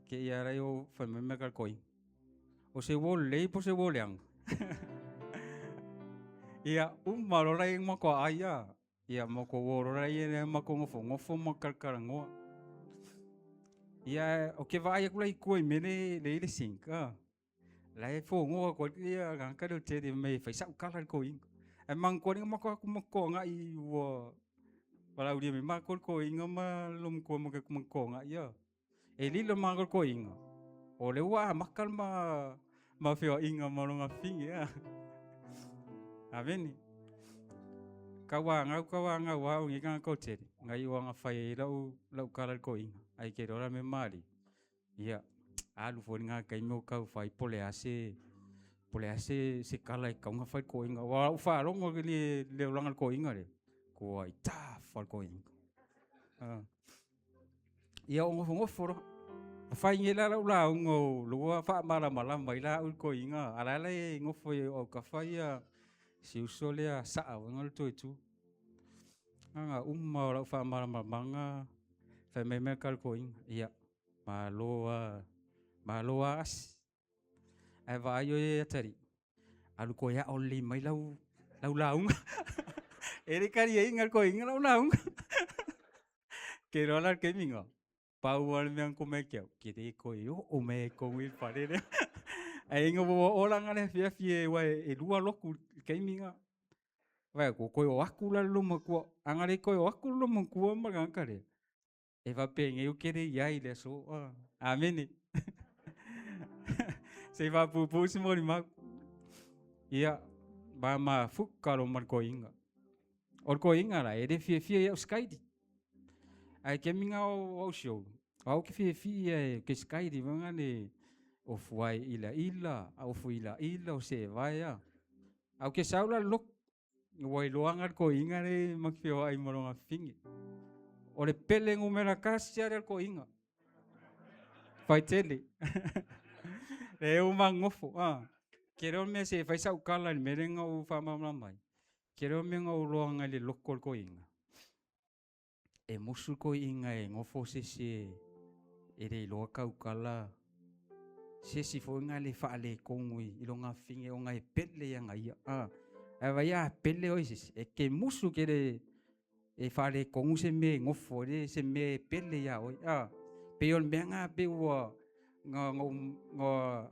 Ke ia la e o fai mai mea ka le toeaina. O se uo lelei po o se uo leaga. Ia, uma loa la e matua ai a. Ia, ma ko uo loa la ia lea matou nofonofo ma kalakalanoa. Ia, o ke vaai atu la i tua i mea le, le i le sink, a. La e fonoa atu ai ia tagata lea o tele mai e fai sau kala i le toeaina. Ae manatua alii matou atu ma toagai ua valaaulia mai matou le toeaina ma le loomatua ma ma toagai ia. E lilo matou le toeaina, o lea ua amata le ma ma feoaiga ma lona fafine a. Amene. Tauanau, tauanau lava au i nei tagata o tele, nai o aga fai ai lau lau kala i le toeaina, ae te iloa la mea malie. Ia, alu foi lena taimi o tau fai po o le a se po o le a se se kala e tatau ona fai i le toeaina. Aua ua ou faalogo i le olaga o le toeaina lea, tuai tafa le toeaina. Ia o gofogofo loa. Ma fai nei la lau lauga o lua faamalamalama ai la au i le toeaina, a o la e la e nofo i autafa ia si uso lea saa foi na o le Toetu. Na uma o lau faamalamalamaga fai mai mai le toeaina, ia malo lava, malo lava asi. Ae vaai oe atalii, alu toe ao lelei mai lau lauga. E le i taliaina e le toeaina lau lauga. Ou te iloa la i le taimi lena, pau lava le mea na tuu mai ia te au, e te le toe oo mai lava i totonu i i i le fale lea. Ae ina ua oo la le afiafi aua e 2 lotu i le taimi lena, vaai atu ua toe o atu la le loomatua. A na le toe o atu le loomatua ma le tagata lea, e faapenei ou te le i ai i le aso. Amene. Se i faapuupuu se molimau. Ia, ma mafuta loa ma le toeaina. O le toeaina la, e le fiafia i au sikaili. Ae taimi na o au siou, o au ke fiafia e ke sikaili foi na le ofu ai ilaila, ofu ilaila o seevae a. Ae ou te sau la i le lotu, ua iloaga le toeaina lea ma te feoai ma lona fafine. O le pele numera 1 lava lea o le toeaina. Faitele. Lea ua ma nonofo. Tele o mea se i fai sau tala i le mea lea na ou faamalamalama ai. Tele o mea na ou iloaga i le loto o le toeaina. E musu le toeaina e nofo se isi e le iloa tautala se isi foi na le faaletonu i lona afine ona e pele ia ia. Ae vaai a pele oe i se isi, e te musu tele e faaletonu se mea e nofo ai se mea e pele ia oe. Pei o le mea na pei ua na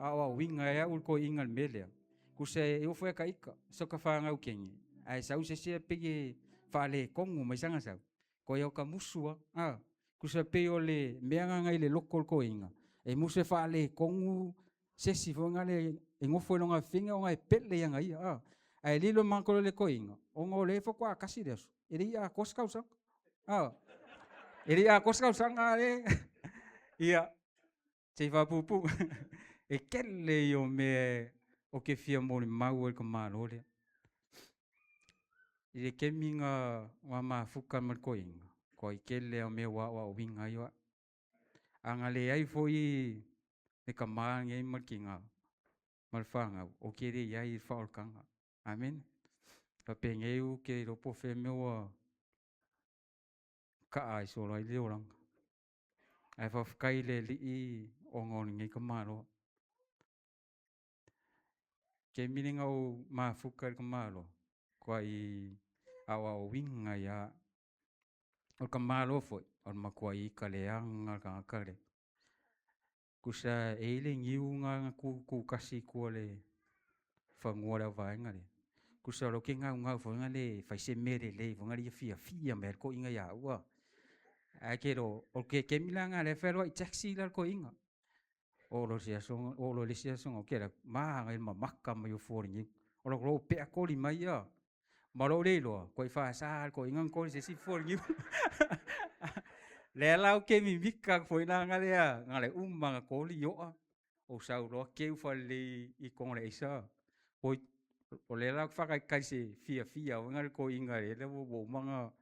aoaoina ai au e le toeaina i le mea lea. Tusa e oo foi ia ita, so ta fanau kene, ae sau se isi e pei e faaletonu mai sana sau, koe o ka musu lava. Tusa pei o le mea lena i le loto o le toeaina, e musu e faaletonu se isi foi lea e nofo i lona afine ona e pele ia ia. Ae lilo i matou le toeaina, ona o lea faatoa tasi le aso, e le i atoa se tausaga. E le i atoa se tausaga e. Ia, se i faapuupuu. E tele ia o mea ou te fia molimau ai i le tamaloa lea. I le taimi na mafuta ma le toeaina, matua tele lava o mea ua aoaoina ai o au. A na leai foi le tama lenei ma le tina ma le fanau, ou te le i ai i le faaolataga. Amene. Faapenei ou te le iloa po o fea le mea ua kaa ai solo ai le olaga. Ae faafetai i le Alii ona o lenei tamaloa. Taimi lea na ou mafuta i le tamaloa, matuai aoaoina ai lava. O le tamaloa foi, o le matuai ita leaga lava o le tagata lea. Tusa e i ai le niu lena na tutasi i tua o le fanua o le vaega lea, tusa o lea ou te naunau foi lea e fai se mea lelei foi lea ia fiafia mai ai le toeaina ia au. Ae te iloa, o le taimi la lena o lea e fealuai taxi la le toeaina. Oo loa i le isi aso ou te alu atu, manaia le mamata mai o fua o le niu. Ou alu atu loa ou pea koli mai ia. Ma lou le iloa, toai faasa lava e le toeaina ona koli i se isi fua o le niu. Lea la ou te mimita atu foi la lea, na o le uma lava ona koli oa, ou sau loa teu faalelei i totonu o le aisa. O lea la ou te faatalitali i se fiafia foi lea o le toeaina lea ua uma ona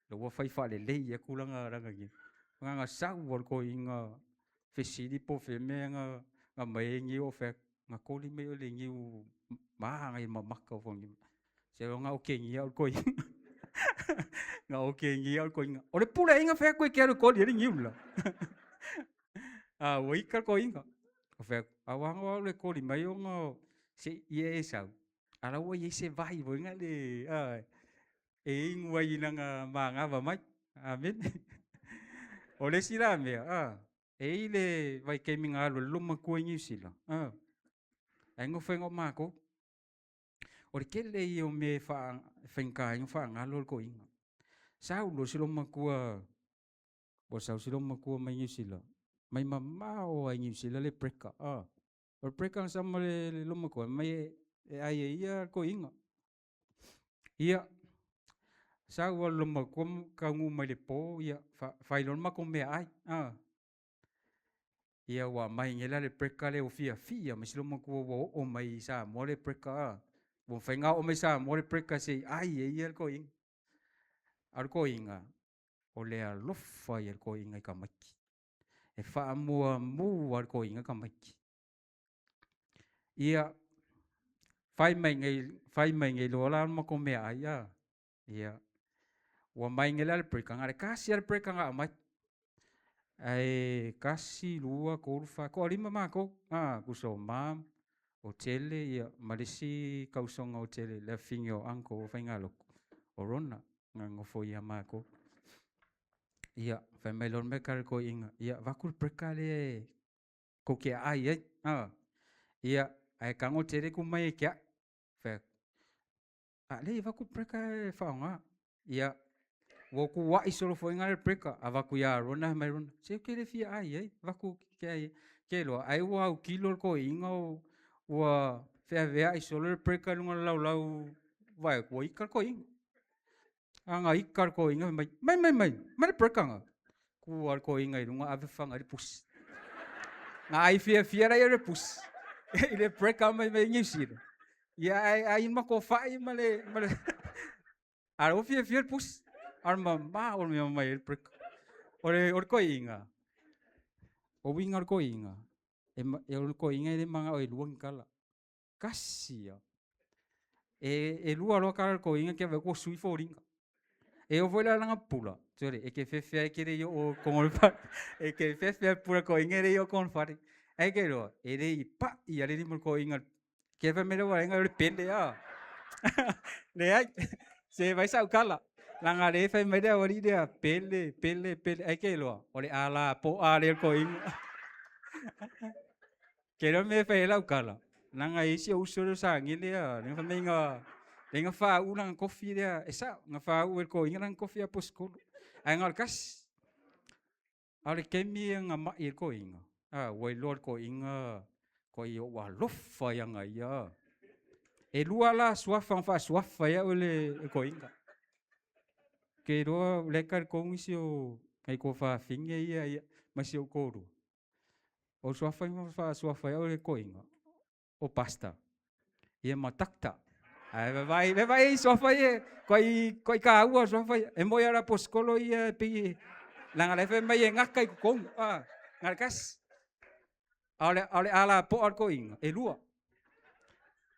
lea ua fai faalelei atu lana niu. Na ona sau lava o le toeaina fesili po o fea le mea na aumai ai niu, ou fai atu, na koli mai oe i le niu manaia le mamata o fua o le niu. Se na okegia au e le toeaina, na okegia au e le toeaina. O le pule a ai na fai atu e te alu e koli ai le niu le la? A ua ita le toeaina. Ou fai atu, aua na ou alu e koli mai ona se i e sau, a o la ua i ai se vai foi lea e inu ai i lana manava mai. Amene. O le isi la mea, e i ai le vaitaimi na alu ai le loomatua i Niu Sila, ae nofo ai na o matou. O le tele ia o mea e faigata ai ona faagalo le toeaina. Sau loa si loomatua, ua sau si loomatua mai Niu Sila, mai mamao lava i Niu Sila le breaker. O le breaker na sau ma le loomatua, fai mai e ai e ia le toeaina. Ia, sau lava le loomatua taunuu mai le po, ia fai loa le matou meaai. Ia ua aumai nei la le breaker lea ua fiafia mai si loomatua ua oo mai i Samoa le breaker. Ua mafai ona oo mai Samoa le breaker se i ai e ia le toeaina. A o le toeaina, o le alofa ia o le toeaina i tamaiti. E faamuamua le koiga tamaiti. Ia, fai mai nei, fai mai nei loa la matou meaai a. Ia, ua mai nei la le breaker, na o le tasi lava le breaker na aumai. Ae tasi, lua, tolu, fa, toalima matou, a, tusa o ma, o Tele, ia, ma le isi tausoga o Tele, le afafine o uncle o Faigalotu, o Rona, na nofo ia matou. Ia, fai mai loa le mea tala i le toeaina, ia, avatu le breaker lea e tou te aai ai, a. Ia, ae tago Tele tu mai e te ai. Fai atu, a lea e avatu le breaker e faaaoga. Ia, ua ou tuuai solo foi lena i le breaker, avatu ia Rona, fai mai Rona, se ou te le fia ai ai, avatu ke ai ai. Ke iloa, ai ua autilo le toeaina ua feaveai solo le breaker i luga o le laulau, vaai atu ua ita le toeaina. A na ita le toeaina fai mai, mai, mai, mai, mai le breaker na. Tu lava le toeaina i luga ave fafaga ai le pusi. Na ai fiafia la ia i le pusi i le breaker mai mai Niu Sila. Ia ae ai matou fai ma le ma le a ua fiafia le pusi. A o le mamao o le mea mai ai le breaker. O le toeaina, o uiga o le toeaina, e o le toeaina e le manao e lua ni tala. Tasi lava. E lua loa tala a le toeaina te vaai atu ua sui foliga. E oo foi la i lana pupula, sole, e te fefe lava e te le i oo i totonu o le fale. E te fefe lava i le pupula a le toeaina e le i oo i totonu o le fale. Ae te iloa, e le i pai lava le lima o le toeaina. Ke fai mai le auala o le pele a. Leai, se fai sau tala. Leaga o lea e fai mai le aualii lea, pele, pele, pele, ae te iloa, o le ala poa lea o le toeaina. Ke iloa le mea e fai ai lau tala, leaga e i ai si ou uso lea o Sagele lea fai mai lea na faauu lana tofi lea, e sao, na faauu e le toeaina lana tofi aposetolo, ae na o le tasi. A o le taimi na mai ai le toeaina, a, ua iloa e le toeaina, matuai ou alofa ia ia. E lua la suafa na faasuafa ai au e le toeaina. Ou te iloa o lea e talitonu nisi o nai tuafafine ia ma si ou toalua, o suafa na faasuafa ai au e le toeaina, o Pastor, ia ma Doctor. Ae vaavaai, vaavaai i suafa ia, matuai taua suafa ia. E moni lava o le aposetolo ia e pei e, leaga o la e fai mai e gata i totonu, a, na o le tasi. A o le alapoa o le toeaina, e lua.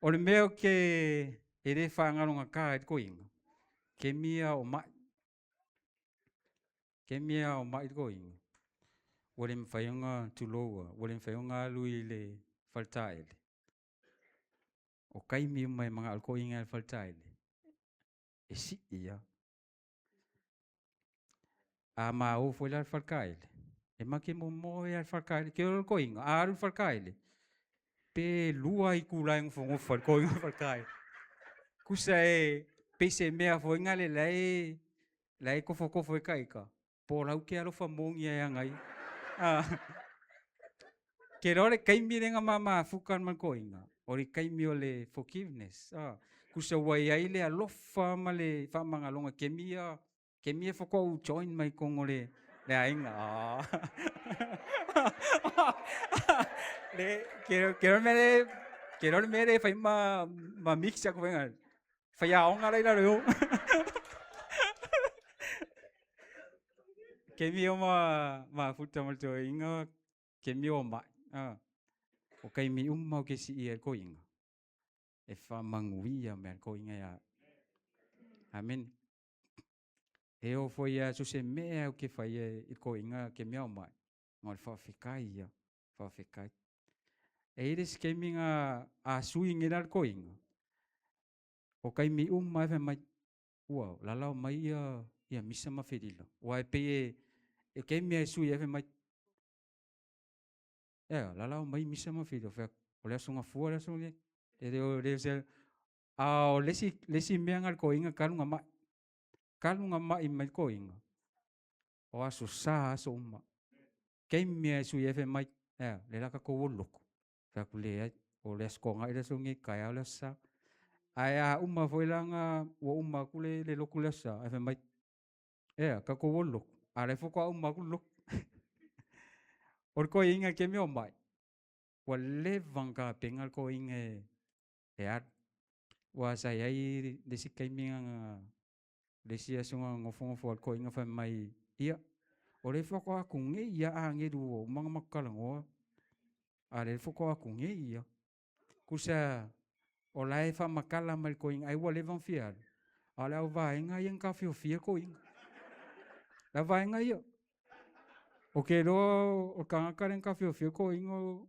O le mea ou te e le faagalogata ai le toeaina, kemi ia o mai. Kemi ia o mai le toeaina, ua le mafai ona tulou lava, ua le mafai ona alu i le faletaele. O taimi uma e manao ai le toeaina e alu i le faletaele, e sii lava. A ma o foi la i le faletaele, e ma te momoe lava i le faletaele. Ke iloa le toeaina, a alu i le faletaele, pe 2 itula e nofonofo ai le toeaina i le faletaele. Tusa e pei se mea foi lea la e tofotofo ai ita, po o la e te alofa moni lava ia ia. Ke iloa o le taimi lea na ma mafuta ai ma le toeaina, o le taimi o le forgiveness. Tusa ua i ai le alofa ma le faamagaloga kemi ia, kemi ia faatoa ou join mai totonu o le aiga. Le, ke iloa le mea lea, ke iloa le mea lea e fai ma mix atu foi na, faiaoga la i lalo i o. Kemi o ma mafuta ma le toeaina, kemi o mai. O taimi uma o ke sii ai le toeaina, e faamanuia mai le toeaina ia au. Amene. E oo foi lava so o se mea ou te faia i le toeaina ke mea o mai, na o le faafetai lava, faafetai. E i ai le isi taimi na a sui nei la le toeaina, o taimi uma lava e fai mai, ua lalao mai ia Misa ma Felilo. Aua e pei e taimi lava e sui ai fai mai, ea, lalao mai Misa ma Felilo. Fai atu, o le Aso Gafua le aso lenei. E le o le a o le isi mea na le toeaina talu na mai. Talu na mai mai le toeaina, o Aso Sa aso uma. Taimi lava e sui ai fai mai, ea, le la tatou o lotu. Fai atu, leai, o le Aso Toonai le aso lenei, taeao le Aso Sa. Ae a uma foi la na ua uma atu le lotu le Aso Sa, ae fai mai, ea, tatou o lotu, a o la e faatoa uma atu le lotu. O le toeaina i le taimi o mai, ua leva ona tapena le toeaina e alu. Aua sa i ai le isi taimi na, le isi aso na nofonofo ai le toeaina fai mai, ia, O lea faatoa aku nei ia agelu ua uma ona matou talanoa, a o lea faatoa aku nei ia. Tusa o la e faamatala mai le toeaina ai ua leva ona fia alu, a o le auvaega ia na taofiofia le toeaina. Le auvaega ia. Ou te iloa o le tagata lea na taofiofia le toeaina o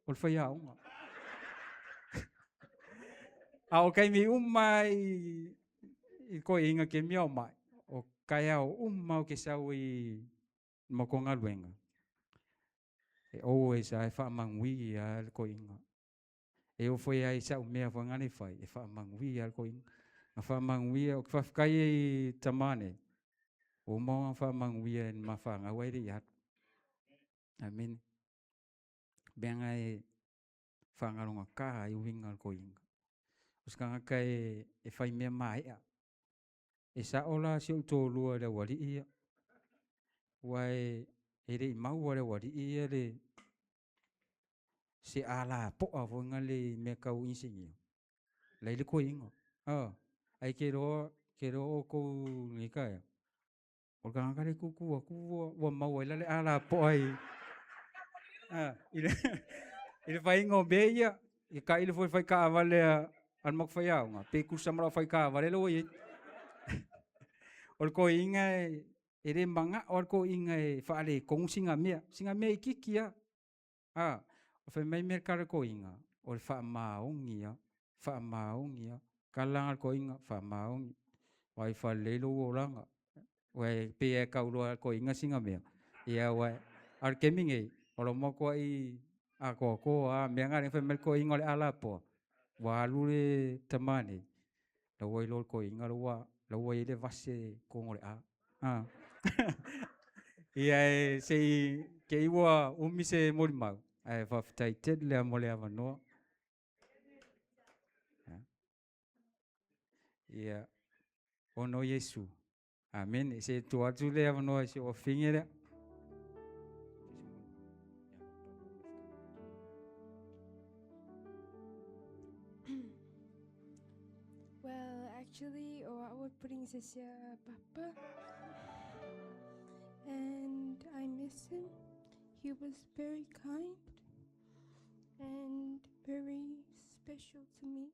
le faiaoga. A o taimi uma i toeaiina ke mea o mai, o taeao uma ou te sau i matou galuega, e always lava e faamanuia lava le toeaina. E oo foi lava i sau mea foi lena e fai, e faamanuia lava le toeaina. Na faamanuia, ou te faafetai ai i tama nei, ua uma ona faamanuia i ma fanau ae le i alu. Amene. Mea na e faagalogata ai uiga o le toeaina. O se tagata e fai mea maea. E sao la si ou toalua i le aualii ia, aua e le i maua e le aualii ia le se alapoa foi lea i mea tau inisinia, la e i ai le toeaina. Ae ke iloa, ke iloa outou i lenei taeao, o le tagata lea e tutu atu ua maua ai la le alapoa i i le faiga o mea ia. E tailo foi i le fai taavale a le matou faiaoga, pe tusa ma lau fai taavale la ua i ai. O le toeaina e le manao lava le toeaina e faaletonu sina mea, sina mea itiiti lava. A, fai mai mea tala toeaina, o le faamaoni lava, faamaoni lava. Tala lava toeaina, faamaoni. Vaai faalelei lou olaga. Ua e pei e tau loa e toeaina sina mea, ia ua, a o le taimi nei, o lau matuai atoatoa lava. Mea na fai mai le toeaina o le alapoa, ua alu le tama nei, la ua iloa e le toeaina la ua i ai le vase i totonu o le a. Ia e se i te i ua umi se molimau, ae faafetai tele lava mo le avanoa. Ia, ona o Iesu. Amene. Se i tuu atu le avanoa i si ou afafine lea. Well, actually, o a'u o Princesa Papa. And I miss him. He was very kind and very special to me.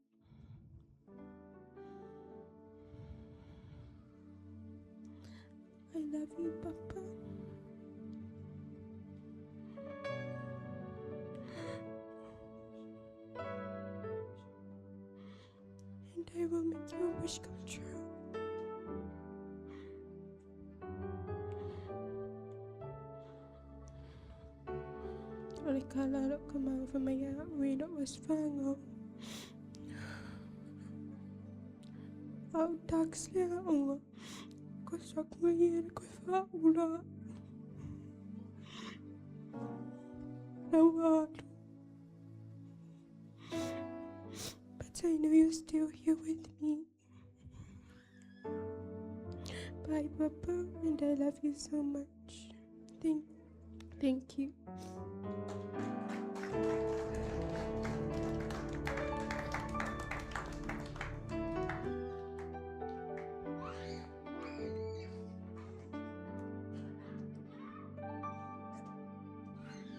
I love you, Papa. And I will make your wish come true. O le kala lo ka mau fa mai a ui lo was whango. Au tax le a unga. Ko sak mai e le koe wha ula. Lau alu. But I know you're still here with me. Bye, Papa, and I love you so much. Thank, thank you.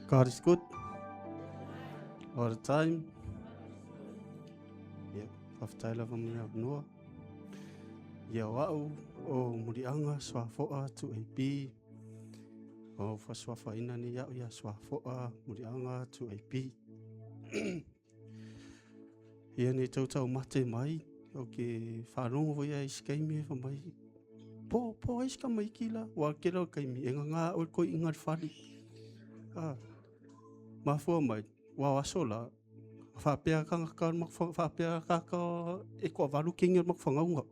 God is good all the time. Ia, faafetai lava mo le avanoa. Ia o au o Muliaga Suafoa 2AB. O fasuafaina nei au ia Suafoa Muliaga 2AB. Ia nei tautau mate mai, o ke whārongo voi ai si kaimi e mai. Po, po ai si ka mai ki la, wa ke lau kaimi, e ngā o koi inga le whali. Ah, mafua mai, wa aso la, whapea ka ngaka, whapea ka ka e koa valu kingi o maku whangaunga.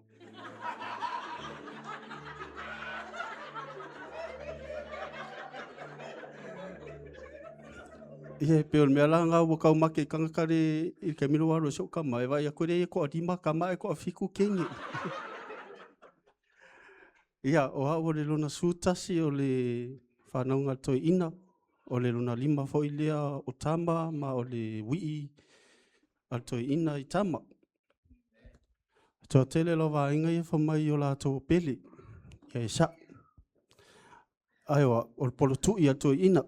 Ia e pei o le mea la lena ua kaumake i tagata le i le taimi lea ua alu ai si ou tama e vaai atu e leai e toalima tama ae toafitu kene. Ia, o au o le lona 11 o le whanauga toeaina, o le lona 5 foi lea o tama ma o le wii a le toeaina i tama. Toatele lava aiga ia fai mai o latou pele, ia e sa'o. Ai o o le polotu'i a le toeaina.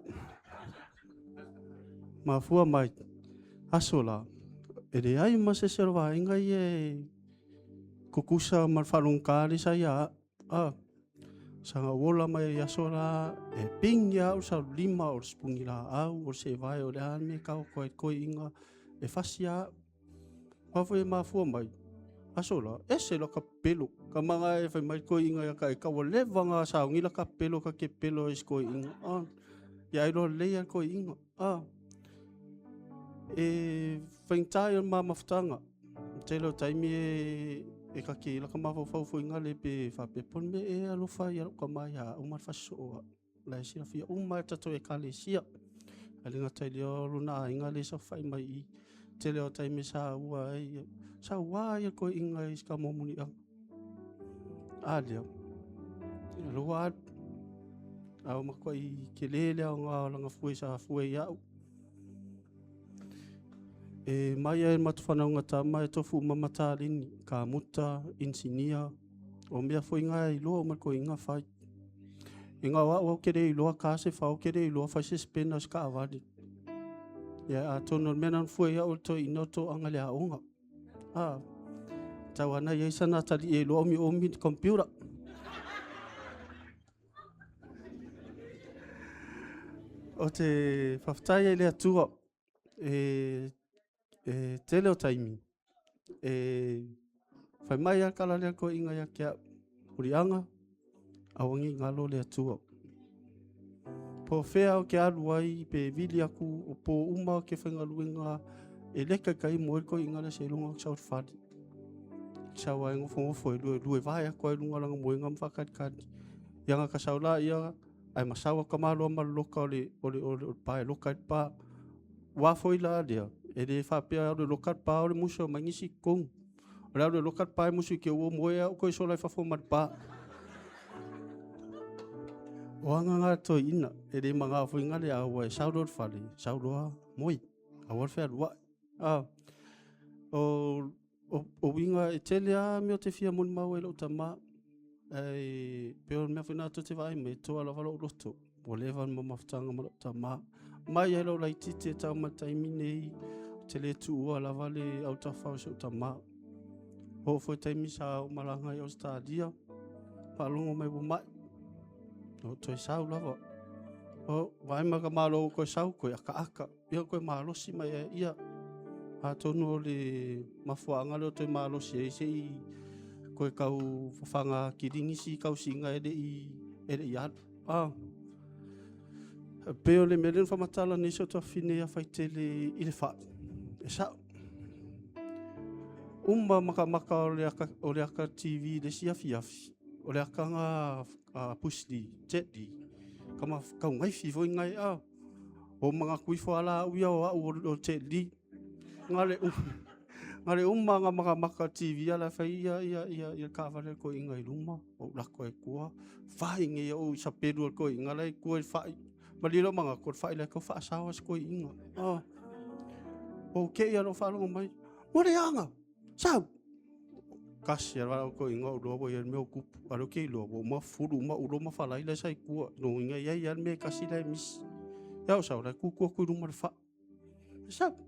Mafua mai aso la, e leai ma se isi o le vaega ia e kukusa ma le faalogogata lea sa ia au. Ah, saga ou ola mai ai aso la, e ping ia au saulima o le sipuni laau, o le seevae, o le a le mea e tau atu ai le toeaina e fasi ia au. Aua foi e mafua mai, aso la, ese la ka pelo. Ka manga e fai mai toeaina ia ka e ka ua leva na sauni la ka pelo ka ke pelo ai se toeaina. Ah, ia ai loa lelei a le toeaina. Ah, e faigata ia o le ma mafutaga. Tele o taimi e e kake la ka mafaufau foi ngale pe faapea po o le mea e alofa ia lou tama ia au ma le fasisoo au. La e silafia uma e tatou ekalesia. Ae le gata i lea o lona aiga lea e saofai mai i. Tele o taimi sa ua ai, sa ua ai le toeaina i si momuniaga. A lea, lua alu. A ua matuai tele le aoga o lana fue sa fue ia'u. E mai ai le matou fanauga tama e tofu uma ma taleni, kamuta, inisinia, o mea foi na e iloa uma e le toeaina fai. I ngā o au ke le iloa ka se whao ke le iloa whai se spena o se kaawali. Ia atonu o le mea na fue ia o le toeaina o toaga le aoga. Ah, tau ana ia isa na tali e iloa omi omi computer. O te whawhetai ai le Atua e, e tele o taimi e whai mai a kala lea koe inga ia kia hurianga aua nei ngalo le Atua. Po whea o ke alu ai pe vili aku o pō uma o ke whaingaluenga e leka kai mo koe inga le se lunga o sau whari. Sau ai ngofo ngofo e lue lue vai aku ai lunga langa moenga mwhakalikali. Ia nga ka sau la ia ai masau ka malo ma loka o le o le o le pa e loka i pa. Ua foi la lea e le faapea o le loka pa o le muso mai nisi kong. O le alu e loka le pa e musu i ke ua moe au koe sola i fafo ma le pa. O anga ngā toi ina, e le manga foi ngā le aua e sau loa le fale, sau loa moi, aua le fealuai. Ah, o, o, o uiga e tele a mea o te fia molimau ai lou tama. Ai, pe o le mea foi nā tou te vaai mai, e toa lava lou loto. Ua leva le mamafutaga ma lou tama. Mai ai lou laitiiti e tau mai le taimi nei, ou te le tuua lava le autafa o si ou tama. Oo foi taimi sa ou malaga i Ausetalia, faalogo mai ua mai. O toe sau lava. O, vaai mai ka malo ua koe sau, koe akaaka. Ia koe malosi mai ai ia. Atonu o le mafuaaga lea o toe malosi ai se i koe kau fafaga kiligisi kausiga e le i e le i alu. Ah. Pei o le mea lea na faamatala nei si o tuafafine ia Faitele i le fai. E sa'o. Uma makamaka o le aka, o le aka TV le isi afiafi. O le akaga a Bruce Lee, Jet Li. Kama kaugaifi foi ngai a. O manatu ifo ala au ia o au o Jet Li. Ngale ngale uma nga makamaka TV ala fai ia ia ia ia kaavale ko inga i luma. O lako e kua. Fai nge o i sapelu o ko inga lai kua i fai. Malilo manga ko fai lai ko whaasawa se ko inga. Ah. O ke ia lo whalongo mai. Mo le anga. Sau. Kasi ala o ko inga o loa ia mea o kupu. Alo ke loa o ma fulu ma ulo ma falai lai sai kua. No inga ia ia me kasi lai mis. Ia o sau lai kukua kui luma le fa. Sau.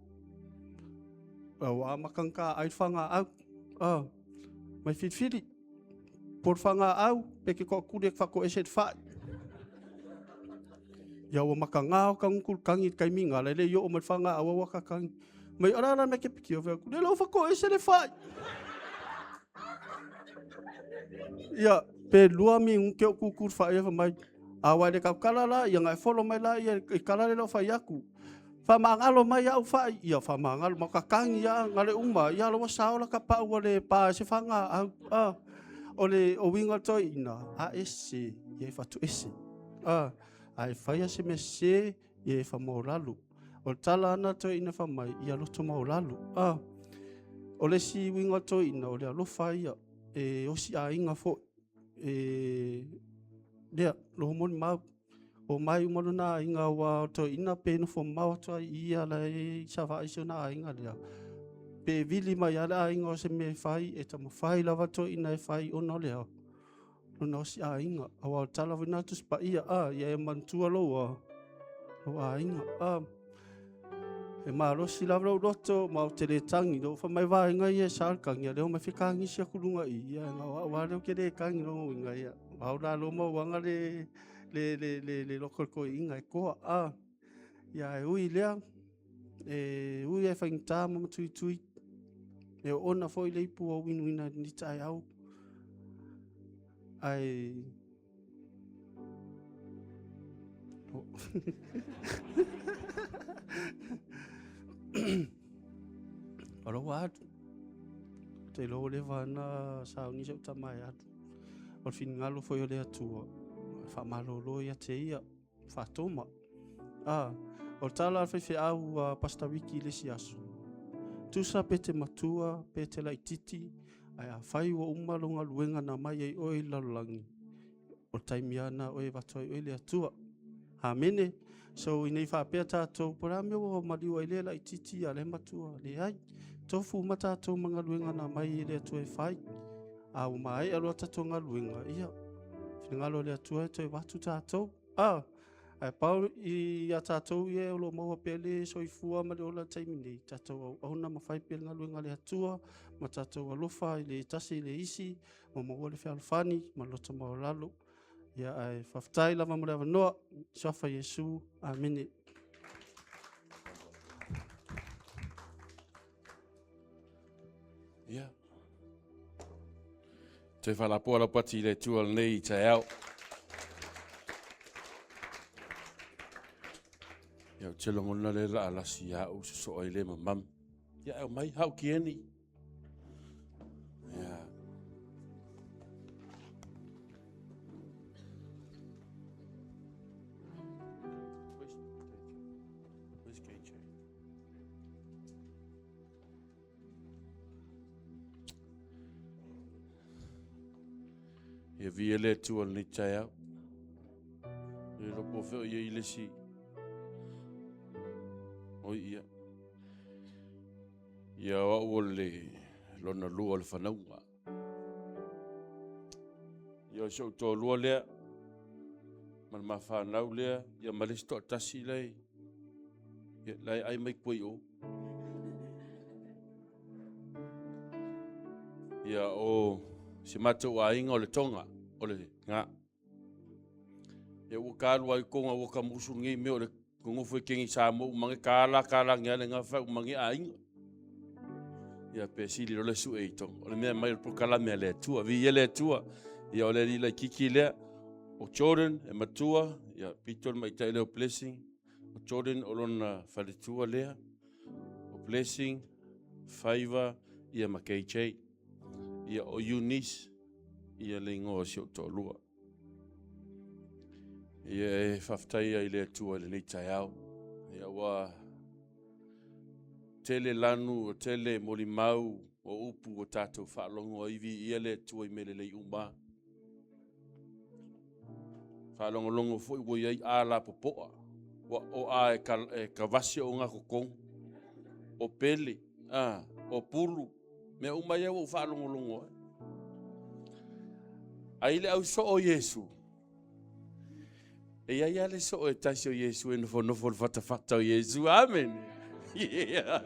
Ua amakanga ai whanga au. Ah. Mai whiriwhiri. Por whanga au, pe ke koa kuri e whako ese te whai. Ia ua maka ngā o kangu kangi kai minga, lele i o mai whanga au au aka kangi. Mai ara ara me ke piki o whea kuri, le o whako ese le whai. Ia, pe lua mi unke o kukuru whai e mai. A wai le kau kala la, ia ngai folo mai la, ia i kala le lo whai aku. Whamangalo mai au whai, ia whamangalo, ma ka kangi ia, ngale uma, ia loa saola ka pau o le pā se whanga au, a, o le o winga toi ina, a ese, ia e whatu ese. A, a e whaia se me se, ia e whamaolalu. O le tala ana toi ina whamai, ia loto maolalu. A, o le si winga toi ina, o le alofa ia, e osi a inga foi, e, lea, loho moni mau. O mai uma lona aiga ua toeaina pe nofo mamao atu ai i ia la e i Savaii si ona aiga lea. Pe vili mai lava le aiga o se mea e fai, e taumafai lava toeaina e fai ona o lea. lona osi aiga, auā o le tala foi lena a le Tusi Paia, a, ia e manatua lou a, lou aiga, a. E malosi lava lou loto ma ou te le tagi, lou fai mai vaega ia e sa le tagi, a lea omai fekagisi aku luga i, ia na o au lava lea ou te le tagi lona uiga, ia, au la lo mauaga le, le, le, le, le loto o le toeaina e toa, a. Ia e ui i lea, e ui e faigata ma matuitui, e oona foi le ipu ua uinuina i lenei taeao, ae O lou alu. Ou te iloa ua leva ona sauni si ou tama e alu. O le finagalo foi o le Atua, e faamalolo ia te ia, faatoma. A, o le tala a le faifeau a Pastor Ricky i le isi aso, tusa pe te matua, pe te laititi, ae afai ua uma lou galuega na aumai ai oe i le lalolagi, o le taimi lava lena oe e avatu ai oe i le Atua. Amene. So ina i faapea tatou, po o le a mea ua maliu ai lea laititi a lea matua, leai. Tofu uma tatou ma galuega na aumai e le Atua e fai. A ua maea loa tatou galuega, ia, finagalo o le Atua e toe avatu tatou. A, ae pau ia tatou ia o lo o maua pea le soifua ma le ola i le taimi nei, tatou auauna ma fai pea le galuega a le Atua, ma tatou alofa i le tasi i le isi, ma maua le fealofani ma le loto maualalo. Ia, ae faafetai lava mo le avanoa. Suafa Iesu. Amene. Ia. Toe faalapoa lau pati i le Atua lenei taeao. Ia, ou te lagona le laa lasi ia au sosoa ai le mamam. Ia, au mai, hau kieni. Ia. Where's KJ? Ia via le Atua lenei taeao. E le po feo ia i le si. Oi ia. Ia o au o le lona lua o le fanauga. Ia o si ou toalua lea, ma le mafanau lea, ia ma le isi toatasi lea, ia la e ai mai kua i o. Ia o si matou aiga o le Tonga, o le ngā. Ia ua ka alu ai konga ua ka musu ngi me o le nofo i kengi Samoa umange ka ala ka langi ale nga fa umange aiga. Ia pe sili lo le su e i Tonga. O le mea mai o le prokalame a le Atua. Vi ia le Atua. Ia o le alii laitiiti lea. O Jordan e matua. Ia pito le maitai lea o Blessing. O Jordan o lona faletua lea. O Blessing, Faiva, ia ma KJ. Ia o Eunice, ia le ingoa o si ou toalua. Ia e faafetai ai i le Atua i lenei taeao. Ia ua tele lanu, ua tele molimau o upu ua tatou faalogo ai, viia le Atua i mea lelei uma. Faalogologo foi ua i ai a lapopoa, ua o a e ka, e ka vasi o ngakokong, o pele, a, o pulu, Mea uma ia ua ou faalogologo ai. Ai le au soo o Iesu, e iai lava le soo e tasi o Iesu e nofonofo le fatafata o Iesu. Amen. Yeah.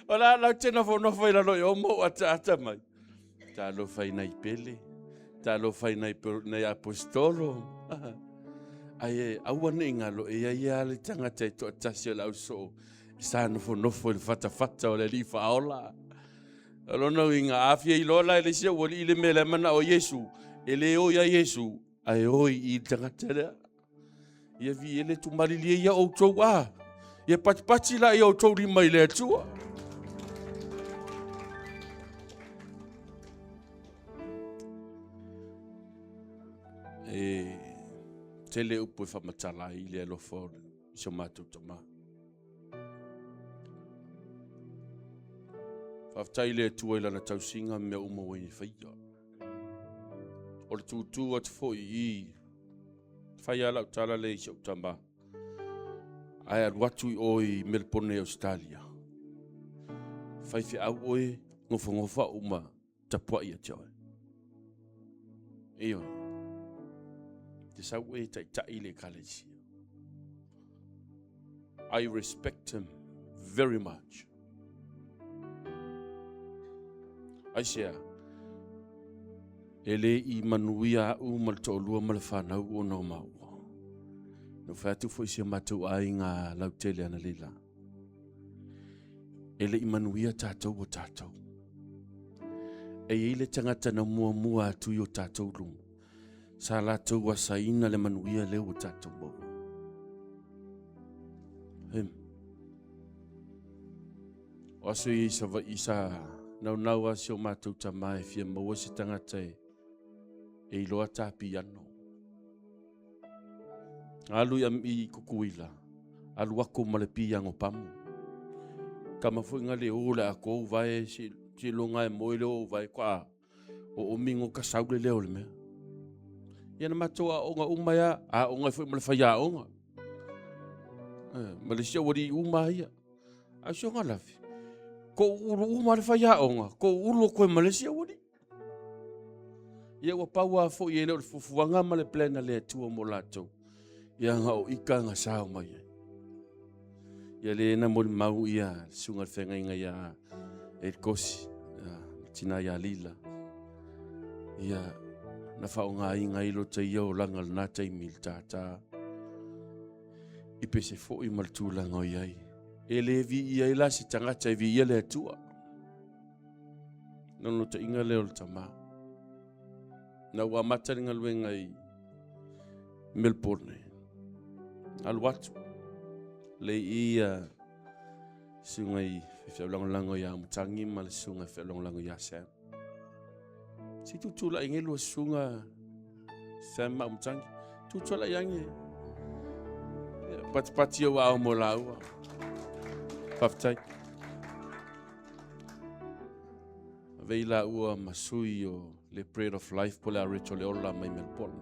O la lau te nofonofo i lalo i o mou ataata mai. Talofa i nai pele, talofa i nai, nai apostolo. Ai e aua nei ngalo e iai lava le tagata e toatasi o le au soo sa nofonofo i le fatafata o le Alii Faaola. O lona uiga, a fia iloa la e le isi aualii le mea lea manao ai Iesu, e le o ia Iesu, ae o i i le tagata lea. Ia vi e le tumalilie ia outou a. Ia patipati la ia outou lima i le Atua. E tele upu e faamatala ai i le alofa o si o matou tama. Faafetai i le Atua i lana tausiga ma mea uma ua ia faia. O le tūtū atu foi i fai lava lau tala lea i si ou tama. Ae alu atu i o i Melbourne i Ausetalia. Faifeau oe, nofonofo uma. Tapuai ia te oe. Ioe. Te sau e taitai le ekalesia. I respect him very much. Aisea, e le i manuia au ma le toalua ma le whanau o nā maua. No whai atu foi si a mātou aiga lautele ana leila. E le i manuia tātou o tātou. E i le tangata na muamua atu i o tātou luma. Sa lātou asaina le manuia lea ua tātou maua. Him. O aso i Savaii sa naunau a si o mātou tama e fia maua se tangata e, e iloa tā piano. Alu i, i Kukuila, alu ako ma le piango pamu. Kama foi nga le o le ako vae si, si longa e moe le o vae kwa O o mingo ka saule lea o le mea. Ia na matou aoga uma ia, aoga ai foi ma le faiaoga. Eh, ma le isi aualii uma ia. A o si ona lafi, ko ulu uma le faiaoga, ko ulu o koe ma le isi aualii. Ia ua pau a foi e le o le fuafuaga ma le plan a le Atua mo latou. Ia nga o ika nga sao mai ai. Ia le na molimau ia le susuga i le feagaiga ia Elikosi, ia le tina ia Lila. Ia na faaaogaina ai lo ta ia olaga i lena taimi i le tātā. I pese foi ma le tulaga o i ai. E le viia ai la se tagata e viia le Atua. Naunautaiga lea o le tama. Na ua amata le galuega i Melbourne. Alu atu. Le i ia susuga i feaulagolago ia Matangi ma le susuga feaulagolago ia Sam. Si tutulai nge lua susuga Sam ma Matangi. Tutulai ange. Patipati au ao mo laua. Whaftai. Avei laua ma sui o le Bread of Life po le Areto le Ola mai Melbourne.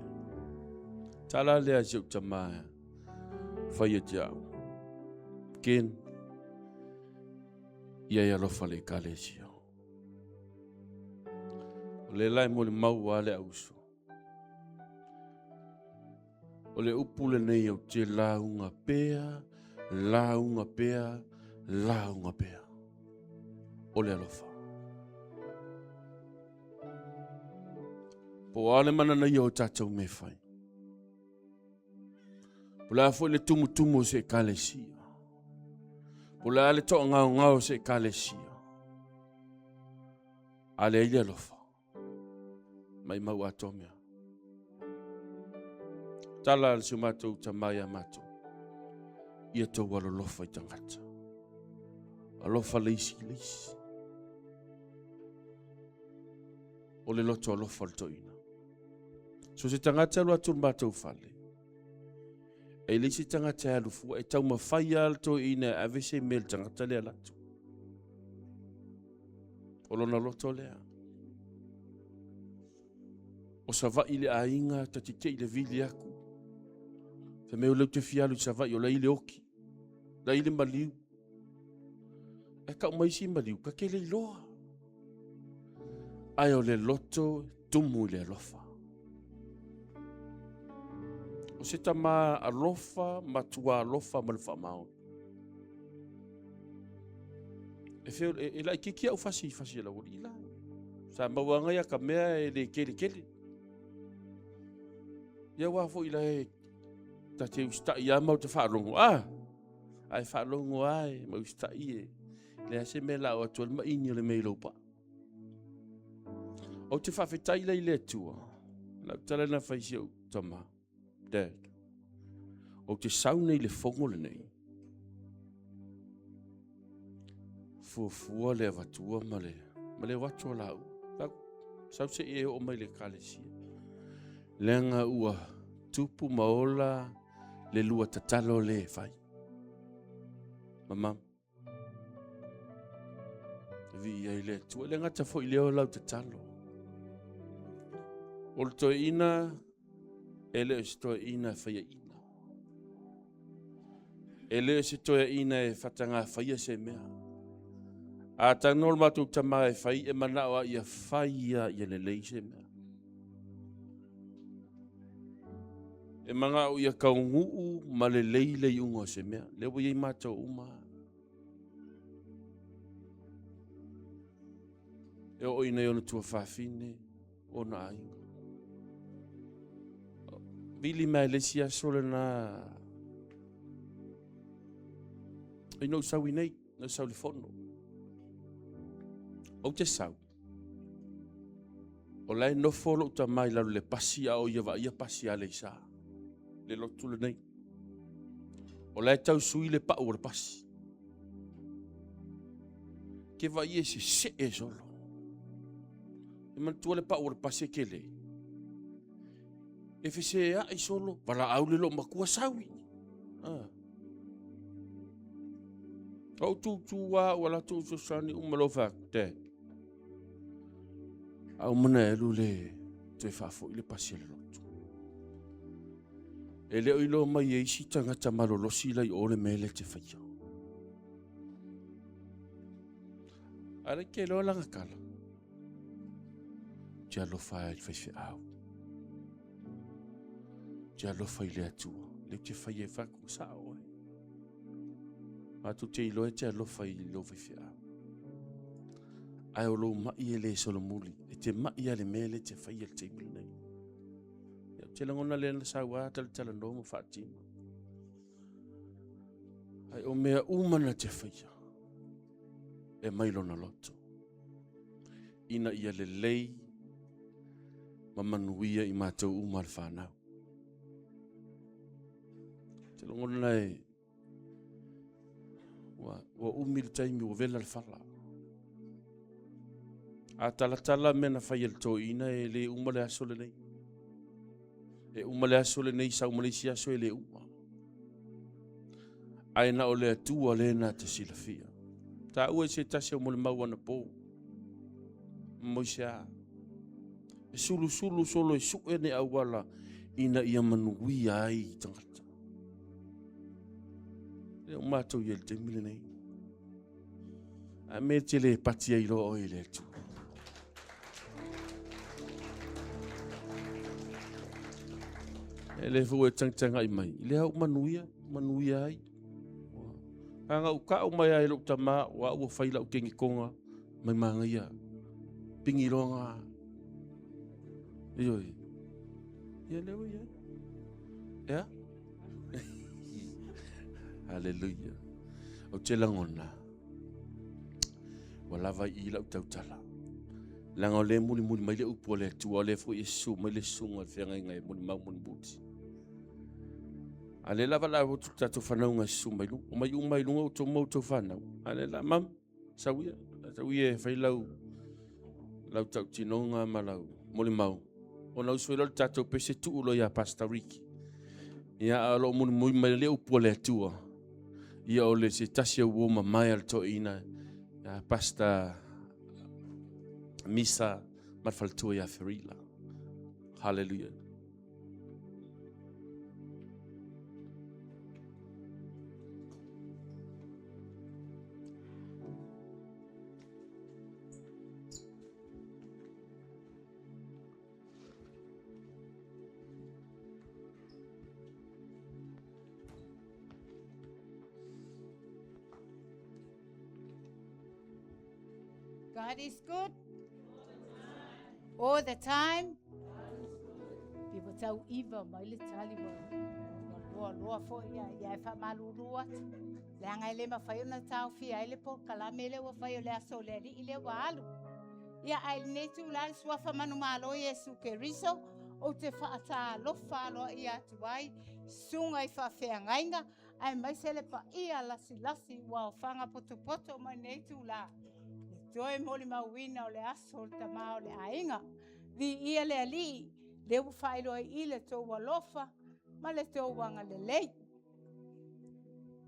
Tala lea si ou tama whai e te au. Ken, ia e alofa le ekalesia. O le lai mo le mau a le auso. O le upu lenei ou te lauga pea, lauga pea, lauga pea. O le alofa. Po o a le mana ia o tātou me whai. Po le a foi le tumutumu o se ekalesia. Po le a le toa ngao ngao o se ekalesia. A le ai le alofa. Maimau atoa mea. Tala le si o matou tama ia matou. Ia tou alolofa i tagata. Alofa le isi i le isi. O le loto alofa o le toeaina. So se tagata alu atu le matou fale. E le isi tagata e alu fua, e taumafai lava le toeaina e ave se mea i le tagata lea alu atu. O lona loto lea. O Savaii le aiga, ta te tei le vili aku. Fai mai o lea ou te fia alu i Savaii, o la i le oki, la i le maliu. E kau mai isi maliu, ka ke le iloa. Ae o le loto tumu i le alofa. O se tama alofa, matua alofa ma le faamaoni. E, fe, e, e laitiiti au fasi fasi e laualii la. Sa maua ngai a ka mea e le kele kele. Ia wā foi la e ta te usita'i a mau te whaalongo. Ah! Ai whaalongo ai, ma usita'i e. Le ase me la o atu le maini o le mei laupa. Ou te whawhetai lei le atua. Lau tala na whai si au tama. Dad. Ou te sau nei le fogo lenei. Fuafua le avatua ma le, ma le avatu o lau. Sau se i e oo mai le ekalesia. Leaga ua tupu ma ola le lua tatalo le e fai. Mama. Viia ai le Atua. Le gata foi lea o lau tatalo. O le toeaina, e le o se toeaina e faiaina. E le o se toeaina e fatagā faia se mea. A talanoa le matou tama e fai, e manao a ia fai a ia lelei se mea. E manao ia kaunuu ma lelei le iuga o se mea. Lea ua i ai matou uma. E oo i nei ona tuafafine, ona aiga. Vili mai le isi aso lena. Ina ou sau i nei, na sau i le fono. Ou te sau. O la e nofo lou tama i lalo le pasi a o ia vaaia pasi a Aleisa. Le lotu lenei. O la e tau sui le pau o le pasi. Ke vaai e sesee solo. E manatua le pau o le pasi e kele. E feseai solo, valaau le loo matua saui. Ah. Ou tūtū a ua latou fesoasoani uma loa fai atu, Dad, a uma ona e alu le toe faafoi le pasi a le lotu. E le o iloa mai e isi tagata malolosi la i o le mea lea e te faia. A le ke loa lana tala. Te alofa ai i le faifeau. Te alofa i le Atua. Le te faia e faku sa oe. Matou te iloa e te alofa i lou faifeau. Ae o lou mai e le solomuli. E te mai a le mea le te faia le taimi lenei. Ia, ou te lagona lea na sau a talatalanoa ma faatino. Ae o mea uma na te faia e mai lona loto. Ina ia lelei ma manuia i matou uma le whanau. Te lagona e Ua, ua umi le taimi ua vela le fala. A talatala mea na fai e le toeaina e le uma le aso lenei. E uma le aso lenei, sau ma le isi aso e le uma. Ae na o le Atua lea na te silafia. Taua i se tasi o molimau anapo. Moise a. E sulusulu solo e sue ni auala ina ia manuia ai tagata. Lea ua matou i ai i le taimi lenei. A mea te le pati ai loa oe i le Atua. E le fua e tangitagai mai. I lea au manuia, manuia ai. A ngau kau mai ai lou tama, ua ua fai lau kengikonga, mai mangaia. Pingi loa ngā. Ioi. Ia lea ua iai. Ea? Haleluia. Ou te lagona, ua lava i i lau tautala. Leaga o lea e mulimuli mai le upu a le Atua, o lea foi e susu mai le susuga o le feagaiga e molimau mulimuli. A lea lava la ua tatou fanauga e susu mai luga, omai uma i luga outou ma outou fanau. A lea la, mam, sau ia, sau ia e fai lau, lau tautinoga ma lau molimau. Ona usu ai loa le tatou pese tuu loa ia Pastor Ricky. Ia, a o lo o mulimuli mai le upu a le Atua. Ia o le se tasi o uo mamae a le toeaina, ia Pastor Misa ma le faletua ia Ferila. Hallelujah. God is good all the time. Pe ua tau iva mai le tali ua loa loa foi ia, ia e faamalulu atu. Leaga e le mafai ona taofia ai le polokalame lea ua fai o le aso o le Alii lea ua alu. Ia ae i lenei itula le suafa manumalo Iesu Keriso, ou te faatalofa aloaia atu ai susuga i faafeagaiga aemaise le paia lasilasi ua ofaga potopoto mai lenei itula le toe molimauina o le aso o le tama o le aiga. Viia le Alii, lea ua faailoa i i le tou alofa ma le tou agalelei.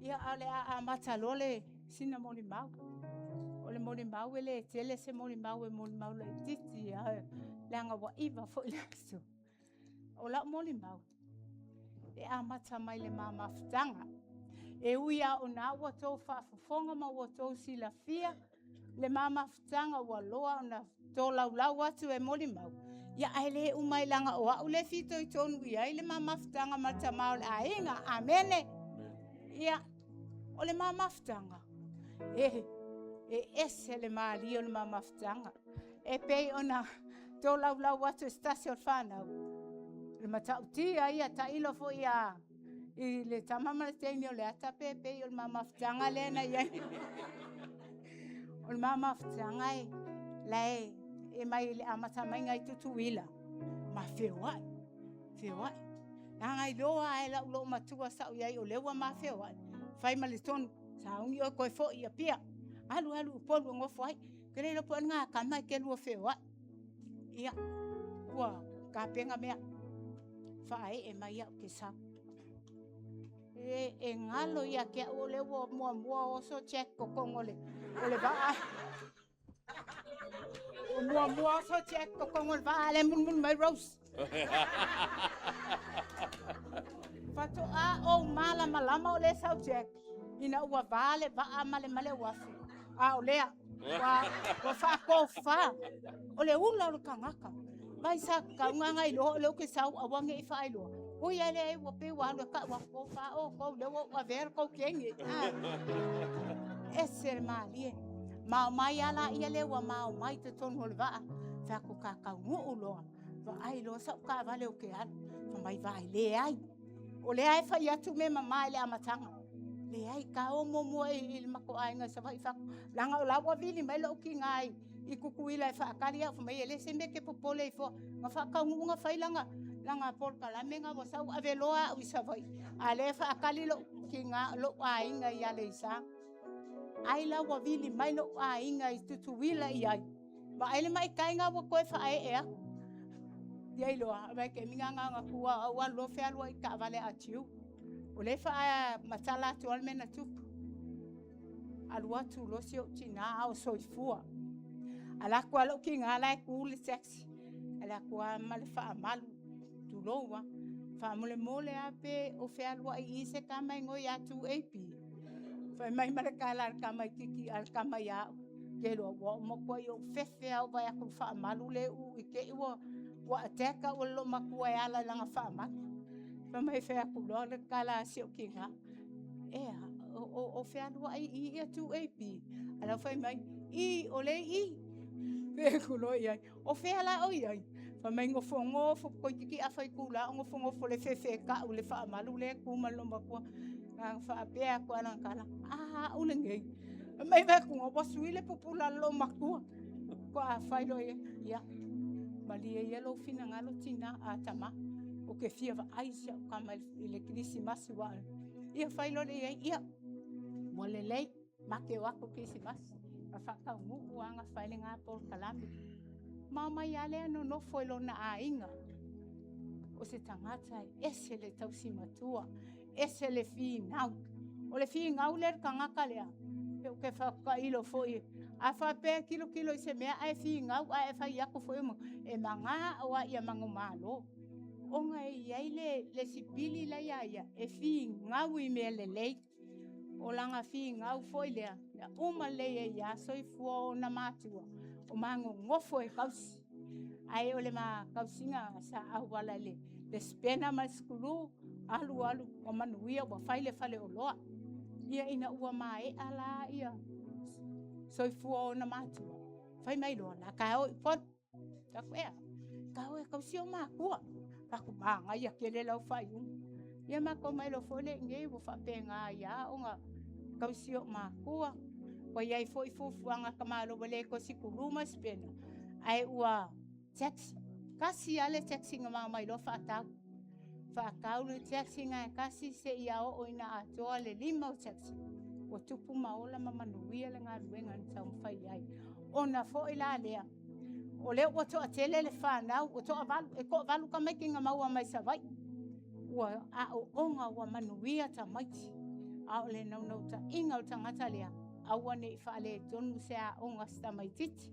Ia, a o le a amata loa le sina molimau. O le molimau e le tele se molimau e molimau laitiiti, leaga ua iva foi le aso. O lau molimau, e amata mai le ma mafutaga. E ui lava o na ua outou faafofoga ma ua outou silafia, Le ma mafutaga ua loa ona tolaulau atu e molimau, ia ae le uma ai leaga o a'u le fitoitonu i ai le ma mafutaga ma le tama o le aiga. Amene. Ia, o le ma mafutaga, e, e ese le malie o le ma mafutaga. E pei ona tolaulau atu e se tasi o le fanau, le matautia ia tailo foi ia i le tama ma le teine o le ata pe pei o le ma mafutaga lea na i ai. O le ma mafutaga e lae e mai le amata mai ngai Tutuila ma feoai, feoai. Leaga iloa ai lau loo matua sau iai o lea ua ma feoai. Fai ma le tonu, sauni oe koe foi i Apia. Alu alu i Upolu e nofo ai. Ke le iloa po o ngā kama e ke lua feoai. Ia, ua tapena mea. Faaee mai au ke sau. E, e galo ia te au o lea ua muamua oso Jack totonu o le, o le vaa. Ua muamua oso Jack totonu o le vaa, le mulimuli mai Rose. Faatoa ou malamalama o lea sau Jack ina ua va le vaa ma le male uafu. A o lea, ua, ua faatofa. O le ula o le tagata. Vai sa kauga ngai loa o lea ou te sau aua ne i faailoa. Ui ai lea ua pei ua alu e kau aku o fa o kou lea ua ou avea le kou kenge. Ah. Ese le malie. Mao mai ala ia lea ua mao mai totonu o le vaa. Fai atu ka taunuu loa. Vaai loa sau taavale ou te alu. Fai mai vaai leai. O lea e fai atu mea mamā i le amataga. Leai, ka o muamua i, i le matou aiga i Savaii fai atu. Leaga o la ua vili mai lou tiga i, i Tutuila e faatali au, fai mai e le se mea e te popole ai fua. Na faataunuu na fai lana, lana polokalame na ua sau ave loa au i Savaii. A lea e faatali lou tiga, lou aiga i Aleisa. Ai la ua vili mai lou aiga i Tutuila i ai. Vaai le maitaiga ua toe faaee aku. Ia iloa, mai ke minga nga nga kua au alu loa fealuai i taavale a Tiu. O lea e faamatala atu lava le mea na tupu. Alu atu loa si ou tinā a o soifua. Ala atu lava lou tiga la e tu le taxi. Ala atu lava ma le faamalu, tulou lava. Faamolemole lava pe o fealuai i i se tama e igoa ia 2AP. Fai mai ma le tala a le tamaititi a le tama ia au. Ke loa ua matuai ou fefe lava ou vaai atu i le faamalu lea u i te i ua ua attack au e le loomatua e ala i lana faamalu. Fai mai fai atu loa le tala a si ou tinā, Ea, o, o, o fealuai i ia 2AP. A la fai mai, I, o le i. Fai atu loa i ai, O fea la o i ai? Fai mai nofonofo toeitiiti afa itula o nofonofo le fefeka'u i le faamalu lea e tu ma le loomatua. Na faapea atu a lana tala, a au lenei. Fai mai vaai atu ua sui le pupula a le loomatua. Faatoa fai loa ia, ia, malie ia lou finagalo tina a tama, ou te fia vaai si au tama i le kerisimasi ua Ia fai loa le i ai, ia, ua lelei. Ma te o atu Kerisimasi, ma faataunuu lava na fai lena polokalame. Ma omai lava lea nonofo i lona aiga. O se tagata e ese le tausi matua, ese le finau. O le finau lea le tagata lea, pe ou te faatailo foi, a faapea e tilotilo i se mea ae finau ae fai atu foi, e magao lava ia manumalo. Ona e i ai le, le sipili la ia ia, e finau i mea lelei. O lana finau foi lea, na uma lelei ai ia soifua o ona matua, o manonofo e tausi. Ae o le ma tausiga sa auala i le, le spena ma le sukulu, alu alu, ua manuia, ua fai le faleoloa. Ia ina ua maea la ia soifua o ona matua, fai mai loa, la ka o i Upolu. Taku ea, ka o e tausi o matua. Taku manaia tele lau faaiuga. Ia matou mai loa foi lea i inei ua faapena ai lava ona tausi o matua. Ua i ai foi fuafuaga a ka Malo ua le toe sikulu ma sipena, ae ua taxi. Tasi lava le taxi na maumai loa faatau. Faatau le taxi na e tasi seia oo ina atoa le lima o taxi. Ua tupu ma ola ma manuia le galuega na taumafai ai. Ona foi la lea, o lea ua toatele le fanau, ua toavalu, e toavalu tamaiti na maua mai Savaii. Ua aooga, ua manuia tamaiti. A o le naunautaiga o le tagata lea, aua ne i faaletonu se aoga a se tamaititi.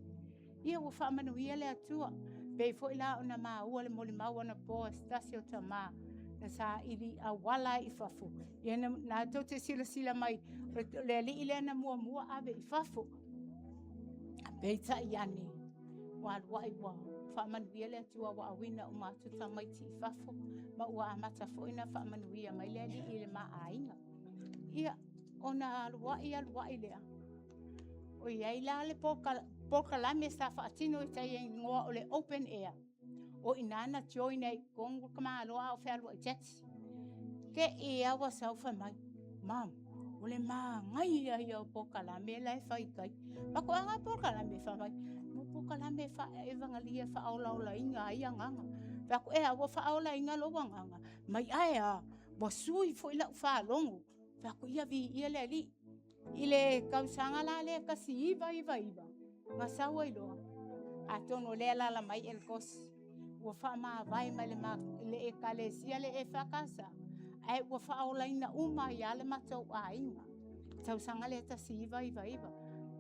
Ia ua faamanuia le Atua. Pei foi la ona maua le molimau anapo a se tasi o tama na saili auala ai i fafo. Ia na, na tou te silasila mai, o le alii lea na muamua ave i fafo. Peitai ane, ua aluai ua faamanuia le Atua ua auina uma atu tamaiti i fafo, ma ua amata foi ona faamanuia mai le Alii i le ma aiga. Ia, ona aluai aluai lea, o i ai la le polokalame sa faatino i tai e igoa o le open air, o i ina na join ai i totonu le tamaloa a o fealuai taxi. Te i lava ua sau fai mai, Mum, o le manaia ia o polokalame la e fai i tai. Fai atu, a na polokalame? Fai mai, o polokalame faale-evagalia e faaolaolaina ai agaga. Fai atu, e a, ua faaolaina lou agaga? Mai, ae a, ua sui foi lau faalogo. Fai atu, ia viia le Alii. I le tausaga la lea 1999, na sau ai loa, atonu o lea e alaala mai Elkosi, ua faamavae mai le, le ekalesia le EFKS, ae ua faaolaina uma ai lava le matou aiga. Tausaga lea 1999,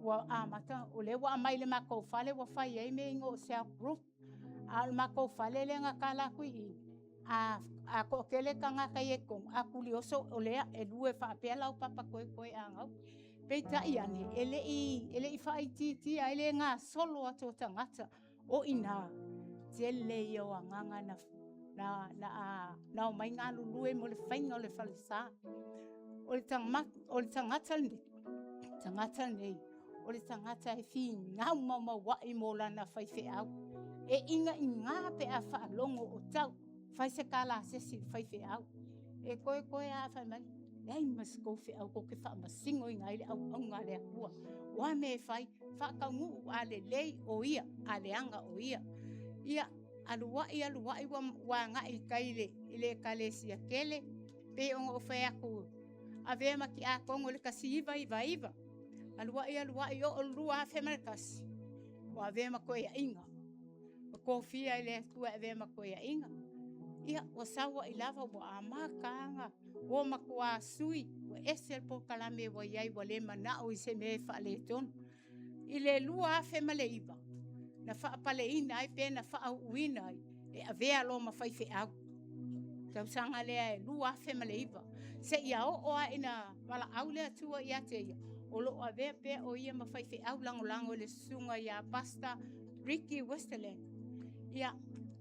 ua amata, o lea ua aumai i le matou fale ua fai ai mea igoa o cell group, a o le matou fale lea na tala atu i i, a, a toatele tagata i totonu, a tulioso o lea e lue faapea laupapa toetoe a gau. Peitai ane, e le i, e le i faaitiitia ai le gasolo atu o tagata o i ina, tele ia o agaga na, na, na, na omai galulue mo le faiga o le falesa. O le, tama, o le tagata lenei, tagata lenei, o le tagata e finau maumauai mo lana faifeau. E igaigā pe a faalogo o tau fai se kalasesi i le faifeau. E koekoe lava fai mai, leai ma se tou feau tou te faamasinoina ai le auauna a le Atua. O a mea e fai, faataunuu, a lelei o ia, a leaga o ia. Ia, aluai aluai ua, ua agai i tai i le, i le ekalesia tele, pei ona ou fai atu, avea ma tiakono i le 1999, aluai aluai oo le 2001, ua avea ma toeaiina. Ua tofia e le Atua e avea ma toeaiina. Ia, ua sau ai lava, ua amata ona ua matuā sui, ua ese le polokalame ua i ai, ua le manao i se mea e faaletonu. I le 2009, na faapaleina ai pe na faauuina ai e avea loa ma faifeau. Tausaga lea e 2009, seia oo lava ina valaau le Atua ia te ia, o lo o avea pea o ia ma faifeau lagolago i le susuga ia Pastor Ricky Westerland. Ia,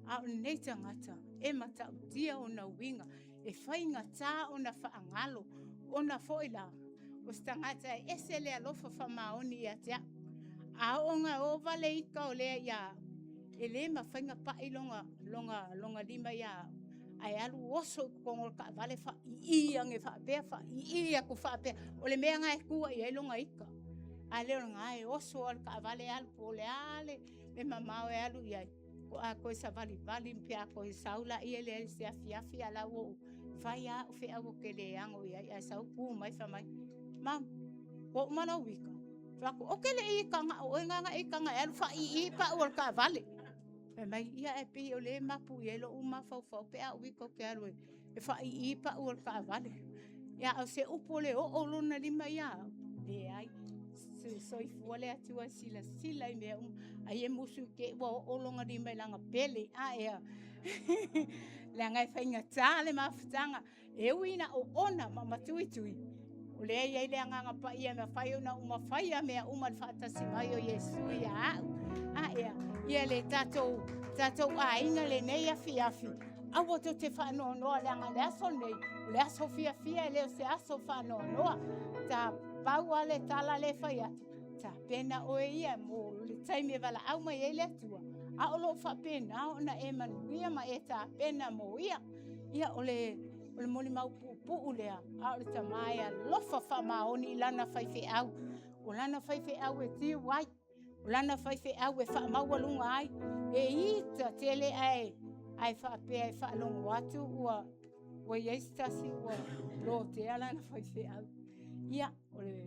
a o lenei tagata e matautia ona uiga, e faigata ona faagalo, ona foi la, o se tagata e ese le alofa faamaoni ia te au. A oo ina ova le ika o lea ia au, e le mafai ona pai lona, lona, lona lima ia au, ae alu oso i totonu o le taavale faai'i ane faapea, faai'i atu faapea, o le mea lena e tua i ai lona ika. A le o lena e oso lava le taavale alu po o le a le, le mamao e alu i ai, a toe savalivali pe a toe sau laia lea i se afiafi a la ua ou fai lava au feau ou te le ano i ai, ae sau tu mai fai mai, Mum, ua uma lau ika? Fai atu, ou te le i ika na o oe na na ika na e alu faai'i pau o le taavale. Fai mai, ia ae pei o lea e mapu i ai lou mafaufau pe a ou ika ou te alu e e faai'i pau o le taavale. Ia, a o se upu o le oo lona lima ia au, leai. Soifua le Atua e silasila i mea uma. Ai e musu i te i ua oo lona lima i lana pele. A ea, leaga e faigata le mafutaga. E ui ina oona ma matuitui, o lea e i ai le Agaga Paia e mafai ona uma faia mea uma i le faatasi mai o Iesu ia au. A ea, ia le tatou, tatou aiga lenei afiafi, aua tou te faanoanoa leaga le aso lenei, o le aso fiafia e le o se aso faanoanoa. Ta pau lava le tala lea e fai atu, tapena oe ia mo le taimi e valaau mai ai le Atua, a o lo o faapena ona e manuia ma e tapena mo ia. Ia, o le, o le molimau puupuu lea, a o le tama e alofa faamaoni i lana faifeau. O lana faifeau e tiu ai, o lana faifeau e faamaualuga ai. E ita tele ae, ae faapea e faalogo atu ua, ua i ai se tasi ua lotea lana faifeau. Ia, o le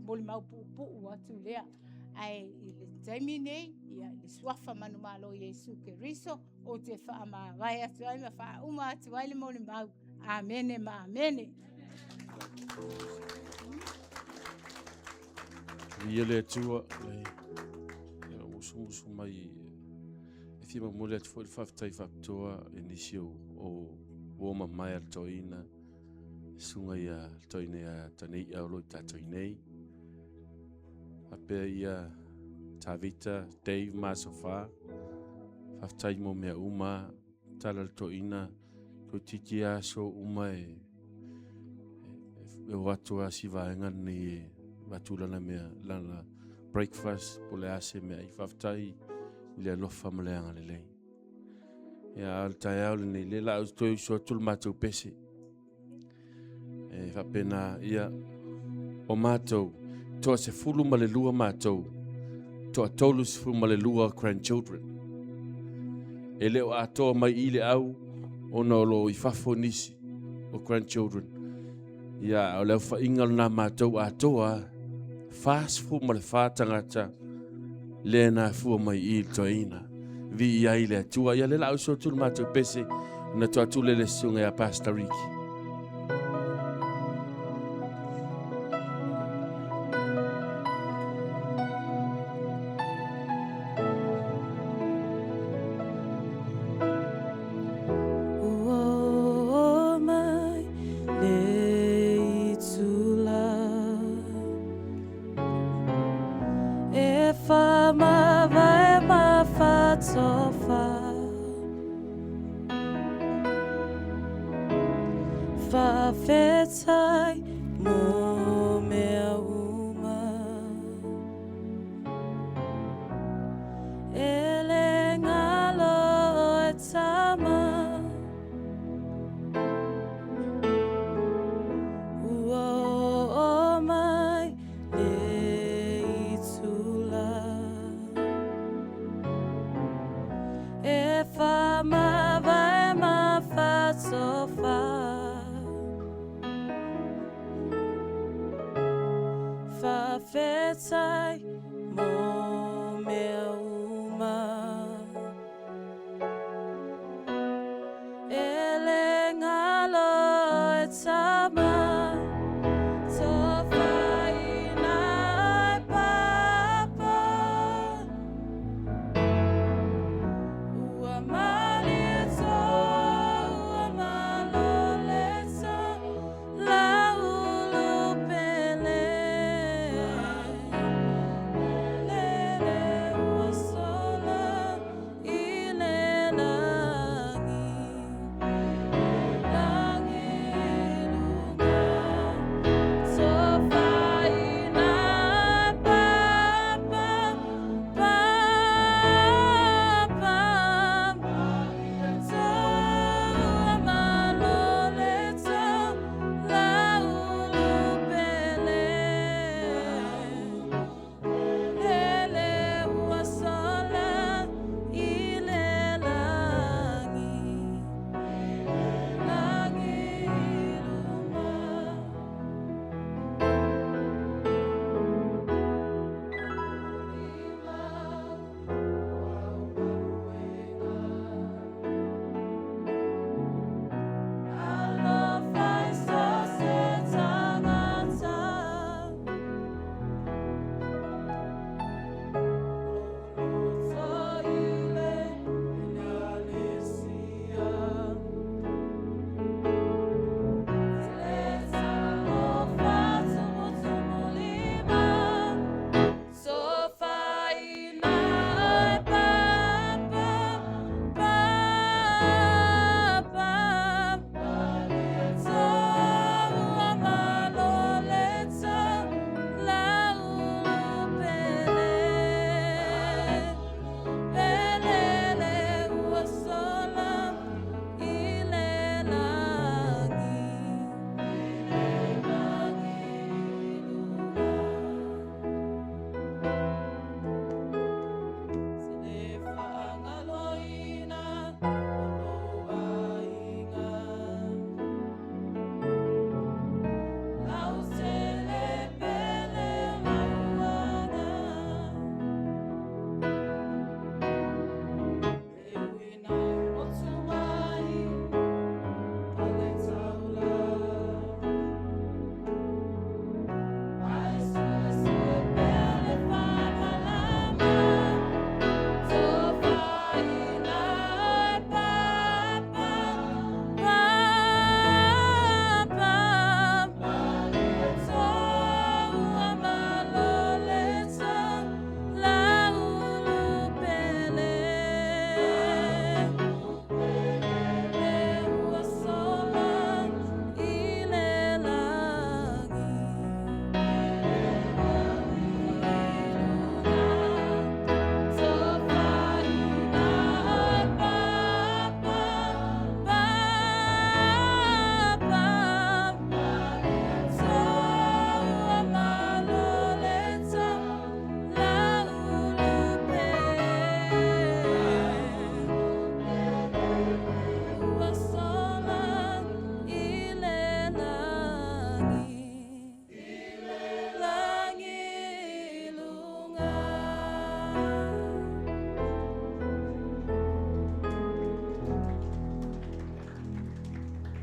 molimau puupuu atu lea. Ae i le taimi nei, ia, i le suafa manumalo o Iesu Keriso, ou te faamavae atu ai ma faauma atu ai le molimau. Amene ma amene. Viia le Atua, le musumusu mai e fia momoli atu foi le faafetai faapitoa i nisi o uo mamae a le toeaina, susuga ia le toeaina ia Tanei'a o lo o i tatou nei. Faapea ia Tavita, Dave ma Aso Fa. Faafetai mo mea uma, tala le toeaina, toeitiiti lava aso uma e e o atu lava si vaega lenei e avatu lana mea, lana breakfast po o le a se mea ai. Faafetai i le alofa ma le agalelei. Ia, a o le taeao lenei, lea la ou toe usu atu le matou pese. E faapena, ia, o matou, toa 12 matou, toa 32 grandchildren. E le o atoa mai i le au, ona o lo o i fafo nisi o grandchildren. Ia, o le aofaiga lena matou atoa, 44 tagata lea na afua mai i le toeaina. Viia ai le Atua. Ia, lea la usu atu le matou pese, na toa atu le le susuga ia Pastor Ricky.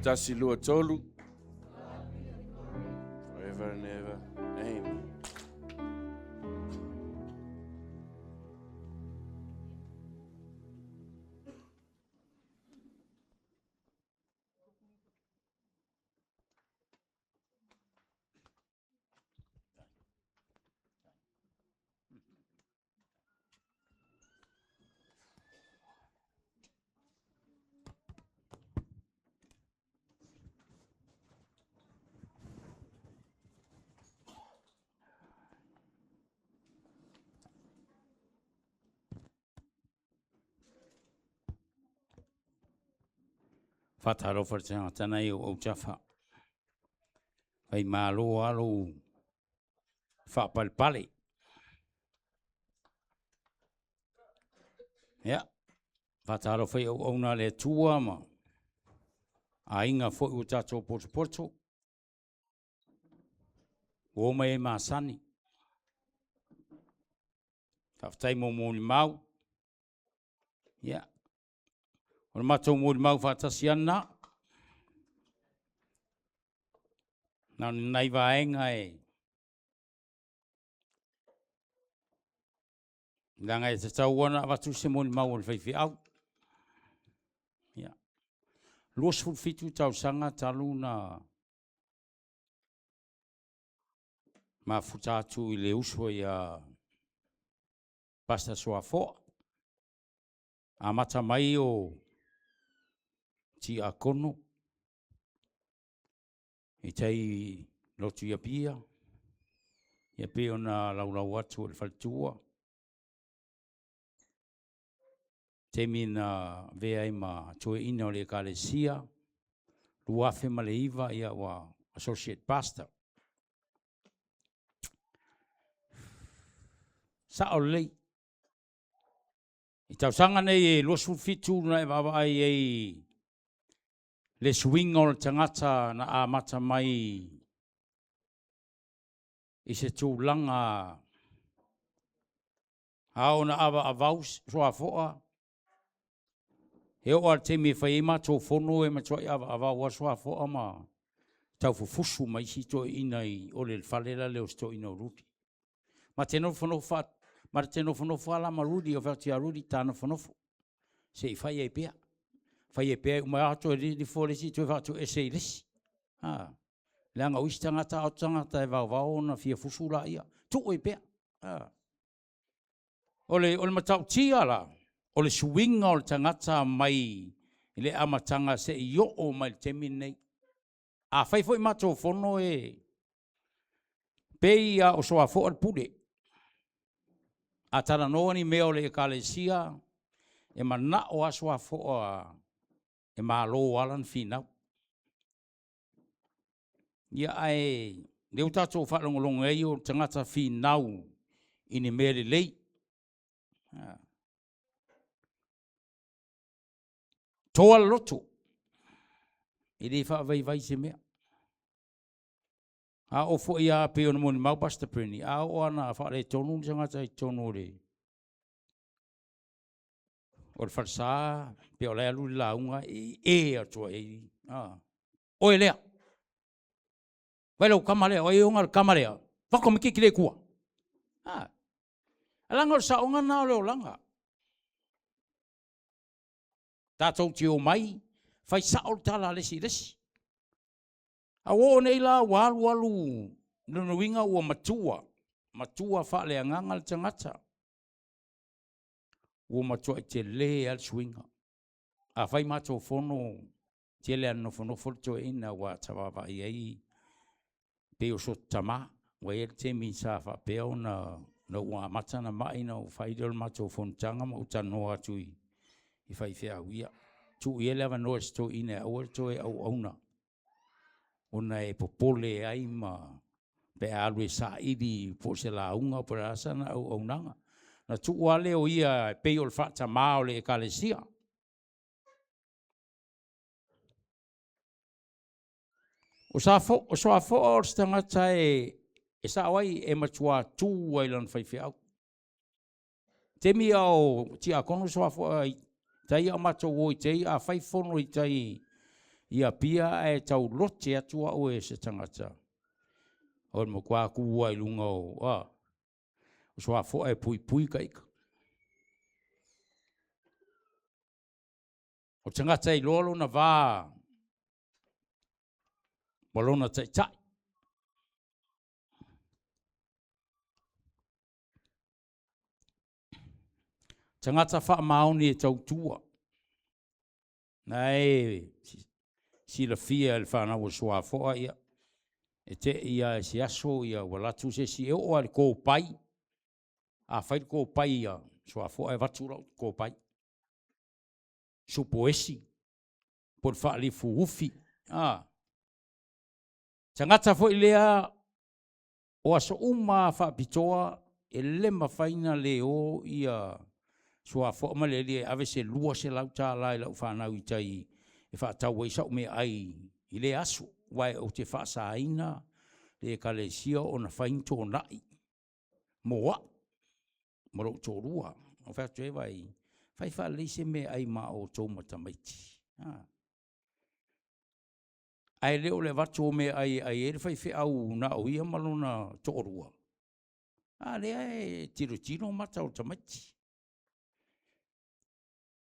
Tasi, lua, tolu. Forever and ever. Amen. Faatalofa le tagata i ou autafa. Fai malo lava lou faapalepale. Ia, faatalofa i auauna a le Atua ma aiga foi ua tatou potopoto. Ua omai ai masani. Faafetai mo molimau. Ia, o le matou molimau faatasi ana, na o ni nai vaega e leaga e tatau ona avatu se molimau a le faifeau. Ia, 27 tausaga talu na mafuta atu i le uso ia Pastor Suafoa. Amata mai o tiakono i tai lotu i Apia, ia pei ona laulau atu e le faletua, taimi na avea ai ma toeaina o le Ekalesia, 2009 ia ua associate pastor. Sao lelei. I tausaga nei e 27 na e vaavaai ai le suiga o le tagata na amata mai i se tulaga a ona avaavau soafoa, e oo lava i le taimi e fai ai matou fono e matuai avaavau lava soafoa ma taufufusu ma isi toeaiina i ole le fale la lea o si toeaina o Rudy. Ma te nofonofo fa, ma te nofonofo lava la ma Rudy, o fai atu ia Rudy, ta nofonofo, se i fai ai pea. Fai ai pea, uma lava toe nifo le isi toe faatoese i le isi. Ha. Leaga o isi tagata, a o tagata e vaovao ona fia fusu laia. Tuu ai pea. Ha. O le, o le matautia la, o le suiga o le tagata mai i le amataga se i oo mai le taimi lenei. A fai foi matou fono e pei a o soafoa le pule. A talanoa ni mea o le ekalesia, e manao a soafoa e malo lava lana finau. Ia ae lea ua tatou faalogologo ai o le tagata finau i ni mea lelei. Toa le loto, e le faavaivai se mea. A oo foi a pei ona molimau Pastor Bernie, a oo lava ina faaletonu le tagata i totonu o le o le falesa, pe o la e alu le lauga e e atu ai, a, oe lea, vai lau kama lea, o ai e ona le kama lea, fako me kiki le kua. A, leaga o le saoga lena o le olaga. Tatou te omai, fai sao le tala a le isi i le isi. A ua oo nei la ua alu alu lona uiga ua matua, matua faaleagaga le tagata. Ua matuai tele lava le suiga. Afai matou fono, tele lava nofonofo le toeaina ua ta vaavaai ai pei o so tama. Ua i ai le taimi sa faapea ona na ua amata ona mai na ou fai lea o le matou fonotaga ma ou talanoa atu i faifeau ia. Tuu i ai le avanoa i se toeaina e aua le toe auauna ona e popole ai ma pe a alu e saili po o se lauga po o le a sana auaunaga. Na tuu lava lea o ia e pei o le faatamā o le Ekalesia. O Soafoa o se tagata e sao ai e matua tu ai lana faifeau. Taimi a o tiakono Soafoa i tai a o matou o i tai, a fai fono i tai i I Apia ae tau lote atu au e se tagata. O le matua tu lava i luga o, a, o Suafoa e puipui ka ika. O tagata e iloa lona va ma lona taitai. Tagata faamaoni e tautua. Na e silafia e le fanau o Suafoa, ia, e te i a se aso, ia, ua latu se isi e oo a le kopai. A fai le kopai ia Suafoa e avatu lau kopai. Supo esi, po le faalifu ufi. A. Tagata foi lea o aso uma faapitoa e le mafai ona le o ia Suafoa ma le alii e ave se $200 i lau fanau i tai e faatau ai sau meaai i lea aso, aua ou te faasaina le ekalesia ona fai ni tona'i mo a'u ma lo'u toalua. Ou fai atu ai, vaai, fai faalelei se meaai ma outou ma tamaiti, ae le o le avatu o meaai e ai ai le faifeau na o ia ma lona toalua, a lea e tilotilo mata o tamaiti.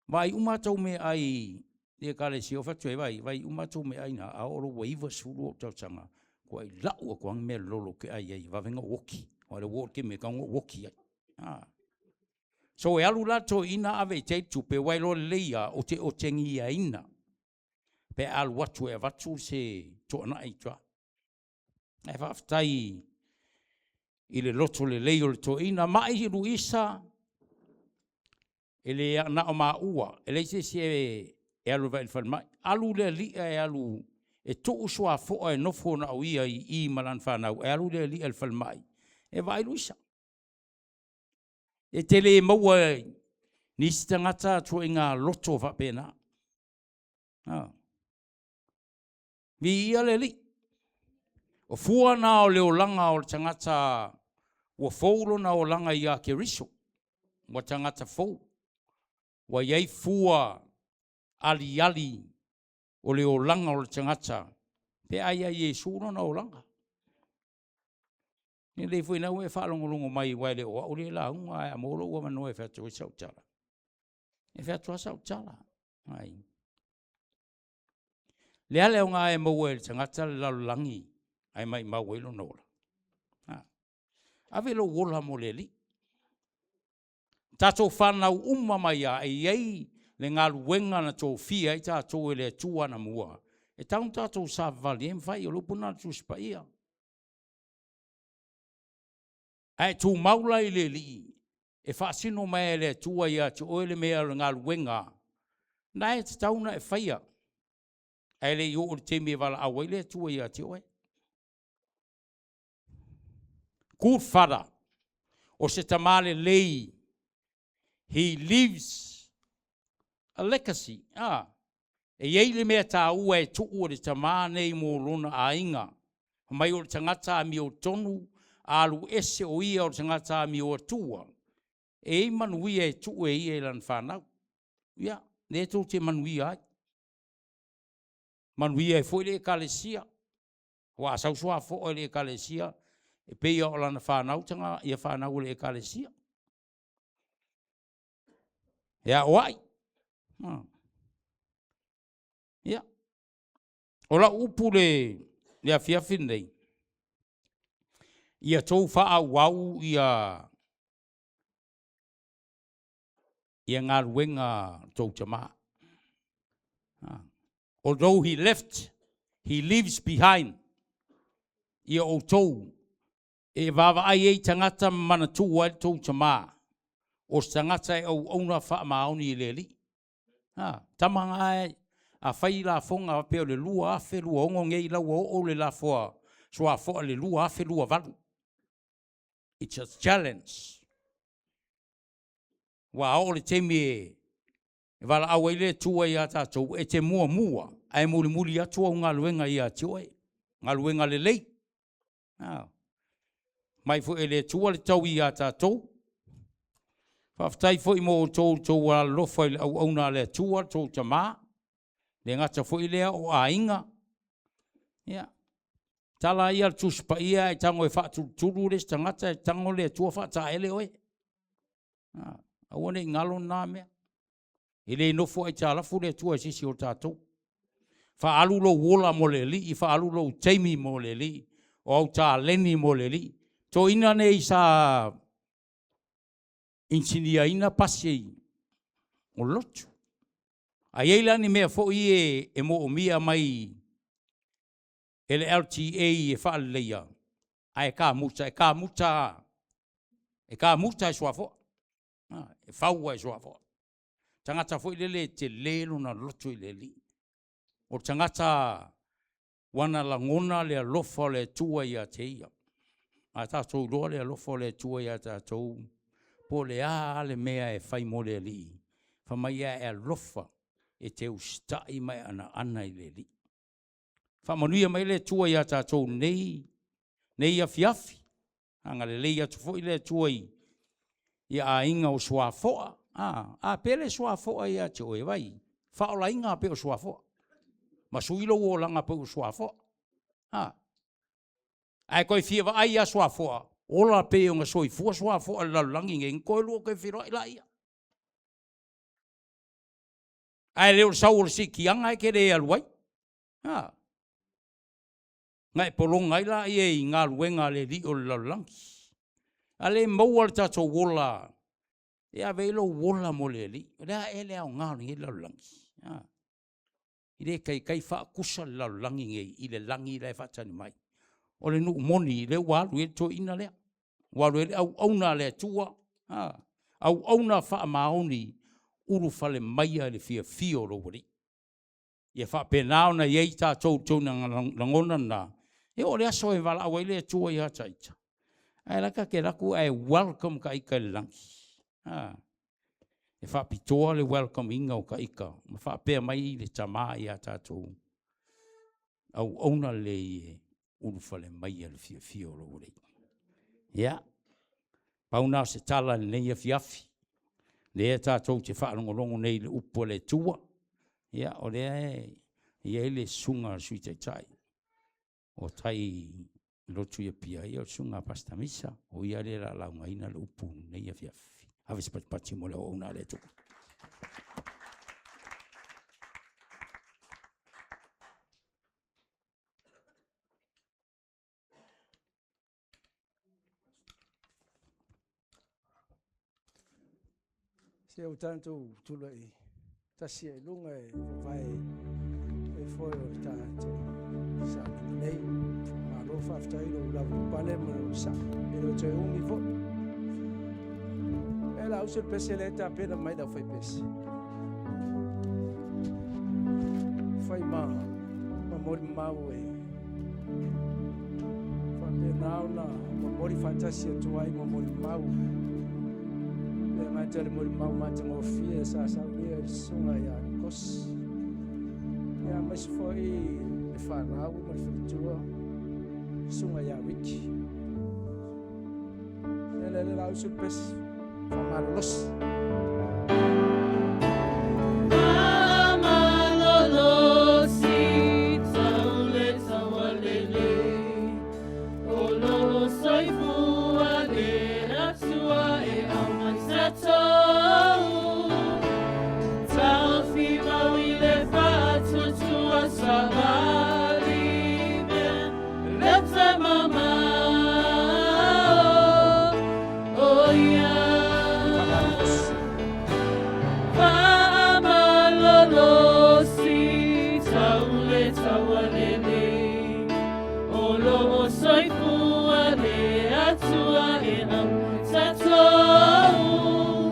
Vaai uma a outou meaai i le ekalesia, ou fai atu ai, vaai, vaai uma a outou meaai na, a oo loa ua 90 ou tausaga, matua lau atu lava ni mealololo ou te ai ai e vave ona ou oti, aua o lea ua oo i le taimi e tatau ona ou oti ai. So e alu la le toeaina ave i tai le tupe, aua e iloa lelei lava ou te otegiaina pe a alu atu e avatu se toanai i tua. Ae faafetai i le loto lelei o le toeaina. Mai Luisa, e le na o maua, e leai se isi e alu e vaai i le falemai. Alu le alii e alu e tuu Suafoa e nofo na o ia i i ma lana fanau, ae alu le alii i le falemai e vaai Luisa. E te le maua e nisi tagata ituaiga loto faapena. Viia le Alii. O fua na o le olaga o le tagata ua fou lona olaga ia Keriso, ua tagata fou, ua i ai fua aliali o le olaga o le tagata pe a ia Iesu lona olaga. E lelei foi na ua e faalogologo mai aua e le o au le lauga, ae a maua lou avanoa e fai atu ai sau tala, e fai atu lava sau tala. Ai. Le a le aoga e maua e le tagata le lalolagi ae maumau ai lona ola? Ha. Ave lou ola mo le Alii. Tatou fanau uma mai lava e i ai le galuega na tofia ai tatou e le Atua anamua, e tatau ona tatou savavali ai ma fai. O le upu lena a le Tusi Paia. Ae tumau la i le Alii e faasino mai e le Atua ia te oe le mea o le galuega na e tatau ona e faia, ae le i oo i le taimi e valaau ai le Atua ia te oe. Good father, o se tamā lelei, he leaves a legacy. Ah, e i ai le mea taua e tuu e le tamā nei mo lona aiga. Mai o le tagata amiotonu, alu ese o ia o le tagata amioatua, e i ai manuia e tuu e ia i lana fanau. Ia, lea tou te manuia ai. Manuia ai foi le ekalesia. Aua a sau Suafoa i le ekalesia, e pei o lana fanau taga, ia fanau o le ekalesia. E aoai. Ia. O lau upu le, le afiafi lenei, ia tou faaauau ia ia galuega tou tama. Although he left, he leaves behind. Ia outou e vaavaai ai tagata ma manatua ai le tou tama, o se tagata e auauna faamaoni i le Alii. Ha, tama na e, a fai lafoga pe o le 2026 nei la ua oo le lafoa Suafoa le 2028. It's a challenge. Ua oo le taimi e valaau ai le Atua ia tatou, e te muamua ae mulimuli atu au galuega ia te oe. Galuega lelei. Ha. Mai foi e le Atua le taui ia tatou. Faafetai foi mo outou tou alolofa i le auauna a le Atua, le tou tama. Le gata foi lea o aiga. Ia, tala ia le Tusi Paia e tago e faatulutulu le isi tagata e tago le Atua faataele oe. Aua ne i galo na mea. E le nofo aitalafu le Atua i se isi o tatou. Faaalu lou ola mo le Alii, faaalu lou taimi mo le Alii, o au taleni mo le Alii. Toeaina nei sa inisinia pasi o lotu. A i ai la ni mea foi e moomia mai e le LTA e faaleleia, ae kamuta, e kamuta, e kamuta e suafoa. E fau e suafoa. Tagata foi lele e tele lona loto i le Alii. O le tagata ua na lagona le alofa o le Atua ia te ia. A tatou iloa le alofa o le Atua ia tatou, po o le a le mea e fai mo le Alii, fai mai a e alofa e te usitai ma e anaana i le Alii. Faamanuia mai le Atua ia tatou nei, nei afiafi, agalelei atu foi le Atua i aiga o suafoa. A pele suafoa ia te oe, vai, faaolaina pei o suafoa. Ma sui lou olaga pei o suafoa. Ae toe fia vaai ia suafoa, ola pei ona soifua suafoa i le lalolagi nei, ona toe lua toe feiloai laia. Ae le o le sau o le siitiaga e te le alu ai. Na e pologa ai laia i galuega a le alii o le lalolagi. A le maua le tatou ola, e ave ai lou ola mo le Alii. O le a ea le aoga o lenei lalolagi? E le taitai faatusa le lalolagi nei i le lagi la e faatali mai. O le nuu moni, lea ua alu i ai le toeaina lea. Ua alu i ai le auauna a le Atua, auauna faamaoni, ulufale maia i le fiafia o lou Alii. Ia faapena ona i ai tatou i totonu lagona na, e oo i le aso e valaau ai le Atua ia ta ita, ae la ta te alu atu ae welcome ta ita i le lagi. E faapitoa le welcome ina o ta ita, ma faapea mai le Tama ia tatou, auauna lelei e ulufale maia i le fiafia o lou Alii. Ia, pau na o se tala i lenei afiafi, lea tatou te faalogologo nei i le upu a le Atua. Ia, o lea e i ai le susuga a le Sui Taitai o tai lotu i Apia, ia o le susuga a Pastor Misa, o ia lea o le a laugaina le upu i lenei afiafi. Ave se patipati mo le auauna a le Atua. Se ua tatou tulai tasi ai luga e vavae ai foi o le tatou sauni nei. Malo faafetai lou lava pale ma lou sa'i, e le o toe umi foi. E la usu le pese lea e tapena mai le aufaipese. Fai ma molimau e faapena ona momoli faatasi atu ai ma molimau. Le gata le molimau matagofie sa saunia i le susuga ia Kosi. Ia aemaise foi le fanau ma le faletua, susuga ia Ricky. Ia le le la usu le pesi, faamalolosi. Faamalolosi, tau le taualele, o lo soifua le Atua e aumai tatou. Taofi mau i le faatuatua savali mea, le te mamao o ia. Faamalolosi, tau le taualele, o lo soifua le Atua e aumai tatou.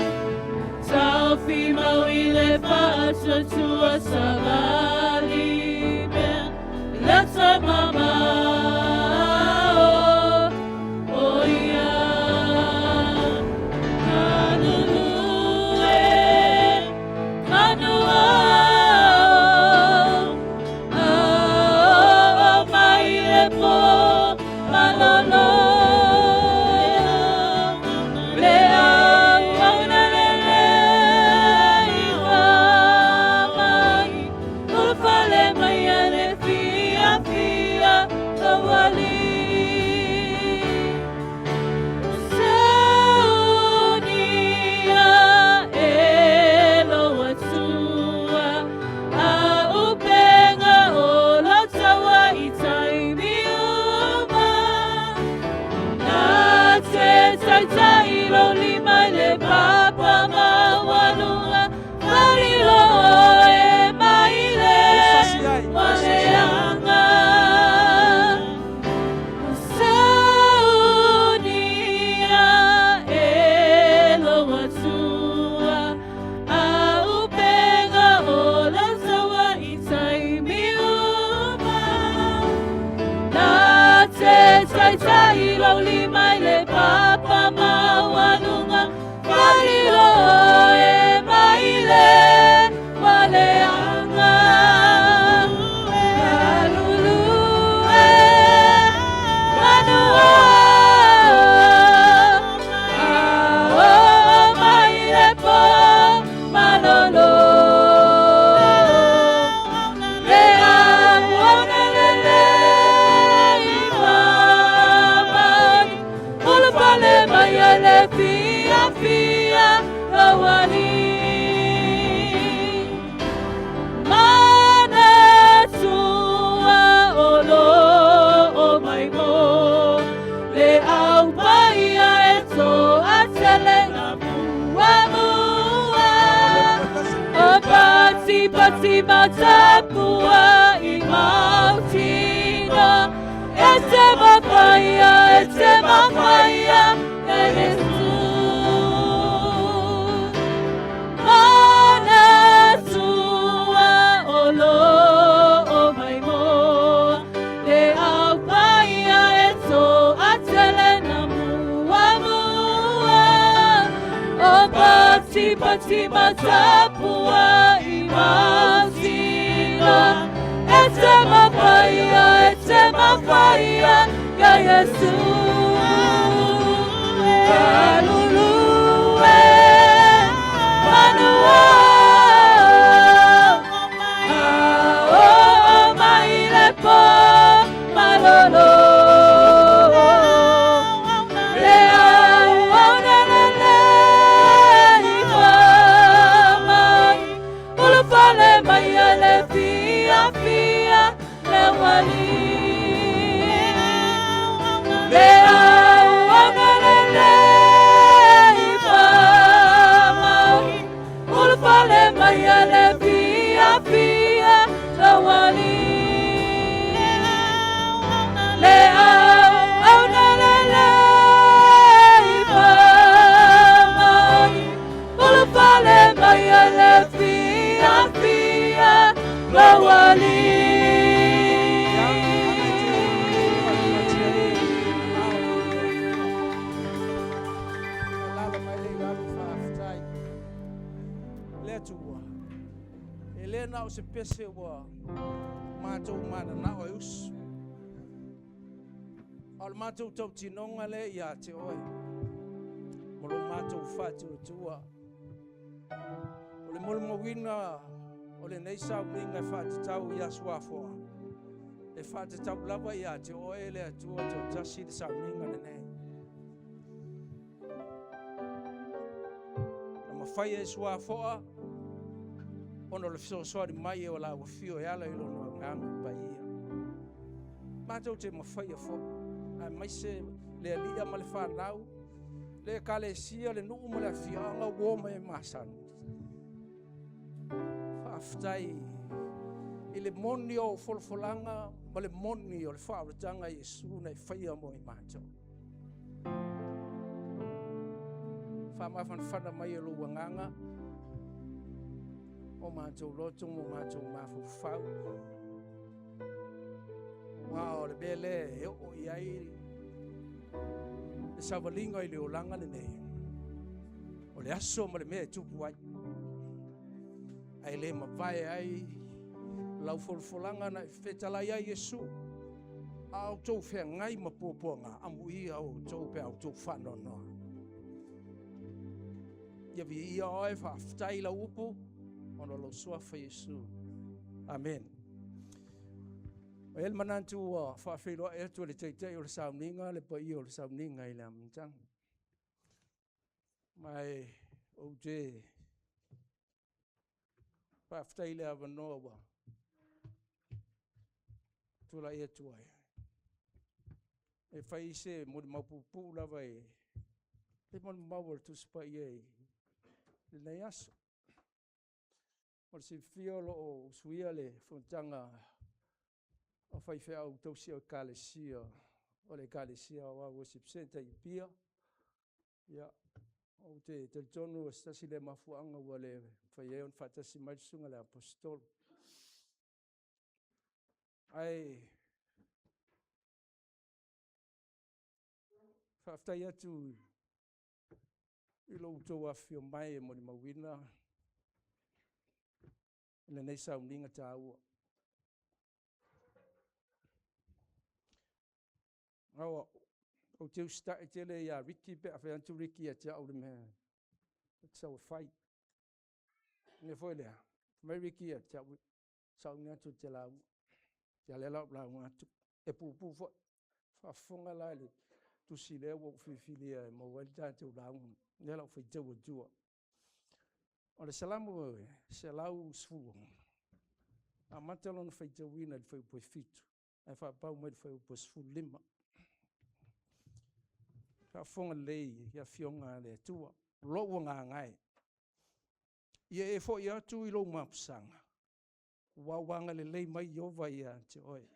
Taofi mau i le faatuatua savali mea, le te mamao o ia. Kalulu e, manuao, ao mai le po malolo. Le auauna lelei ua mai, ulufale Taitai lou lima i le papa maualuga, Faliloa e mai le waleanga. Kalulu e manua, Ao mai le po malolo. Le auauna lelei faamaoni, Ulufale mai ai le fiafia lou Alii. Manatua o lo o mai mo, Le au paia e toatele na muamua. O pati pati matapua i mautino, E te mapaia, e te mapaia, e Yesu. Manatua o lo o mai mo, Le au paia e toatele na muamua. O pati pati matapua i mautino, E te mapaia, e te mapaia, ia Yesu. Kalulu e manua, Ao mai le po malolo. Le auauna lelei faamaoni, Ulufale mai ai le fiafia lou Alii. Le auauna lelei faamaoni, Ulufale mai ai le fiafia lou Alii. Le auauna lelei faamaoni, Ulufale mai ai le fiafia lou Alii. Alala mai le alu faafetai. Le Atua, e le na o se pese ua matou mananao e usu. A o le matou tautinoga le ia te oe. Ma lo matou faatuatua. O le molimauina o lenei sauniga e faatatau i aso afoa. E faatatau lava ia te oe le Atua toatasi le sauniga lenei. Na mafai e suafoa ona o le fesoasoani mai e o lau afio e ala i lona agaga paia. Matou te mafaia foi, aemaise le alii ma le fanau, le ekalesia, le nuu ma le afioaga ua o mai e masani. Faafetai i le moni o folafolaga ma le moni o le faaolataga a Iesu na e faia mo i matou. Faamafanafana mai e lou agaga o matou loto ma o matou mafaufau. Ua o le mea lea e oo i ai le savaliga i le olaga lenei. O le aso ma le mea e tupu ai. Ae le mavae ai lau folafolaga na e fetalai ai Iesu. A outou feagai ma puapuaga, amuia outou pe a outou faanoanoa. Ia viia oe, faafetai lau upu, ona o lou suafa Iesu. Amen. O e le manatu ua faafeiloai atu e le taitai o le sauniga, le paia o le sauniga i le amataga. Ma e ou te faafetai i le avanoa ua tulai atu ai. E fai se molimau puupuu lava i le molimau o le Tusi Paia i lenei aso. O le silafia o lo o usuia le fonotaga o faifeau tausi o ekalesia, o le ekalesia o Aoao Worship Centre i Apia. Ia, ou te talitonu o se tasi lea mafuaaga ua le mafai ai ona faatasi mai le susuga i le Aposetolo. Ae Faafetai atu i lo outou afifio mai e molimauina lenei sauniga taua. Aua, ou te usitai tele ia Ricky pe a fai atu Ricky ia te au le mea ou te sau e fai. O le mea foi lea, fai mai Ricky ia te au, sauni atu ou te lauga. Ia lea la ua ou lauga atu. E puupuu foi. Faafofoga la i le tusi lea ua ou filifilia e maua ai le tatou lauga. Lea o le a ou faitau atua. O le Salamo e 116, amata lona faitauina i le fuaiupu e 7, ae faapau mai i le fuaiupu e 15. Faafofoga lelei i afioga a le Atua, lou agaga e, ia e foi atu i lou mapusaga, ua ua agalelei mai Ieova ia te oe.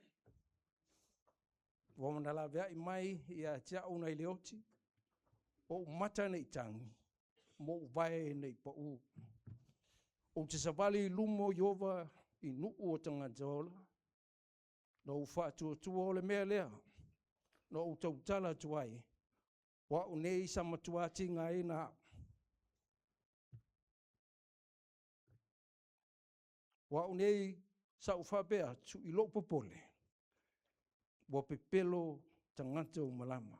Ua na laveai mai ia te au nai le oti, ou mata nei tagi, ma ou vae nei pau. Ou te savali i luma o Ieova i nuu o tagata ola, na ou faatuatua o le mea lea, na ou tautala atu ai, o au nei sa matua tigaina au. O au nei sa ou faapea atu i lou popole, ua pepelo tagata ua malama.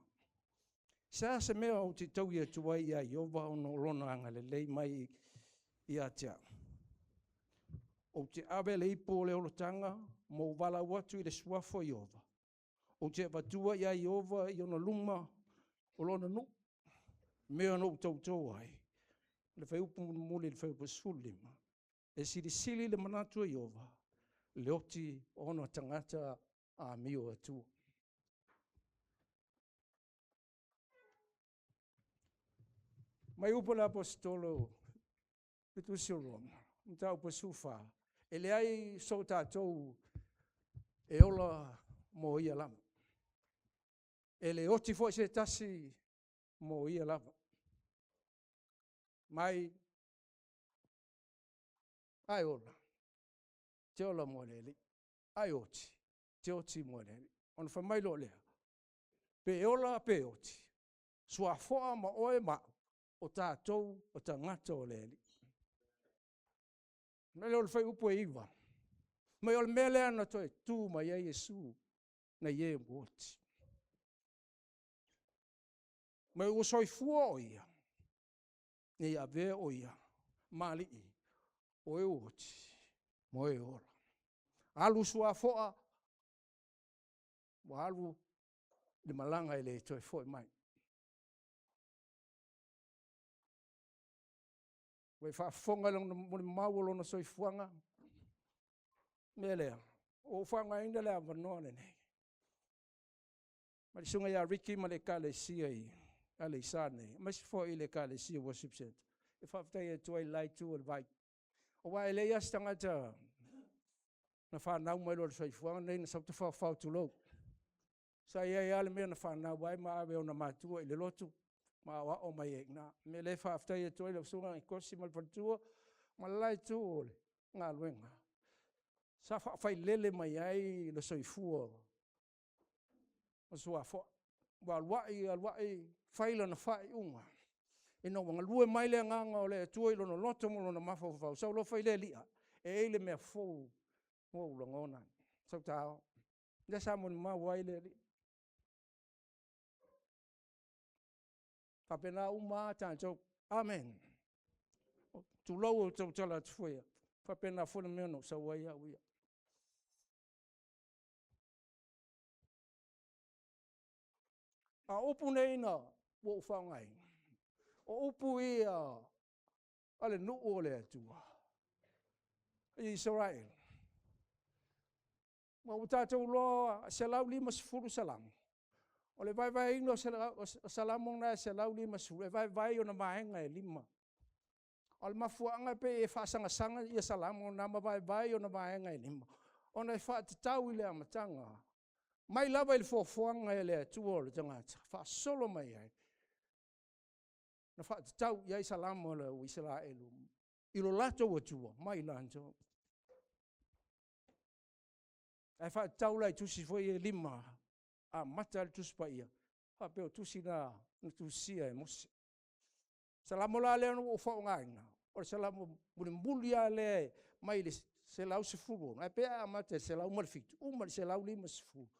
Se a se mea ou te taui atu ai ia Ieova ona o lona agalelei mai ia te au? Ou te ave le ipu o le olataga ma ou valaau atu i le suafa o Ieova. Ou te avatua ia Ieova i ona luma o lona nuu, mea na ou tauto ai, le fuaiupu mulimuli le fuaiupu 15, e silisili le manatu o Ieova, le oti o ona tagata amio atua. Mai upu a le Aposetolo i tusi o Roma, mataupu e 14, e leai so tatou e ola mo ia lava. E le oti foi se tasi mo ia lava. Mai, a e ola, e te ola mo le Alii, a e oti, e te oti mo le Alii. Ona fai mai loa lea, pe ola pe oti, suafoa ma oe ma au, o tatou o tagata o le Alii. Mai lea o le fuaiupu e 9, mai o le mea lea na toe tu mai ai Iesu nai e ua oti. Ma ua soifua o ia, ina ia avea o ia ma Alii o e ua oti ma e ola. Alu suafoa, ua alu le malaga e le toe foi mai. Ua e faafofoga i le molimau o lona soifuaga? O le mea lea, ua ou faaaogaina le avanoa lenei, ma le susuga ia Ricky ma le Ekalesia i Aleisa nei, aemaise foi le Ekalesia Worship Center, e faafetai atu ai i le la itu o le vai. Aua e leai lava se tagata na fanau mai loa i le soifuaga lenei na sau tafaofao tulou. Sa i ai lava le mea na fanau ai ma ave e ona matua i le lotu ma aoao mai ai i ina. O le mea lea e faafetai atu ai i lau Susuga Kosi ma le faletua ma le la itu o le galuega, sa faafailele mai ai le soifua o Suafoa. Ua alu ai alu ai fai lana faaiuga, ina ua galue mai le Agaga o le Atua i lona loto ma lona mafaufau, sau loa fai lea li'a, e i ai le mea fou ua ou lagona, sau ta o. Lea sa molimau ai le alii. E faapena uma lava tatou. Amene. Tulou, ou te tautala atu foi, e faapena foi le mea na ou sau ai au ia. A o upu nei ua ou faaaogaina, o upu ia a le nuu o le Atua i Isaraelu. Ma ua tatou iloa e 150 Salamo, o le vaevaeina o Salamo na e 150, e vaevae i ona vaega e 5. O le mafuaaga e pei e faasagasaga Salamo na ma vaevae i ona vaega e 5, ona e faatatau i le amataga, mai lava i le foafoaga e le Atua o le tagata, faasolo mai ai, na faatatau i ai Salamo a le au Isaraelu i lo latou Atua ma i latou. Ae faatatau la i tusi foi ia e 5, amata lava le Tusi Paia. Faapea o tusi na na tusia e Mose. Salamo la lea na ou faaaogaina, o le Salamo mulimuli lava lea mai le 116, ae pei a amata i le 107, uma i le 150.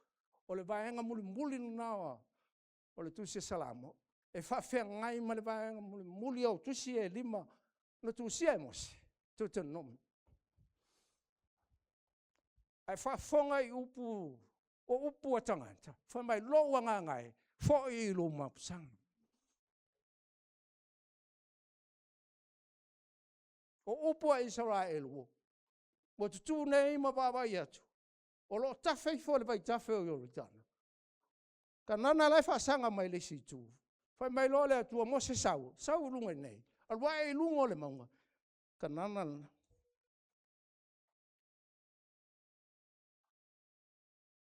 O le vaega mulimuli lena o le tusi o Salamo, e faafeagai ma le vaega mulimuli o tusi ia e 5 na tusia e Mose, Deuteronomy. Ae faafofoga i upu, o upu a tagata, fai mai lou agaga e, foi i lou mapusaga. O upu a Isaraelu, ua tutu nei ma vaavaai atu, o lo o tafe ifo i le vaitafe o Ioritana, Kanana la e faasaga mai le isi itu, fai mai loa le Atua, Mose sau, sau i luga i inei, alu ae i luga o le mauga, Kanana lena.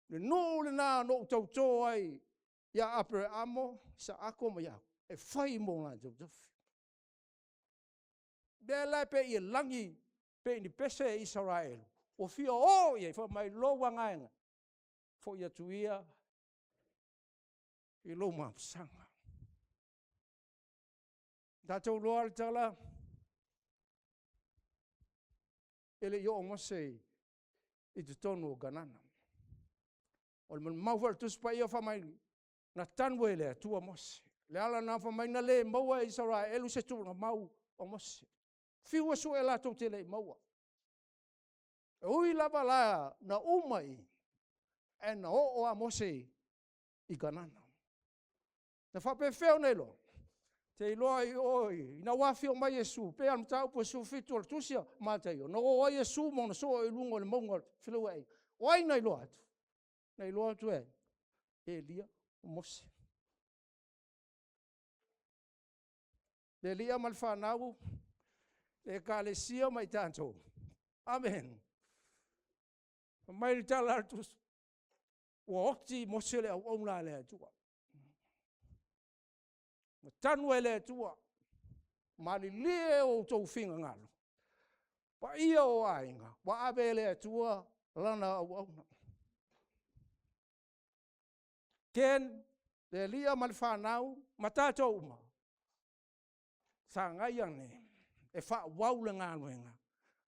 Le nuu lena na ou tauto ai ia Aperamo, Isaako ma Iakopo, e fai mo latou tofi. O lea la e pei e lagi pei ni pese Isaraelu, ua fia o i ai, fai mai lou agaga e, foi atu ia i lou mapusaga. Tatou iloa le tala, e le i oo Mose i totonu o Kanana. O le molimau foi a le Tusi Paia fai mai, na tanu e le Atua Mose. O le ala lena fai mai na le maua e Isaraelu se tuugamau o Mose. Fiu e sue latou te le i maua. E ui lava la na uma i i, ae na oo lava Mose i Kanana. Na faapefea ona iloa? Ou te iloa i o ina ua afio mai Iesu, pei lava o le mataupu e 17 o le tusi a Mataio, na o ai Iesu ma ona soo i luga o le mauga o le feliuaiga. O ai na iloa atu? Na iloa atu e ai? Elia ma Mose. Le Alii ma le fanau, le Ekalesia ma i tatou, amene. Fai mai le tala a le Tusi, ua oti Mose le auauna a le Atua. Na tanu e le Atua, malilie outou finagalo, paia o aiga, ua ave e le Atua lana auauna. Ken, le alii ma le fanau ma tatou uma, sagai ane e faaauau le galuega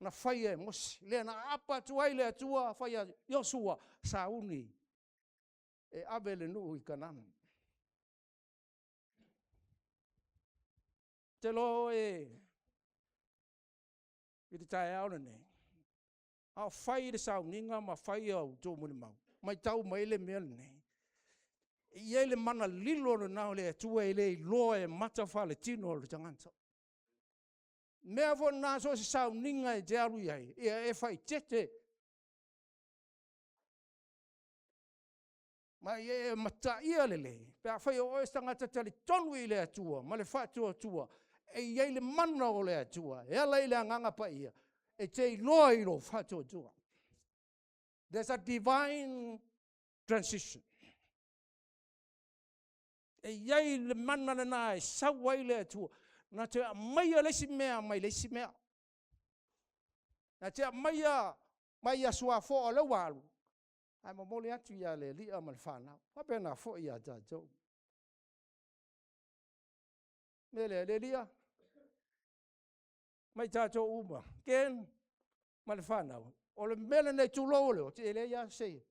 na faia e Mose, lea na aapa atu ai le Atua fai atu, Iosua, sauni e ave le nuu i Kanana. Ou te iloa oe i le taeao lenei, a o fai le sauniga ma fai a outou molimau, matau mai le mea lenei, e i ai le mana lilo lena o le Atua e le iloa e mata faaletino o le tagata. O le mea foi lena so o se sauniga e te alu i ai, ia e faaeteete ma ia e mataia lelei, pe afai o oe o se tagata e talitonu i le Atua ma le faatuatua, e i ai le mana o le Atua e ala i le Agaga Paia, e te iloa i lou faatuatua. There's a divine transition. E i ai le mana lena e sau ai le Atua, na te aumaia le isi mea mai le isi mea. Na te aumaia mai Aso Afoa o lea ua alu, ae momoli atu ia le alii ma le fanau. Faapena foi ia tatou. Le lea, le Alii, ma i tatou uma, Ken ma le fanau, o le mea lenei, tulou le oti, e leai lava se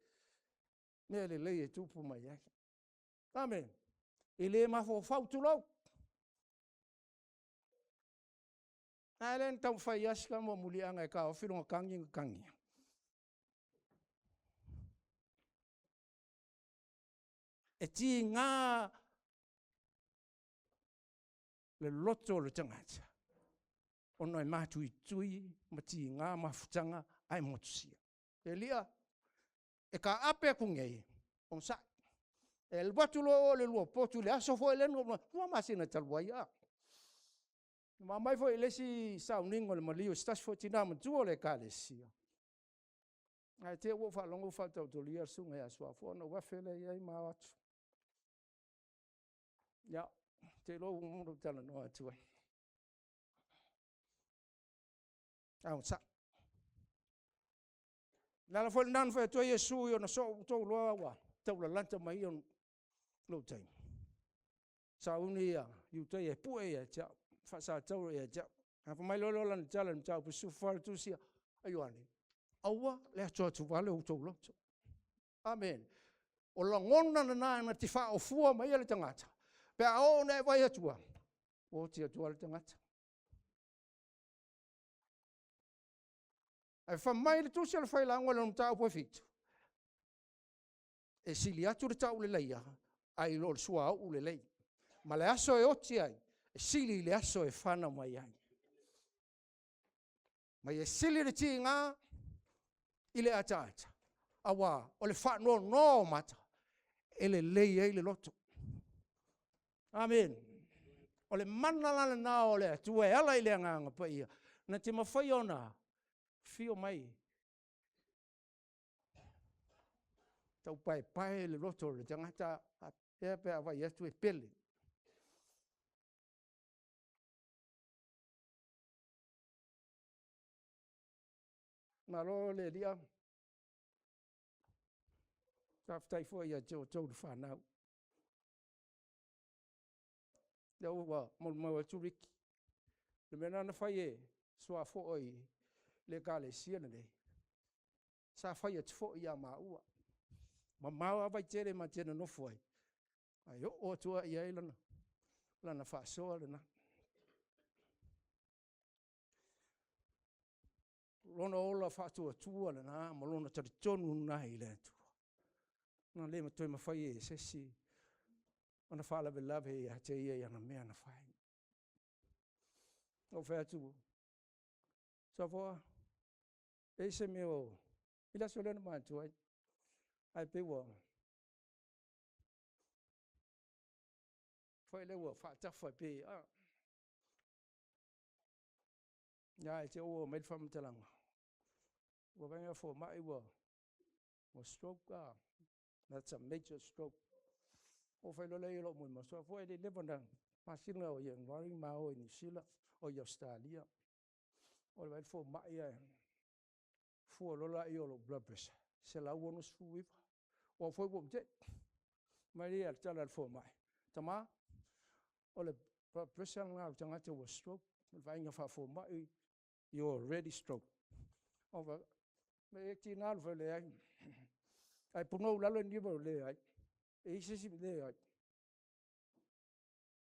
mea lelei e tupu mai ai. Amene. E le mafaufau, tulou. A lea na taumafai lava si tama o Muliaga e taofi lona tagi na tagi ai. E tiga le loto o le tagata ona e matuitui ma tiga mafutaga ae motusia. Elia, e taape atu nei, onosai, e alu atu loa oe i le lua potu i le aso foi lea na 2 masina talu ai a. Na ma omai foi i le isi sauniga o le maliu o se tasi foi o tina matua o le Ekalesia, ae te i ua ou faalogo ua faataotolia le susuga ia Suafa ona ou afe lea i ai ma o atu. Ia, ou te iloa ua uma ona ou talanoa atu ai. Ae onosai. O le ala foi lena na fai atu ai Iesu i ona soo, ua outou iloa ua taulalata mai lou taimi. Sauni ia Iutaia e pue ia te au, faasatauro ia te au. A fai mai loa lea o lana tala i le mataupu 14 o le tusi a Ioane, aua le atuatuvale outou loto. Amene. O lagona lena na te faaofua mai ai le tagata, pe a oo ina e vaai atu, ua oti atu lava le tagata. Ae fai mai le tusi a le Failauga i lona mataupu e 7, e sili atu le tauleleia ae i lo le suauu lelei. Ma le aso e oti ai, e sili i le aso e fanau mai ai. Ma ia sili le tiga i le ataata, auā o le faanoanoa o mata e lelei ai le loto. Amene. O le mana la lena o le Atua e ala i le Agaga Paia, na te mafai ona afio mai taupaepae le loto o le tagata faapea pe a vaai atu e pele. Malo le Alii, faafetai foi ia te outou le fanau. Lea ua molimau atu Riki, o le mea lena na fai e suafoa i le Ekalesia lenei, sa fai atu foi ia maua. Mamao lava Vaitele ma te nonofo ai, ae oo atu lava i ai lana faasoa lena. O lona ola faatuatua lena ma lona talitonu lena i le Atua, na le toe mafai e se isi ona faalavelave ia te ia i ana mea na fai. Na ou fai atu, Suafoa, e i ai se mea o… i le aso lea na matua ai, ae pei ua foi lea ua faatafa pei a… Ae te i ua oo mai le faamatalaga, ua vaai le fomai ua stroke, that's a major stroke. Ona ou fai loa lea i lou molimau, Soafoa e le i leva ona masina o Ianuari ma o i Niu Sila, oi Ausetalia. O le vaai i le fomai ae fua loa lea o lou blood pressure, e 169. O au foi ua ou te'i. Fai mai le tala a le fomai, tama, o le blood pressure lena o le tagata ua stroke. O le vaaiga faafomai, you are already stroke. Ou fai atu, e tiga ona ou fai atu, leai. Ae punou i lalo le niu, leai. E i ai se isi mea? Leai.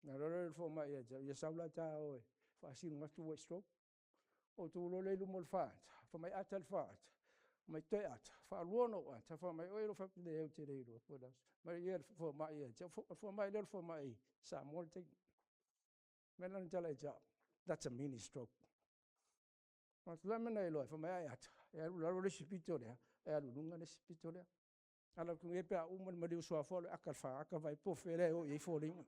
Ona alu atu lea o le fomai ia te au, ia sau la ta o e faasino atu ua e stroke. Ou tu loa lea i luma o le faata, fai mai ata le faata, fai mai toe ata, faalua ona ou ata, fai mai ua e iloa? Ou fai atu, leai ou te le iloa po o le a se mea. Fai mai le fomai ia te au, o le fomai lea o le fomai Samoa i le taimi. Fai mai lana tala ia te au, that's a mini stroke. Ou fai atu, o le a le mea na e iloa ai? Fai mai a e ata, e alu i lalo le isi pito lea, ae alu i luga le isi pito lea. Alu atu nei pe a uma le maliu o Suafa alu e ata i le faata vaai po o fea lea e oo i ai foliga.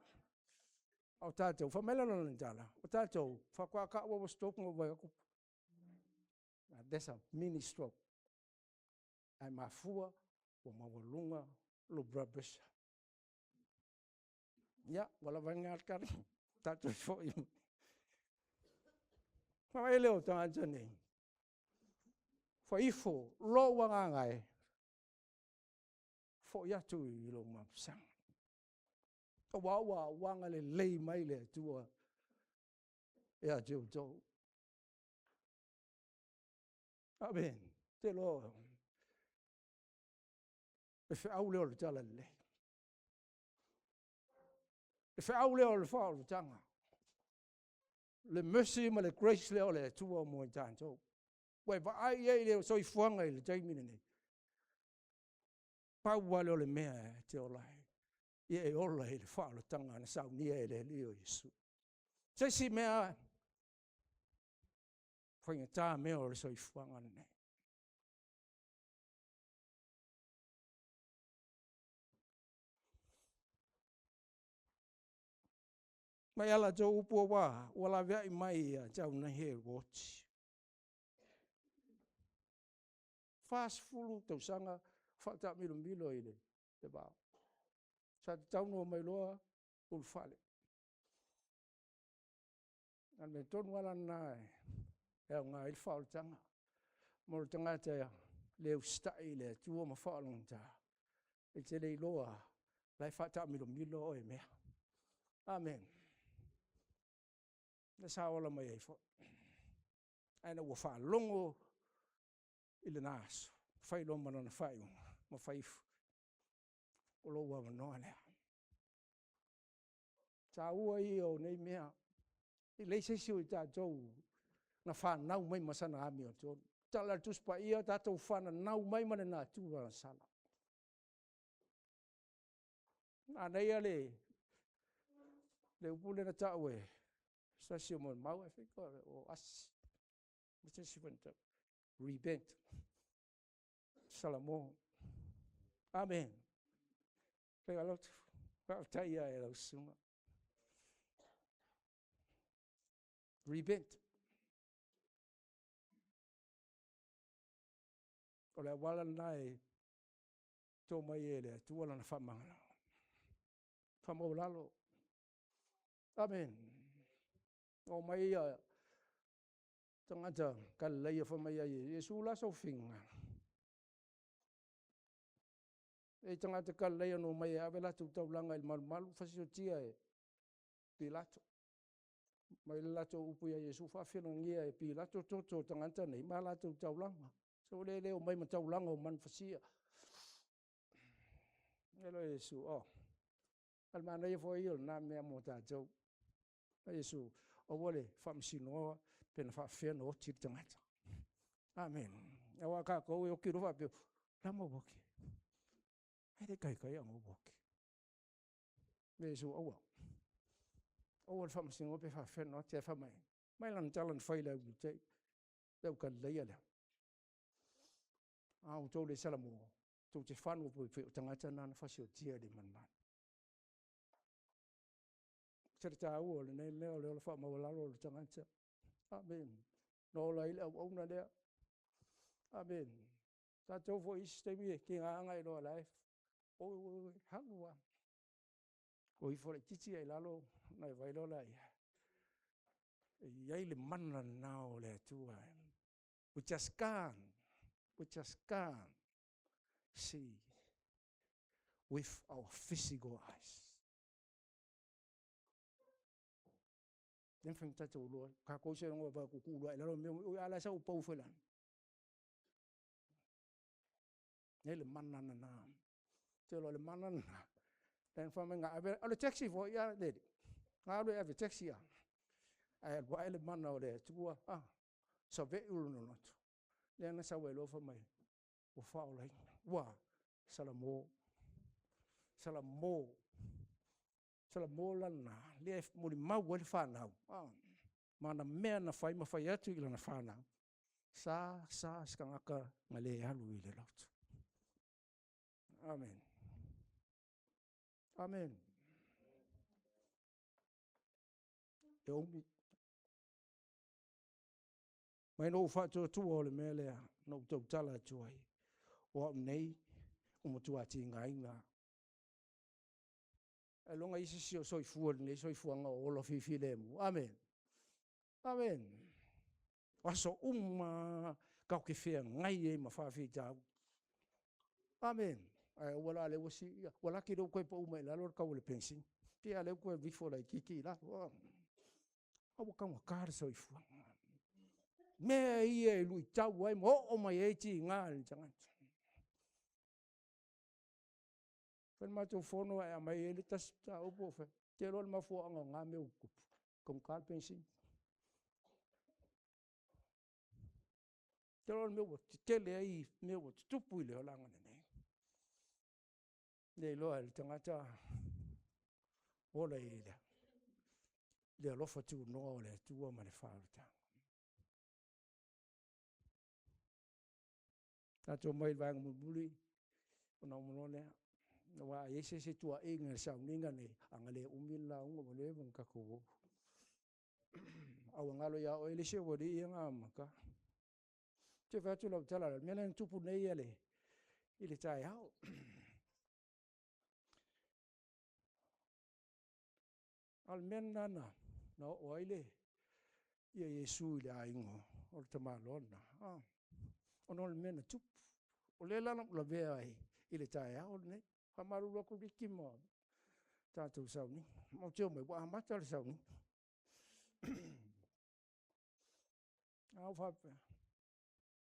A o tatou, fai mai lana tala, o tatou, faatoa tau lava ua stroke ona ou vaai atu, that's a mini stroke. Ae mafua ua maualuga lou blood pressure. Ia, ua lava ai lena tala, tatou foi. Fai mai lea o tagata nei, fai ifo lou agaga e, foi atu i lou mapusaga, aua ua agalelei mai le Atua ia te outou. Amene. Ou te iloa le feau lea o le talalelei, le feau lea o le faaolataga, le mercy ma le grace lea o le Atua mo i tatou. Ua e vaai i ai i le soifuaga i le taimi lenei? Pau lava lea o le mea e te ola ai, ia e ola i le faaolataga na saunia e le Alii o Iesu. Se isi mea faigata mea o le soifuaga lenei. Mai a latou upu ua laveai mai ia te au nei e ua oti. 40 tausaga faataamilomilo i le vao. Sa tatau ona omai loa ulufale. A o le mea tonu lava la lena e aoga ai le faaolataga mo le tagata e le usitai i le Atua ma faalogogata, e te le iloa la e faataamilomilo oe e mea. Amen. Le sa ola mai ai foi. Ae na ua faalogo i lena aso, fai loa ma lona faaiuga, ma fai ifo, o lou avanoa lea. Taua ia o nei mea, e leai se isi o i tatou na fanau mai ma sana amiotonu. Tala a le Tusi Paia, tatou fananau mai ma le natura o sala. Manaia le upu lea na tau e se tasi o molimau, I think o Asi, se tasi foi na tau, repent, Salamo. Amen. Faigalotu, faafetai ia e lau susuga. Repent. O le auala lena e to mai e le Atua lana faamagalo. Faamaualalo. Amen. O mai ia tagata Galileia fai mai ai, Iesu la sou finagalo. E tagata Galileia no mai e ave latou taulaga i le malumalu, fasiotia e Pilato. Mai le latou upu ia Iesu faafelogia e Pilato toto o tagata nei ma latou taulaga. So le le o mai ma taulaga o manufasia. E lo Iesu, oh. Al manaia foi o lena mea mo tātou. A Iesu, aua le faamasinoa pe na faafefea na oti le tagata. Amen. Aua kākou e oki loa faapea, lama ua oki. E le kaikai a ua oki. Iesu, aua. Aua le faamasinoa pe faafefea na oti, ae faamai. Mai lana tala na fai le au te, le au Galileia lea. A o le salamo, tou te whanu po i tagata nana fasiotia le malumalu. Se le tāua o lenei mea o le ola faamaualalo o le tagata. Amen. No ola i le auauna lea. Amen. Tātou foi isi taimi e ki ngā anga i loa lai. Oi, oi, oi, halu a. O ifo le titi ai lalo, na e vai loa ia. E iai le mana na o le Atua. We just can't. We just can't see with our physical eyes. Le mfai tātou loa, ka kou se rongo pa kuku loa, lalo mea, oi ala sa upau foi lana. Nei le mana na na. Te loa le mana na na. Len fa mai ngā ave, o le taxi foi ia, le, ngā alu e ave taxi ia. Ai alua ai le mana o le Atua, ah, sa vei ulu no loto. Le ana sa wai loa fa mai, ua whaolaina. Ua, Salamo. Salamo. Salamo lana, le e moli mau ai le whanau. Ah, mana mea na whai ma whai atu i lana whanau. Sa, sa, skangaka, nga le alu i le lotu. Amen. Amen. E omi. Mai no whaatuatua o le mea lea, no tautala atu ai. O au nei, o matua ati ngā inga. E longa isi si o soifua nei, soifuanga o ola fifi le mu. Amen. Amen. Aso uma kau ke whea ngai e ma whawhi tau. Amen. Ai, ua la le ua si, ia, ua laki leu koe pa uma i lalo le kau o le pensin. Pia leu koe vifo lai kiki i lalo. A ua kaunga kā le soifuanga. Mea ia e lui tau ai, mo o mai e ti ngā le tagata. Whai mātou whono ai a mai e le tasi tā upo whai. Te roa le mafuaanga o ngā mea ukupu. Kong kā le pensin. Te roa le mea ua tetele ai, mea ua tutupu i le olanga nei. Nei loa le tagata ola i le, le alofa tūnoa o le Atua ma le whaorotanga. Tātou mai le vaenga mulimuli, o na umaloa lea. Na wā ai se se tua inga le sauninga nei, anga le umi le launga wa le wang kako wo. Au ngalo ia o ele se wa li ia ngā maka. Te whatu lau tala, mea lea tupu nei ia le, i le tai hao. Al mea nana, na o ai le, ia Iesu i le aingo, o le tamalona. Ah, o no le mea na tupu. O le lana ula vea ai, i le tai hao nei. Whamaruru aku riki mo. Tatou sauniga. Matou te omai, ua amata le sauniga. A ou faapea,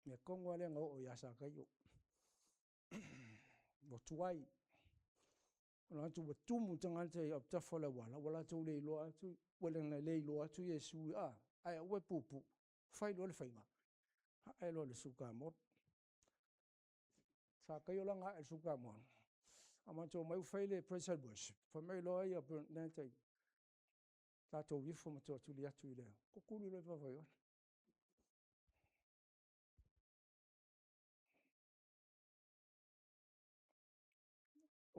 mea tonu lava lea na oo ia Sakaio. Ua tuai, ona atu ua tumu tagata i autafa o le auala, ua latou le iloa atu, ua le iloa atu Iesu, ae aua e puupuu, fai loa le faiga, ae loa i le sukamoli. Sakaio la na ae i le sukamoli, a matou omai ua fai le praise and worship, fai mai loa ia Bernard, tatou ifo ma tootuli atu i le tutuli loa i le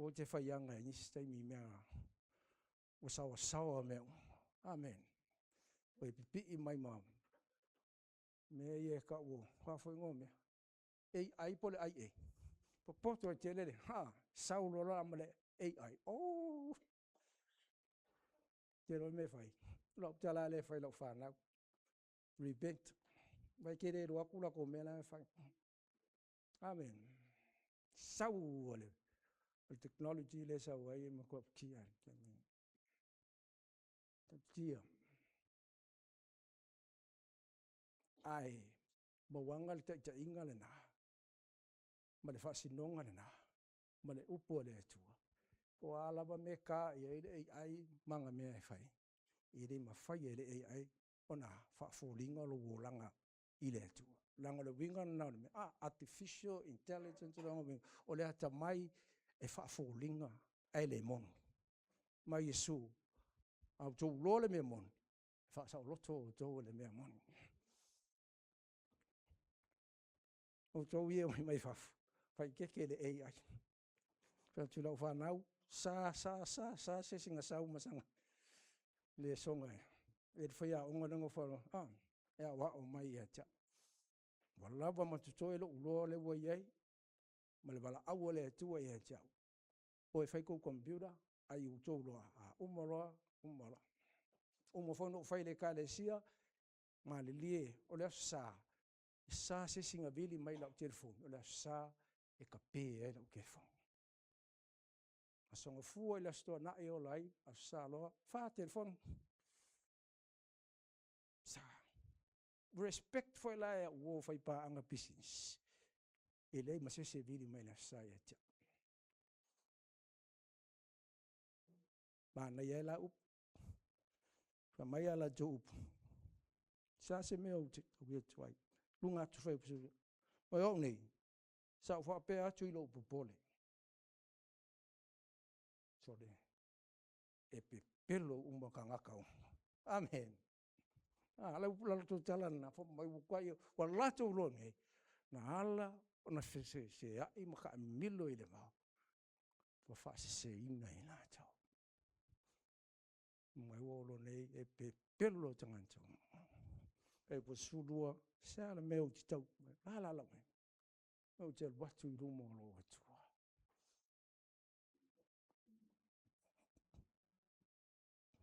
Ou te faiaga i nisi taimi i mea ua saoasaoa mea uma. Amen. Ua pipii mai ma mea ia e tau o, o a foi igoa o mea, AI po o le IA. Popoto ai tele le, ha, sau loa la ma le AI, oh! Te iloa le mea e fai? O lau tala lava lea e fai i lau fanau, repent. Vaai e te le iloa atu latou mea la e fai. Amen. Sau o le technology lea e sau ai e matautia. Matautia. Ae mauaga le taitaiga lena ma le faasinoga lena ma le upu a le Atua. Po o a lava mea e ta i ai le AI ma ana mea e fai, e le mafai e le AI ona faafoliga lou olaga i le Atua. Leaga o le uiga lena o le mea, artificial intelligence, lona uiga, o le atamai e faafoliga ae le moni. Ma Iesu, a outou iloa le mea moni, e faasaoloto outou e le mea moni. Outou ia e omai fafo, faaeteete i le AI. Fai atu i lau fanau, sa, sa, sa, sa se isi na sau ma sana lesona e le faiaoga lea na ou a, e aoao mai ia te au. Ua lava ma totoe lou iloa lea ua i ai, ma le valaau a le Atua ia te au, o e fai tou computer, a ia outou iloa, a uma loa, uma loa. Uma foi ona ou fai i le Ekalesia, malilie, o le Aso Sa, e sa se isi na vili mai i lau telefoni, o le Aso Sa e tape ai lau telefoni. Aso Gafua i le Aso Toonai e ola ai, Aso Sa loa, 4 telefoni. Sa. Respect foi la e au uo faipaaga pisinisi, e leai ma se isi e vili mai i le Aso Sa ia te au. Manaia ai la upu. Fai mai a latou upu, se a se mea ou te taui atu ai, luga atu fai o au nei, sa ou faapea atu i lou popole, sole, e pepelo uma tagata uma. Amen. A, la latou tala lena, fai mai ua latou iloa nei, na ala ona feseseai ma taamilo i le vao, ua faaseseina i latou. Mai ua olo nei e pepelo tagata uma. Fuaiupu 12, se a le mea ou te tau, o le a la lau mea? Ou te alu atu i luma o lou Atua.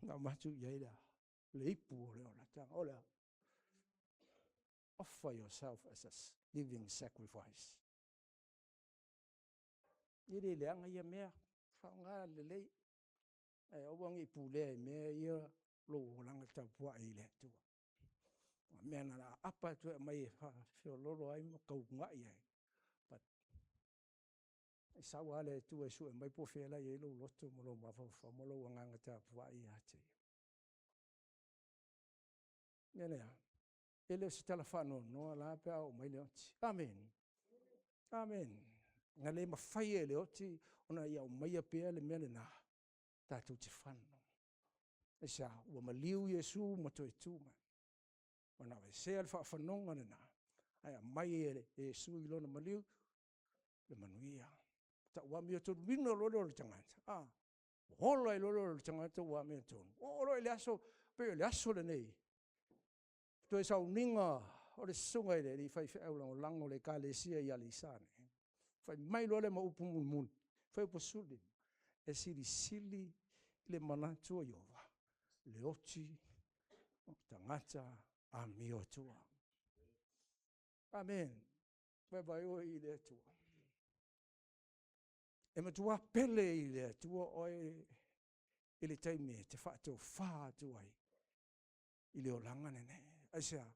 Na avatu i ai le ipu o le olataga. O le a? Offer yourself as a living sacrifice. E le leaga ia mea, faaaoga lelei, ae aua ne i pulea e mea ia lou olaga tapuai i le Atua. O mea na ona aapa atu e aumai e faafeoloolo ai ma taugai ai, but e sau lava le Atua e sue mai po o fea la e i ai lou loto ma lou mafaufau ma lou agaga tapuai ia te Ia. O le mea lea, e le o se tala faanoanoa la pe a oo mai le oti. Amen. Amen. Na le mafai e le oti ona ia aumaia pea le mea lena, tatou te fano. Aisea? Ua maliu Iesu ma toe tu mai. Ua aveesea le faafanoga lena, ae aumai e Iesu i lona maliu le manuia. Tau amiotonu loa lea o le tagata, a, ola ai loa lea o le tagata ua amiotonu. Oo loa i le aso, pei o le aso lenei, toe sauniga o le susuga i le alii faifeau lagolago o le Ekalesia i Aleisa nei, fai mai loa lea ma upu mulimuli, fuaiupu 15, e silisili le manatu o Iofa, le oti o tagata amiotua. Amen. Vaivai oe i le Atua. E matua pele i le Atua oe. i le taimi e te faatofā atu ai i le olaga lenei. Aisea?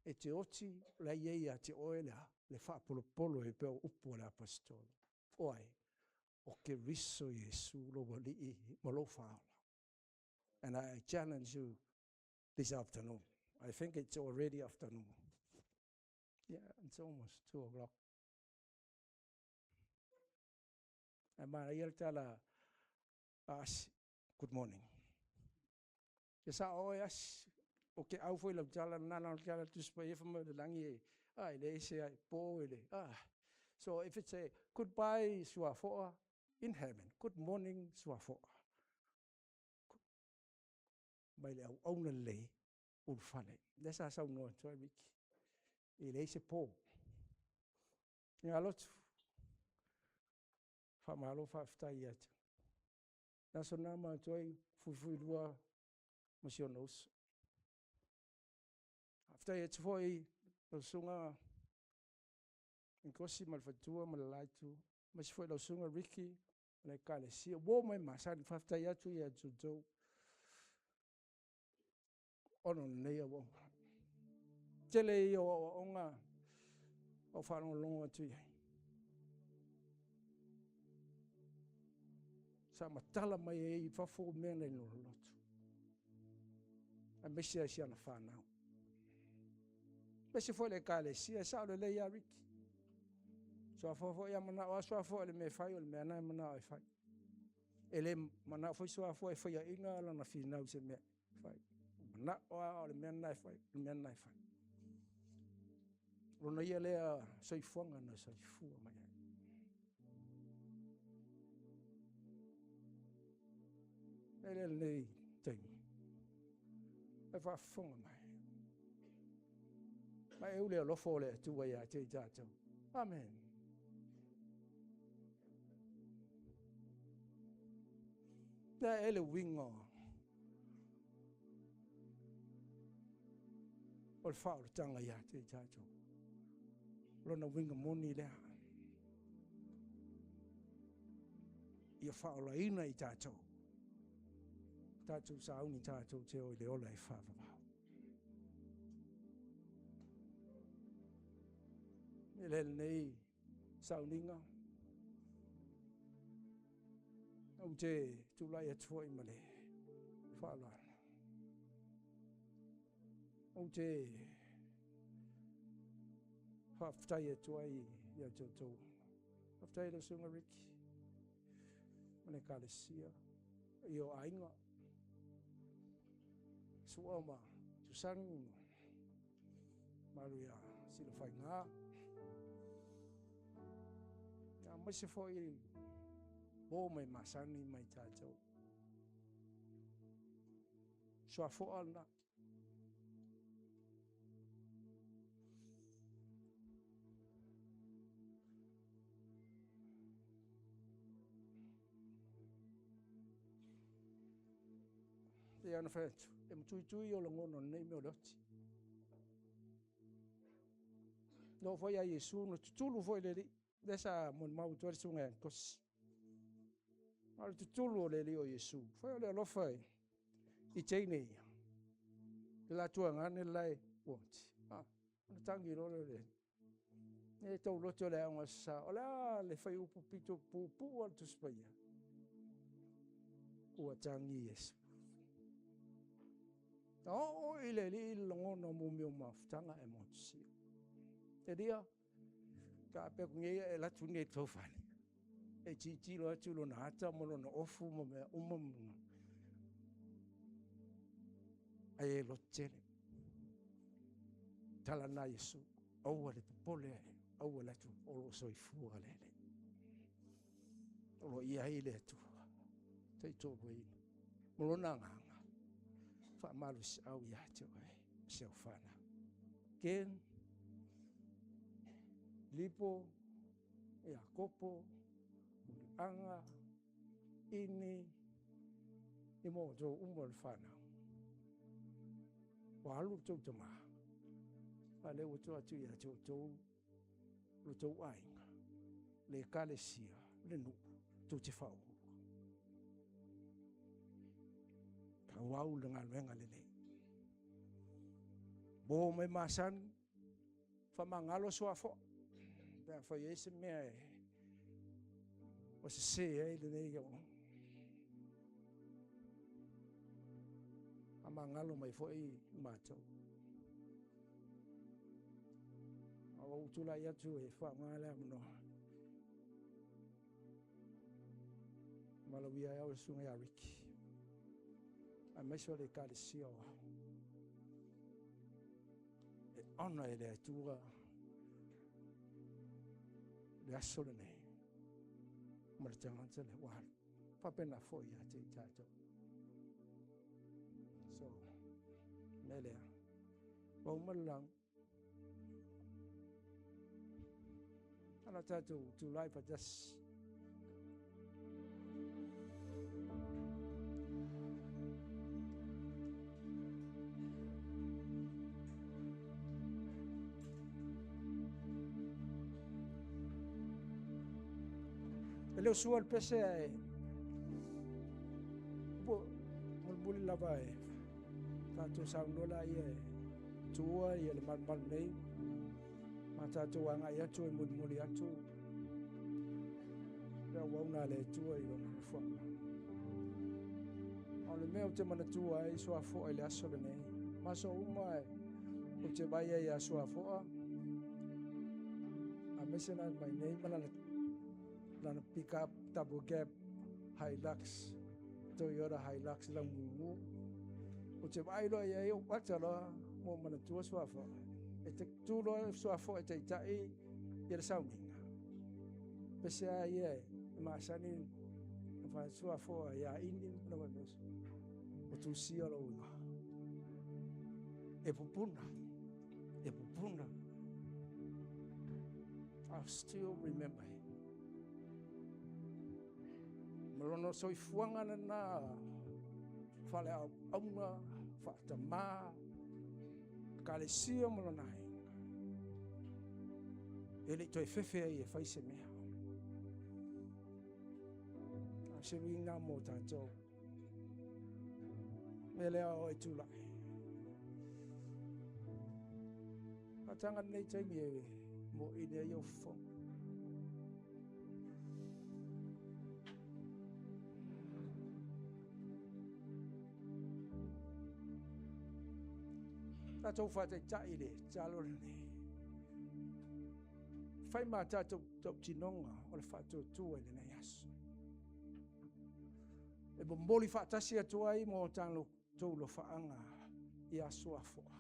E te oti la i ai ia te oe le a? Le faapolopolo e pei o upu a le Aposetolo. O ai? O Keriso Iesu lou Alii ma lou Faaola. And I challenge you this afternoon. I think it's already afternoon. Yeah, it's almost 2 o'clock. Ae manaia le tala a Asi, good morning. Ia sao oe Asi, o ke au foi lau tala na na tala tusi pa ia fai le lagi e ai le ese ai po e le ah. So if it's a goodbye Suafoa in heaven, good morning Suafoa. Mai le auauna lelei ulufale. Lea sa saunoa atu ai Ricky. E leai se po. Ia lotu. Faamalo faafetai ia te. Le aso na matou ai fuifui lua ma si ona uso. Faafetai atu foi lau susuga Nkosi ma le faletua ma le la itu. Aemaise foi lau susuga Ricky ma le ekalesia. Uo mai masani, faafetai atu ia te outou ona o lenei auauna. Tele ia o aoaoga o faalogologo atu i ai. Sa matala mai ai i fafo mea nei loloto. Aemaise ai si ana whanau. Aemaise foi le ekalesia, e sao lelei ia Ricky. Suafoa foi a manao a suafoa le mea e fai o le mea na e manao e fai. E le manao foi suafoa e faiaina lana finau se mea fai. Manao a o le mea na e fai, o le mea na e fai. Lona ia lea soifuaga na soifua mai ai. E le lenei taimi. E faafofoga mai. Ma e ule alofa o le Atua ia te i tatou. Amen. Lea e le uiga o le faaolataga ia te i tatou. Lona uiga moni lea. Ia faaolaina i tatou. Tatou sauni tatou te o i le ola e faavavau. E le lenei sauniga. Ou te tulai atu foi ma le faaaloalo. Ou te faafetai atu ai ia te outou. Faafetai lau susuga Ricky ma le ekalesia i o aiga. Sua ma Tusani malu ia Silafaiga. Ia aemaise foi o mai masani mai tatou. Suafoa lena. Ia ona fai atu, e matuitui o lagona o lenei mea o le oti. No foi a Iesu na tutulu foi le alii. Lea sa molimau atu ai le susuga ia Nkosi. A o le tutulu o le alii o Iesu. Foi o le alofa i teine ia. Le latua gane lae ua oti. Ah, ona tagi loa lea o le alii. E tau loto le aoga sa. O le a le fai upu pito puupuu a le Tusi Paia. Ua tagi Iesu. Na oo i le alii le lagona o mumia o mafutaga e motusia. Elia, ka pe ku ngeia e latu nei tau fale. E titilo atu lona ata ma lona ofu ma mea uma ma ai e loto tele. Tala na Iesu, aua le popole ai, aua le atu o lo soifua le le. O lo ia ai le Atua. Taitoaluaina. Ma lona agaga. Faamalosiau ia te oe, si au fanau. Ken, Lipo, Iakopo, Muliaga, Ini, i mo outou uma o le fanau. Ua alu le tou tamā. A lea ua tuu atu ia te outou lo tou aiga, le ekalesia, le nuu, tou te faauluulu. faaauau le galuega lelei. Mo mai masani, faamagalo suafoa. Pe afai ai se mea e ua sesē ai lenei auaunaga. Faamagalo mai foi i matou. A ua ou tulai atu e faaaoga le avanoa. Valaaulia ai au e le susuga ia Ricky. Aemaise o le Ekalesia o Ao. E ona e le Atua le aso lenei ma le tagata lea ua alu. Faapena foi ia te i tatou. So, mea lea, ua uma le lauga. Ala tatou tulai faatasi. E le o sua le pese ae mulimuli lava e tatou saunoa laia e tuua ia le malumalu nei ma tatou agai atu e mulimuli atu le auauna a le Atua i lona nofoaga. A o le mea ou te manatua ai Suafoa i le aso lenei, ma aso uma ou te vaai ai ia Suafoa, aemaise na mai nei ma lana pick up double cab Hilux, Toyota Hilux laumumu. Ou te vaai loa i ai ou ata loa ma ou manatua Suafoa. E te tu loa Suafoa e taitai ia le sauniga. Pese a ia e masani na fai Suafoa ia ini na fai mai, o tusia lou igoa. E pupuna, e pupuna. I still remember him. Ma lona soifuaga lena faaleauauna, faatamā, ekalesia ma lona aiga. E le i toe fefe ai e fai se mea. A o se uiga mo tatou. Mea lea o e tulai. Faataga lenei taimi e moʻili ai ou fofoga. Tatou faataitai i le tatalo lenei. Fai ma tatou tautinoga o le faatuatua i lenei aso. E momoli faatasi atu ai mo tatou lofaaga ia Suafoa.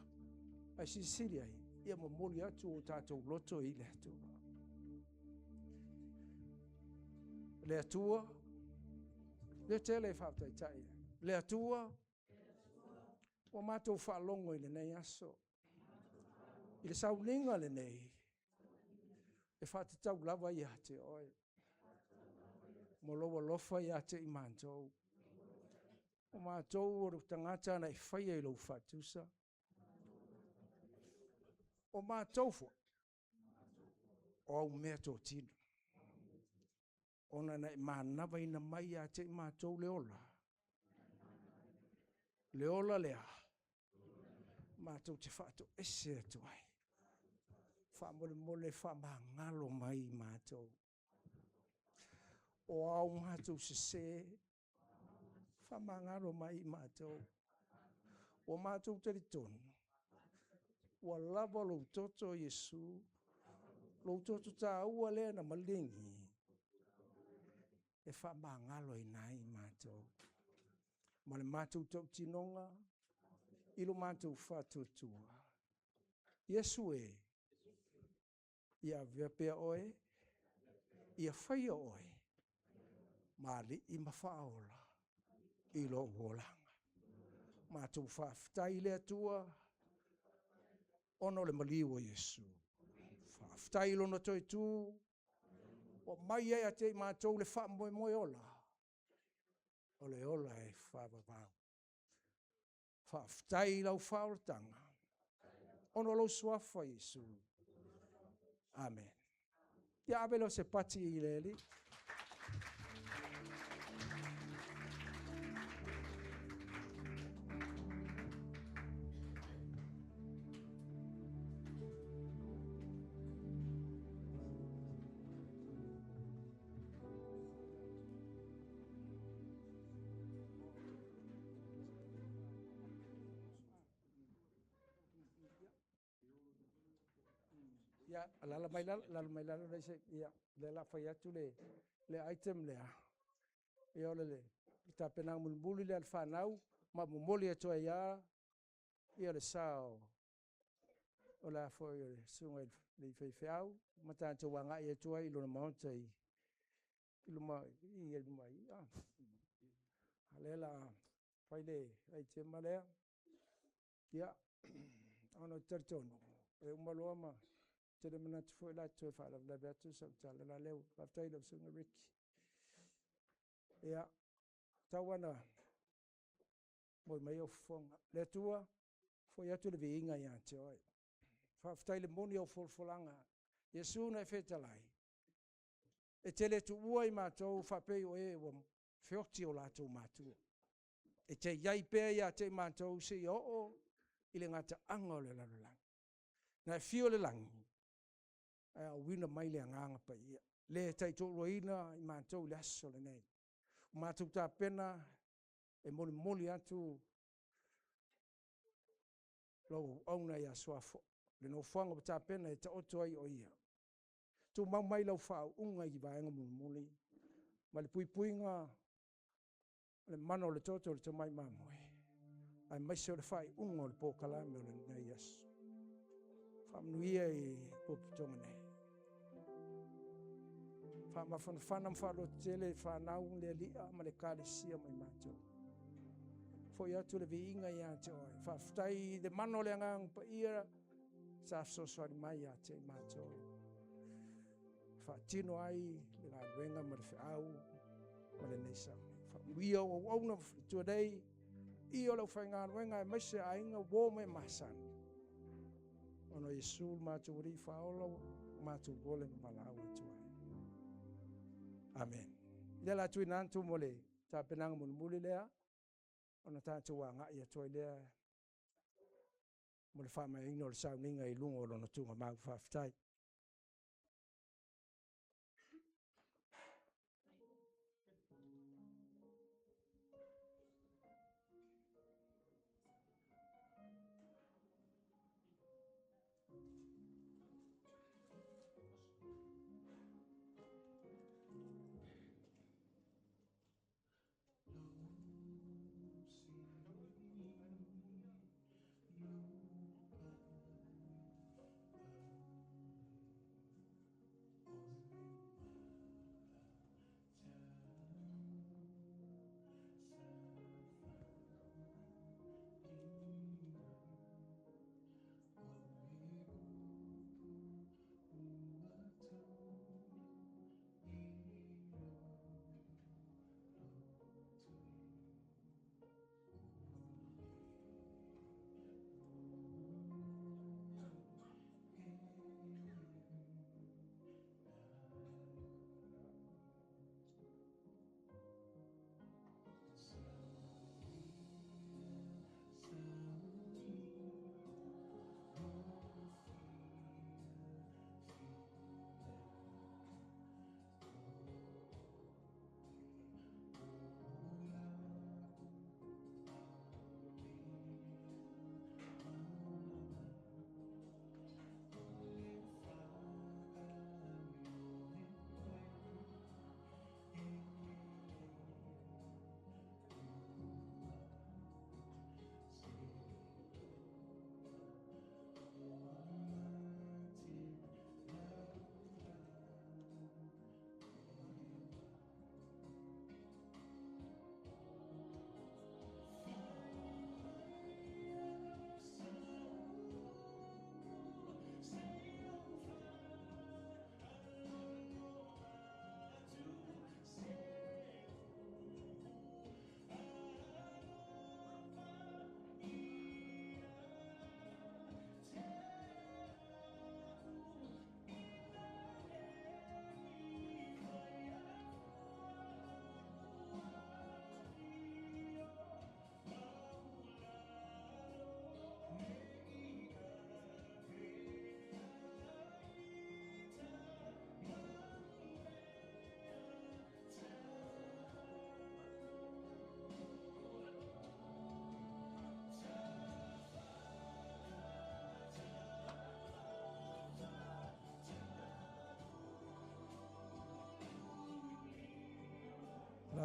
Ae silasila ai, ia momoli atu o tatou loto i le Atua. Le Atua, le tele e faataitai. Le Atua, ua matou faalogo i lenei aso. I le sauniga lenei, e faatatau lava ia te oe. Mo lou alofa ia te i matou. O matou o le tagata na e faia i lou faatusa. O matou foi, o au mea totino. Ona na e manavaina mai ia te i matou le ola. Le ola lea, matou te faatoese atu ai. Faamolemole faamagalo mai i matou. O au matou sesē, faamagalo mai i matou. Ua matou talitonu, ua lava lou toto Iesu, lou toto tāua lea na maligi, e faamagalo ai matou. Ma le matou tautinoga, i lo matou faatuatua. Iesu e, ia avea pea oe, ia faia oe, ma alii ma faaola, i lou olaga. Matou faafetai i le Atua, ona o le maliu o Iesu. Faafetai i lona toe tu, ua mai ai ia te i matou le faamoemoe ola, o le ola e faavavau. Faafetai i lau faaolataga, ona o lou suafa Iesu. Amen. Ia ave leo se pati i le Alii. Ia, alaala mai lalo, lalo mai lalo le isi, ia, lea o le a fai atu le, le item lea. Ia, o le, le tapenaga mulimuli lea a le fanau, ma momoli atu ai lava, ia le sa o, o le a foi o le susuga i le faifeau, ma tatou agai atu ai i lona maota i, i luma, i luma i, a. A lea la fai le aitema lea. Ia, ona ou te talitonu, e uma loa ma ou te le manatu foi la e toe faalavelave atu sau tala la lea faafetai i lau susuga Ricky. Ia, tau lava ina moe mai ou fofoga. Le Atua, foi atu le viiga ia te oe. Faafetai le moni o folafolaga. Iesu na e fetalai, e te le tuua i matou faapei o e ua feoti o latou matua. E te i ai pea ia te i matou seia oo i le gataaga o le lalolagi. Na e fio i le lagi, ae auina mai le Agaga Paia, le taitoaluaina i matou i le aso lenei. Ua matou tapena e molimoli atu lau auauna ia Suafo'o, le nofoaga ua tapena e taoto ai o Ia. Tumau mai lau faauuga i vaega mulimuli ma le puipuiga o le mana o le toto o le tamai mamoe, aemaise o le faaiuga o le polokalame o lenei aso. Faamanuia i potopotoga nei. Faamafanafana ma faalototele fanau le ali'a ma le ekalesia ma i matou. Foi atu le viiga ia te oe. Faafetai i le mana o le Agaga Paia sa fesoasoani mai ia te i matou. Faatino ai le galuega ma le feau ma lenei sauni. Faamanuia o auauna ma faletua nei, i o le aufaigaluega aemaise aiga uo ma e masani. Ona o Iesu le matou Alii Faaola, ua matou ole ma valaau atu ai. Amen. Lea la tuuina atu mo le tapenaga mulimuli lea, ona tatou agai atu ai lea mo le faamaeaina o le sauniga i luga o lona tugamau. Faafetai.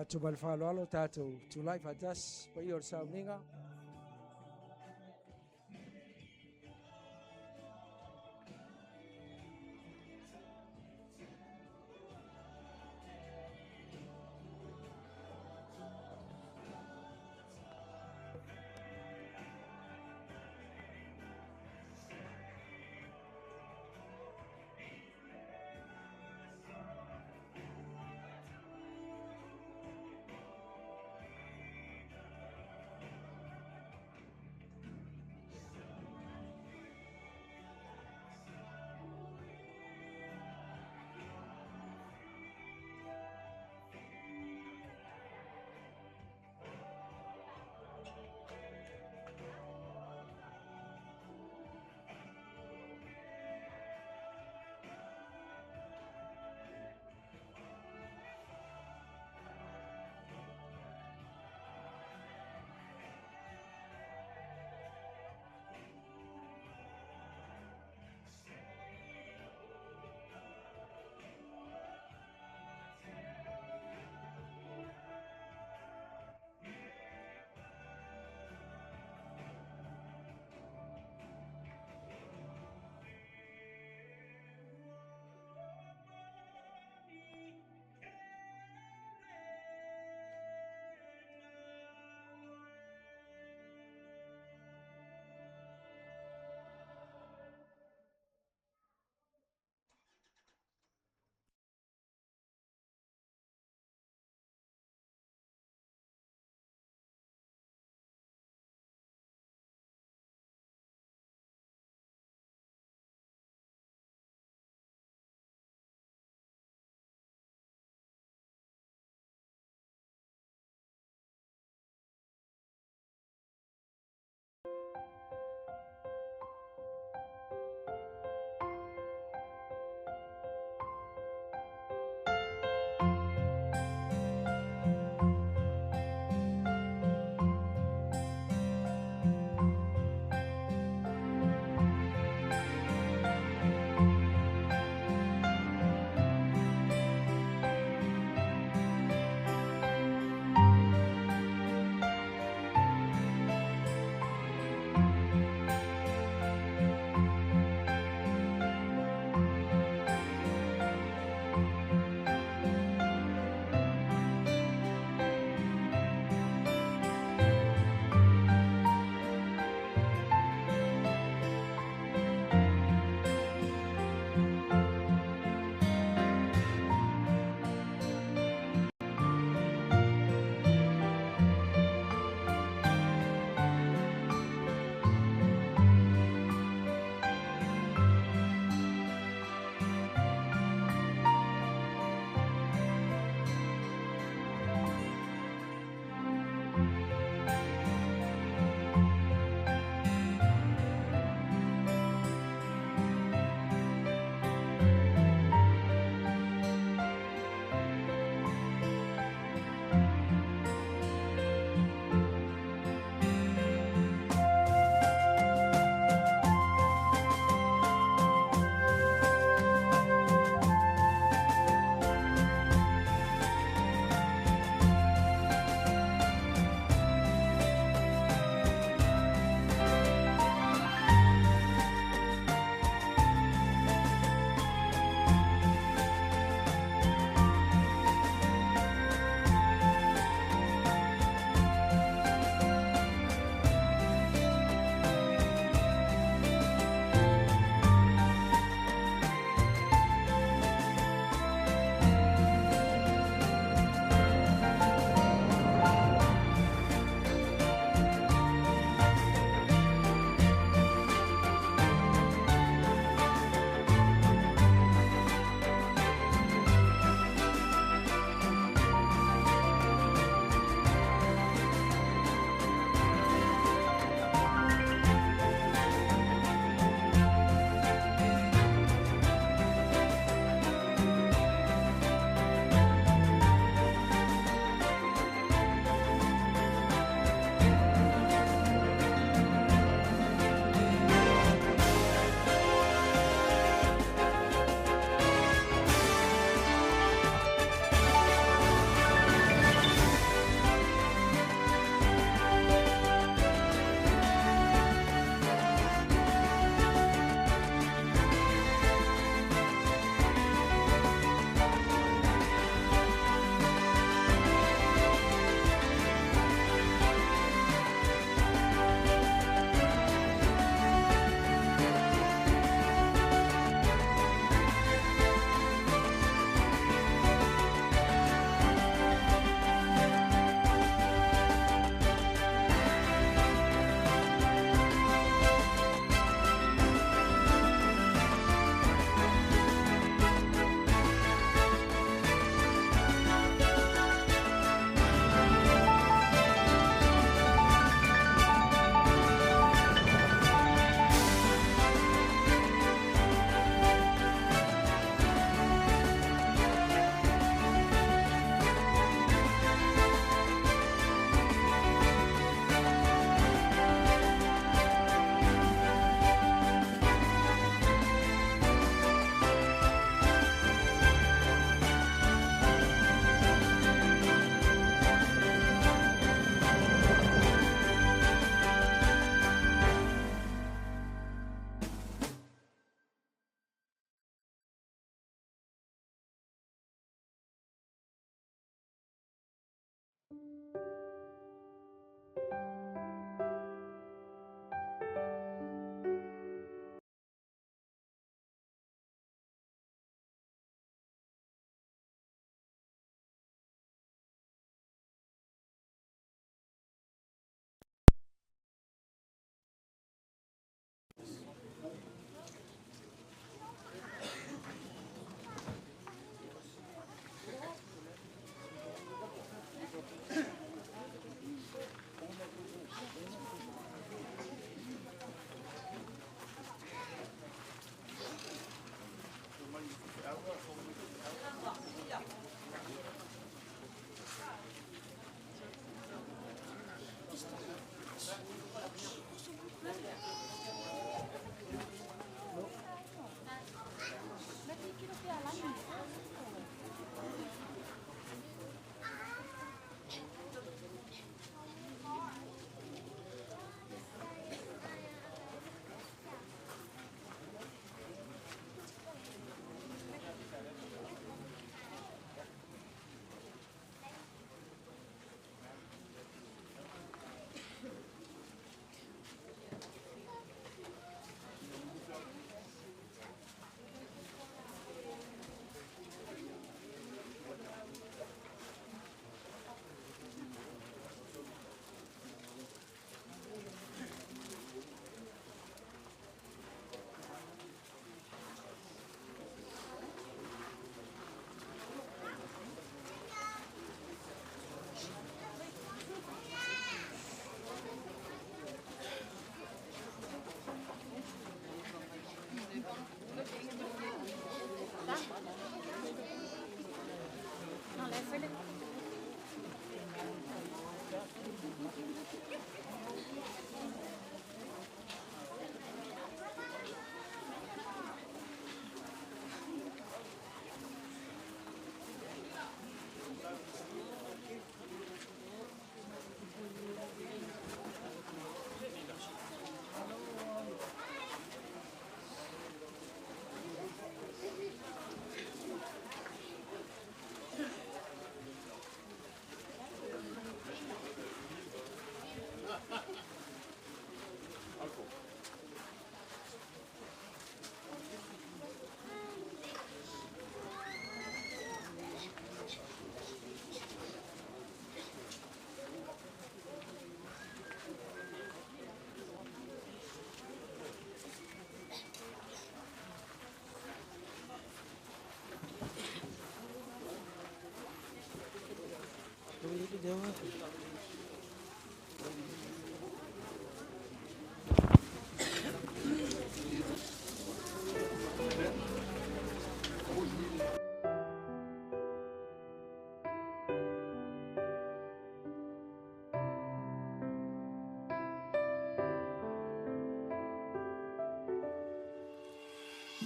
Atu ma le faaaloalo tatou tulai faatasi paia o le sauniga.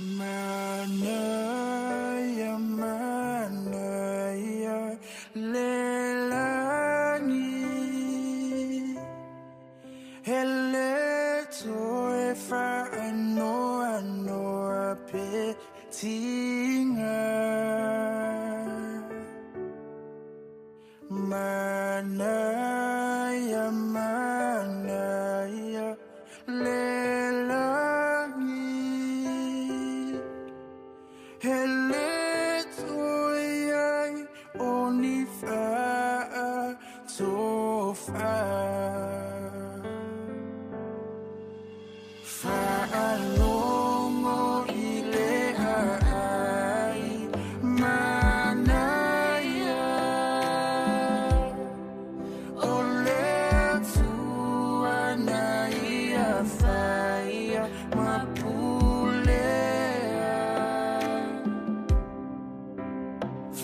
Manaia, manaia, le lagi. He le toe whaanoanoa pe tinga. Manaia, manaia, le lagi. He le toe ai o ni whaatofa. Whaalongo i le ai manaia. O le tuana ia whaia mapulea.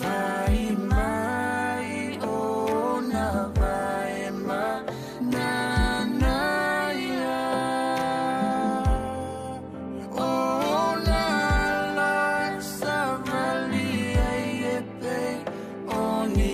Whai mai o na vai ma nanaia. O na la savali ai e pe o ni.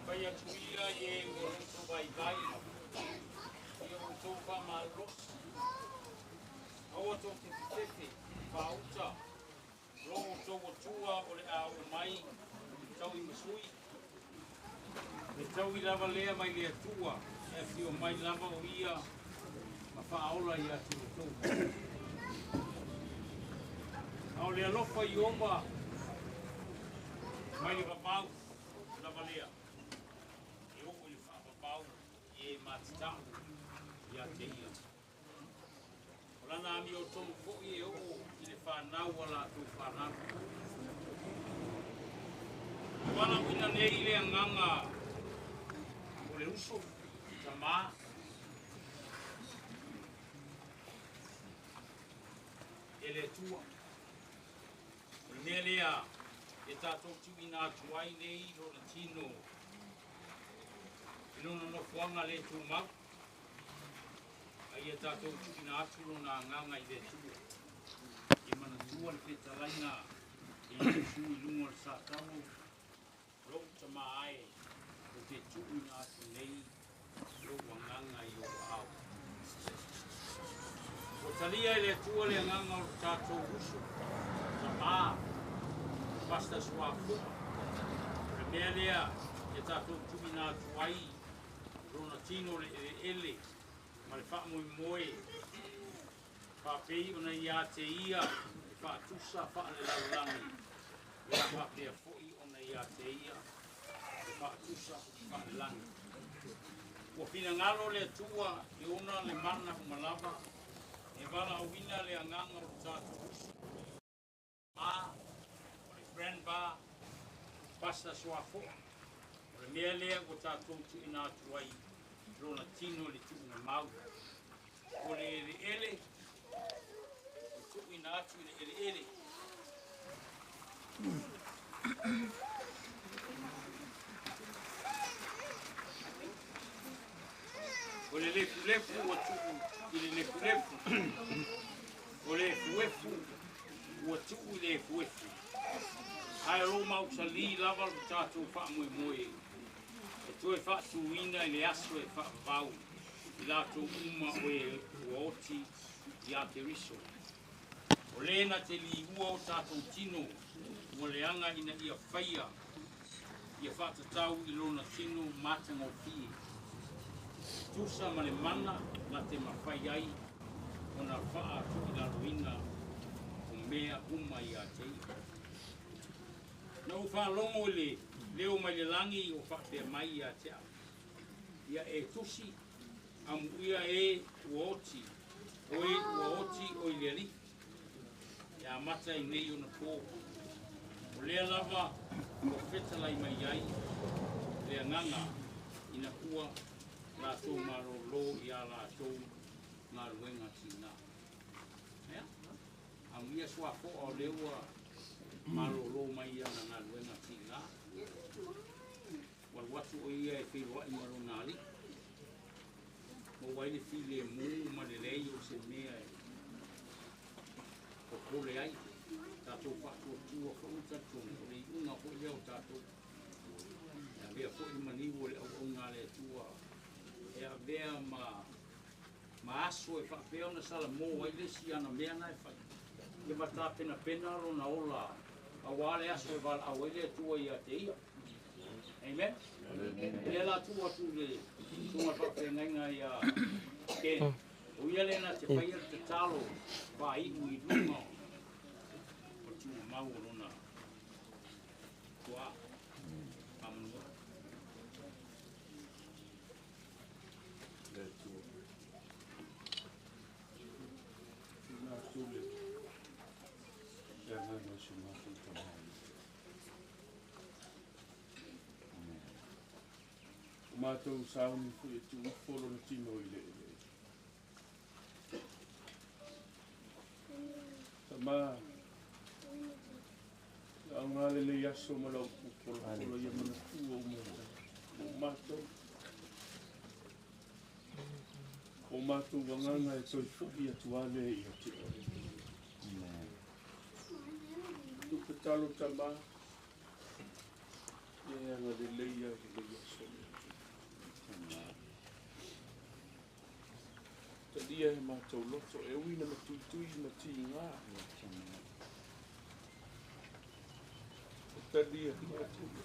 Fai atu ia i e ua loto vaivai, i o outou faamalolosi. Aua tou te fefefe, faauta, lo outou Atua o le a oo mai i taui ma sui. E taui lava lea mai le Atua, e afio mai lava o ia ma faaola ia te outou. A o le alofa i ova mai le vavau lava lea. E oo i le faavavau i e matatau ia te ia. O lana amiotonu foi e oo i le fanau a latou fanau. Ua valaauina nei le agaga o le uso, tamā, e le Atua. O le mea lea e tatou tuuina atu ai nei lona tino i I lona nofoaga lē tumau, a ia tatou tuuina atu lona agaga i le Atua. Ia manatua le fetalaiga e Iesu i luga o le satalo, lou tamā ae, ou te tuuina atu nei lou agaga i ou aao. Ua talia e le Atua le agaga o lo tatou uso, tamā, Pastor Suafoa. O le mea lea ia tatou tuuina atu ai lona tino le eleele ma le faamoemoe faapei ona ia te ia e faatusa faalelalolagi, ia faapea foi ona ia te ia e faatusa faalelagi. Ua finagalo le Atua e ona le mana uma lava e valaauina le agaga o lo tatou uso ma o le grandpa Pastor Suafoa. O le mea lea ua tatou tuuina atu ai lona tino i le tuuga mau. O le eleele, ua tuuina atu i le eleele. O le lefulefu ua tuu i le lefulefu. O le efuefu ua tuu i le efuefu. Ae o lo o mausali lava lo tatou faamoemoe e toe faatuina i le aso e faavavau i latou uma o e ua oti ia Keriso. O lē na te liua o tatou tino ua leaga ina ia faia ia faatatau i lona tino matagofie, tusa ma le mana na te mafai ai ona faatuilaloina o mea uma ia te ia. Na ou faalogo i le leo mai le lagi o faapea mai ia te au, ia e tusi amuia e ua oti, o e ua oti o i le Alii, e amata i nei ona pō. O lea lava ua fetalai mai ai le agaga ina ua latou malōlō i a latou galuega tiga. Ia, amuia Suafoa o lea ua malōlō mai i ana galuega tiga. Ua alu atu o ia e feiloai ma lona alii. Maua ai le filemu ma le leai o se mea e popole ai. Tatou faatuatua foi ma talitonu o le iuga foi lea o tatou. E avea foi le maliu o le auauna a le Atua e avea ma ma aso e faapea ona salamo ai le isi ana mea na e fai. Ia ma tapenapena lona ola auā le aso e valaau ai le Atua ia te ia. Amen. O lea la tuu atu i le susuga le faafeagaiga ia Ken. O ia lea na te faia le tatalo faaiu i luga o le tuugamau o lona tuaa. Faamanua. Le Atua. Tuuina atu le agaga o si o matou Tama. O matou sauni foi e tuufo lona tino i le eleele. Tama, le aoga lenei aso ma lau pupolopolo ia manatua o matou. O matou agaga e toe foi atu ale ia te oe. Tupe talo tama, ia e agalelei ia i lenei aso le Atua. Talia e matou loto e ui na matuitui ma tiga. E talia le Atua.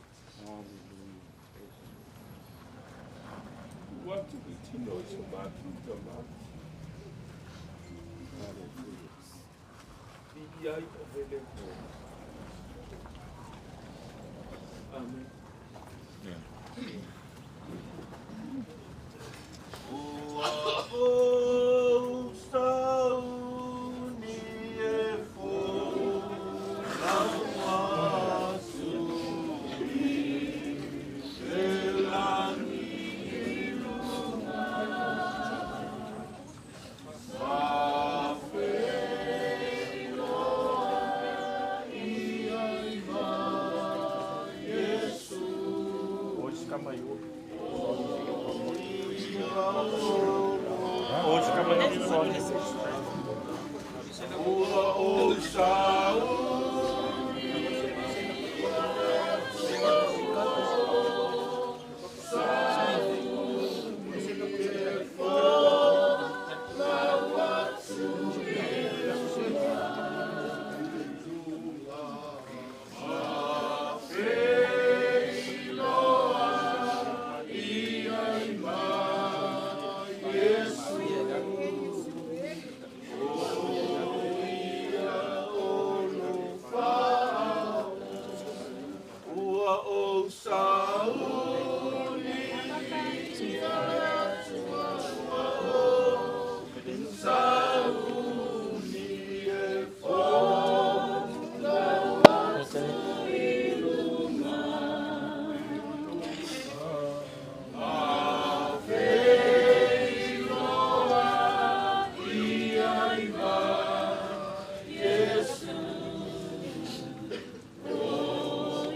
Tuu atu le tino i so matou tama. Viia ai oe le Atua. Amen. Ua ou sauni e folau atu i le lagi i luga. Faafeiloai ai ma Iesu. O isi tama i o. Ua ou sauni Ua ou sauni Sauni e folau atu i luga Ma feiloai ai ma Iesu O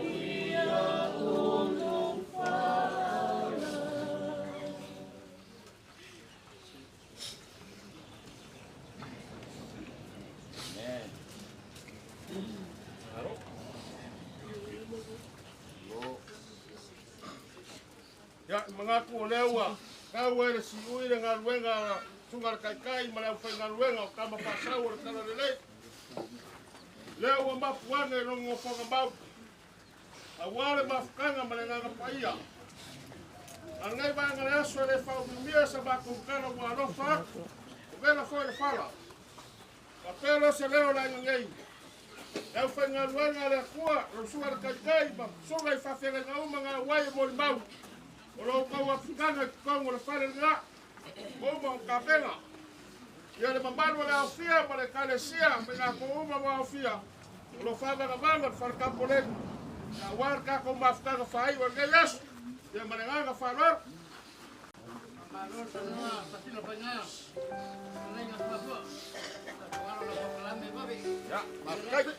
ia o lou faaola. Ia, e manatu o lea ua tau ai le siui le galuega a le Susuga i le Taitai ma le aufaigaluega o Tama Faasau o le Talalelei. Lea ua mapu ane i lona nofoaga mau, aua le mafutaga ma le Agaga Paia. A o lenei vaega o le aso e le faaumiumia sa matou tala ua alofa atu, ua vela foi le fala. Faapea lea o se leo o le aiga nei, le aufaigaluega a le Atua, lau Susuga i le Taitai ma susuga i faafeagaiga uma na auai e molimau o lo outou apitaga i totonu o le fale lena, ua uma ona tapena. Ia le mamalu o le aofia ma le Ekalesia ma i latou uma ua aofia, o lo o faavagavaga le fale tapoleni, aua le tatou mafutaga faaiu o lenei aso, ia ma le agaga faaaloalo. Malo le saunoa Patino Faiga, fetalaiga Fuafua. Tatou alo la polokalame vave. Ia, faafetai.